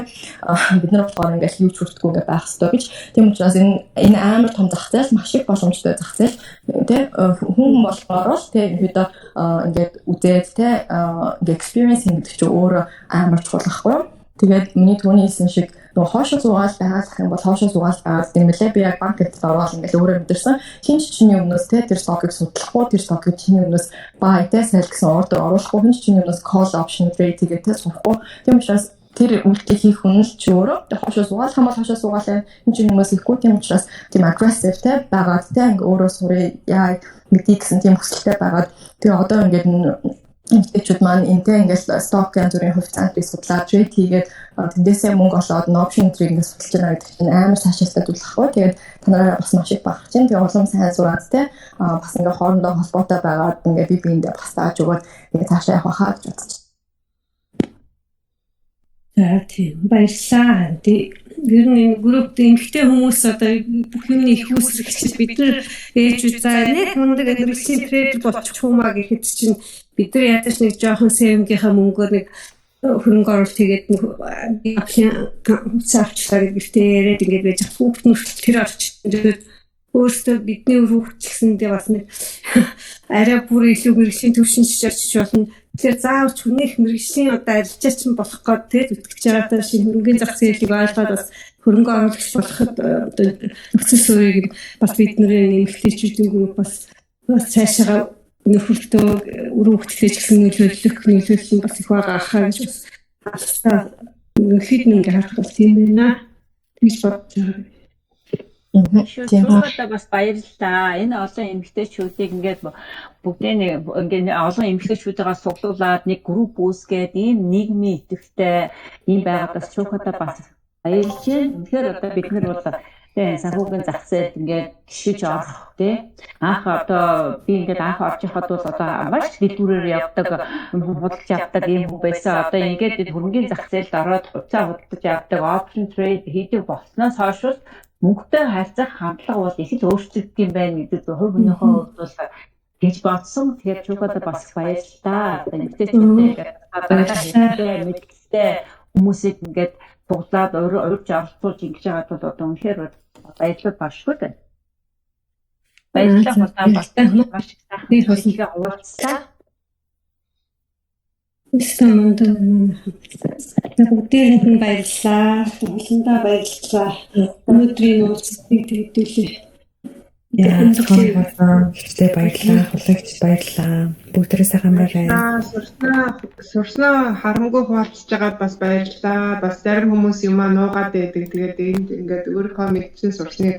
бид нар болохоор ингээл юу ч хүртгүү ингээд байх хэрэгтэй гэж. Тийм учраас энэ амар том зах зээл, маш их боломжтой зах зээл те хүн болохоор л те ерөөдөө ингээд үзээд те ингээд experience гэдэг чинь өөрөө амар чухал байхгүй юу? Тэгээд миний түрүүний хэлсэн шиг нөгөө хоошоо суугаал байгаалах юм бол хоошоо суугаал байгаад юм лээ. Би яг банк кредит ороод ингээл өөрөө мэдэрсэн. Хин ч чиний өмнөөс те тэр stock ыг судлахгүй, тэр stock ыг чиний өмнөөс buy те sell гэсэн order оруулахгүй, хин ч чиний өмнөөс call option trade хийгээд те сурахгүй. Тийм учраас тэр үйлдэл хийх хүн л чи өөрөө хоошоо суугаалах юм бол хоошоо суугаалаа, энэ чинь хүмүүс ихгүй. Тийм учраас тийм aggressive те байгаад те ингээ өөрөө сурыг яа мэдий гэсэн тийм хүсэлтэй байгаад, тэгээ одоо ингээд Эмэгтэйчүүд маань энтэй ингээл stock янз бүрийн хувьцаанд би судлаад trade хийгээд тэндээсээ мөнгө олоод option trade ингээд судалж байгаа гэдэг чинь амар цаашаалтай зүйл ахгүй. Тэгээд та нараа бас маш их бахарч чинь. Тэгээд улам сайн сураад те бас ингээд хоорондоо холбоотой байгаад ингээд би биендээ бас тааж өгөөд тэгээд цаашаа явах хаа гэж бодож. За тийм, баярлалаа. Тэг ер нь энэ группт эмэгтэй хүмүүс одоо бүх юмны их үүсгэгч бид нар ээжүүд за нэг мундаг мэргэжлийн trader болчих юм а гэхэд чинь бид нар ядаж нэг жоохон saving ийнхаа мөнгөөр нэг хөрөнгө оруулалт хийгээд нэг хувьцаа авчлаа гэдэгтээ яриад ингээд байж хүүхд нь тэр орчинд өөрөөсөө бидний хүүхд ч гэсэндээ бас нэг арай бүр илүү мэргэжлийн төвшин очиж болно. Тэгэхээр заавал ч хүнийх мэргэжлийн одоо арилжаач нь болох гээд тэр итгэж байгаатай шинэ хөрөнгөний зах зээлийг ойлгоод бас хөрөнгө оруулагч болоход одоо нөхцөл суурийг бас бидний эмэгтэйчүүдийн групп бас цаашаа нөхөртөө үр хөвгтөө ч гэсэн нөлөөлөх нөлөөлөл нь бас их байгаа хаа гэж бас алстаа хэд нэг харах бас тийм байна гэж бодож байгаа. Тийм одоо бас баярлалаа. Энэ олон эмэгтэйчүүдийг ингээд бүгдээ нэг ингээд олон эмэгтэйчүүдээ суглуулад нэг групп үүсгээд ийм нийгмийн идэвхтэй ийм байгаад бас чуухадаа бас баярлж байна. Үнэхээр одоо бид нар бол тийм санхүүгийн зах зээлд ингээд гიშиж орох тий анх одоо би ингээд анх орж яхад бол одоо маш дэлгүүрээр явдаг, худалдаж авдаг ийм хүн байсан. Одоо ингээд хөрөнгөний зах зээлд ороод хувьцаа худалдаж авдаг, option trade хийдэг болсноос хойш мөнгөтэй харьцах хандлага бол их л өөрчлөгдөх юм байна гэдэг хувь хүнийхээ хувьд бол гэж бодсон. Тэгэхээр чугада бас баярлалаа. Одоо нэгтэй мэдгэлтэй хүмүүсийг ингээд цуглаад урьж оролцуулж ингэж байгаад бол одоо үнэхээр баярлал башгүй дээ. Баярлалаа хулаа бас маш их сайхан хөлнийхээ хуваалцлаа. Өстө мундаг. Бүгдээрэнд нь баярлалаа. Хуландаа баярлалаа. Өнөөдрийн уулзалтыг тэгдүүлээ. Яа, хичтэй баярлалаа. Хулагч баярлалаа. Бүгдээрээ сайхан амраарай. Сурснаа харамгүй хуваалцж байгаад бас баярлалаа. Бас зарим хүмүүс юмаа нуугаад байдаг. Тэгээд энд ингээд өөрийнхөө мэдсэн сурсныг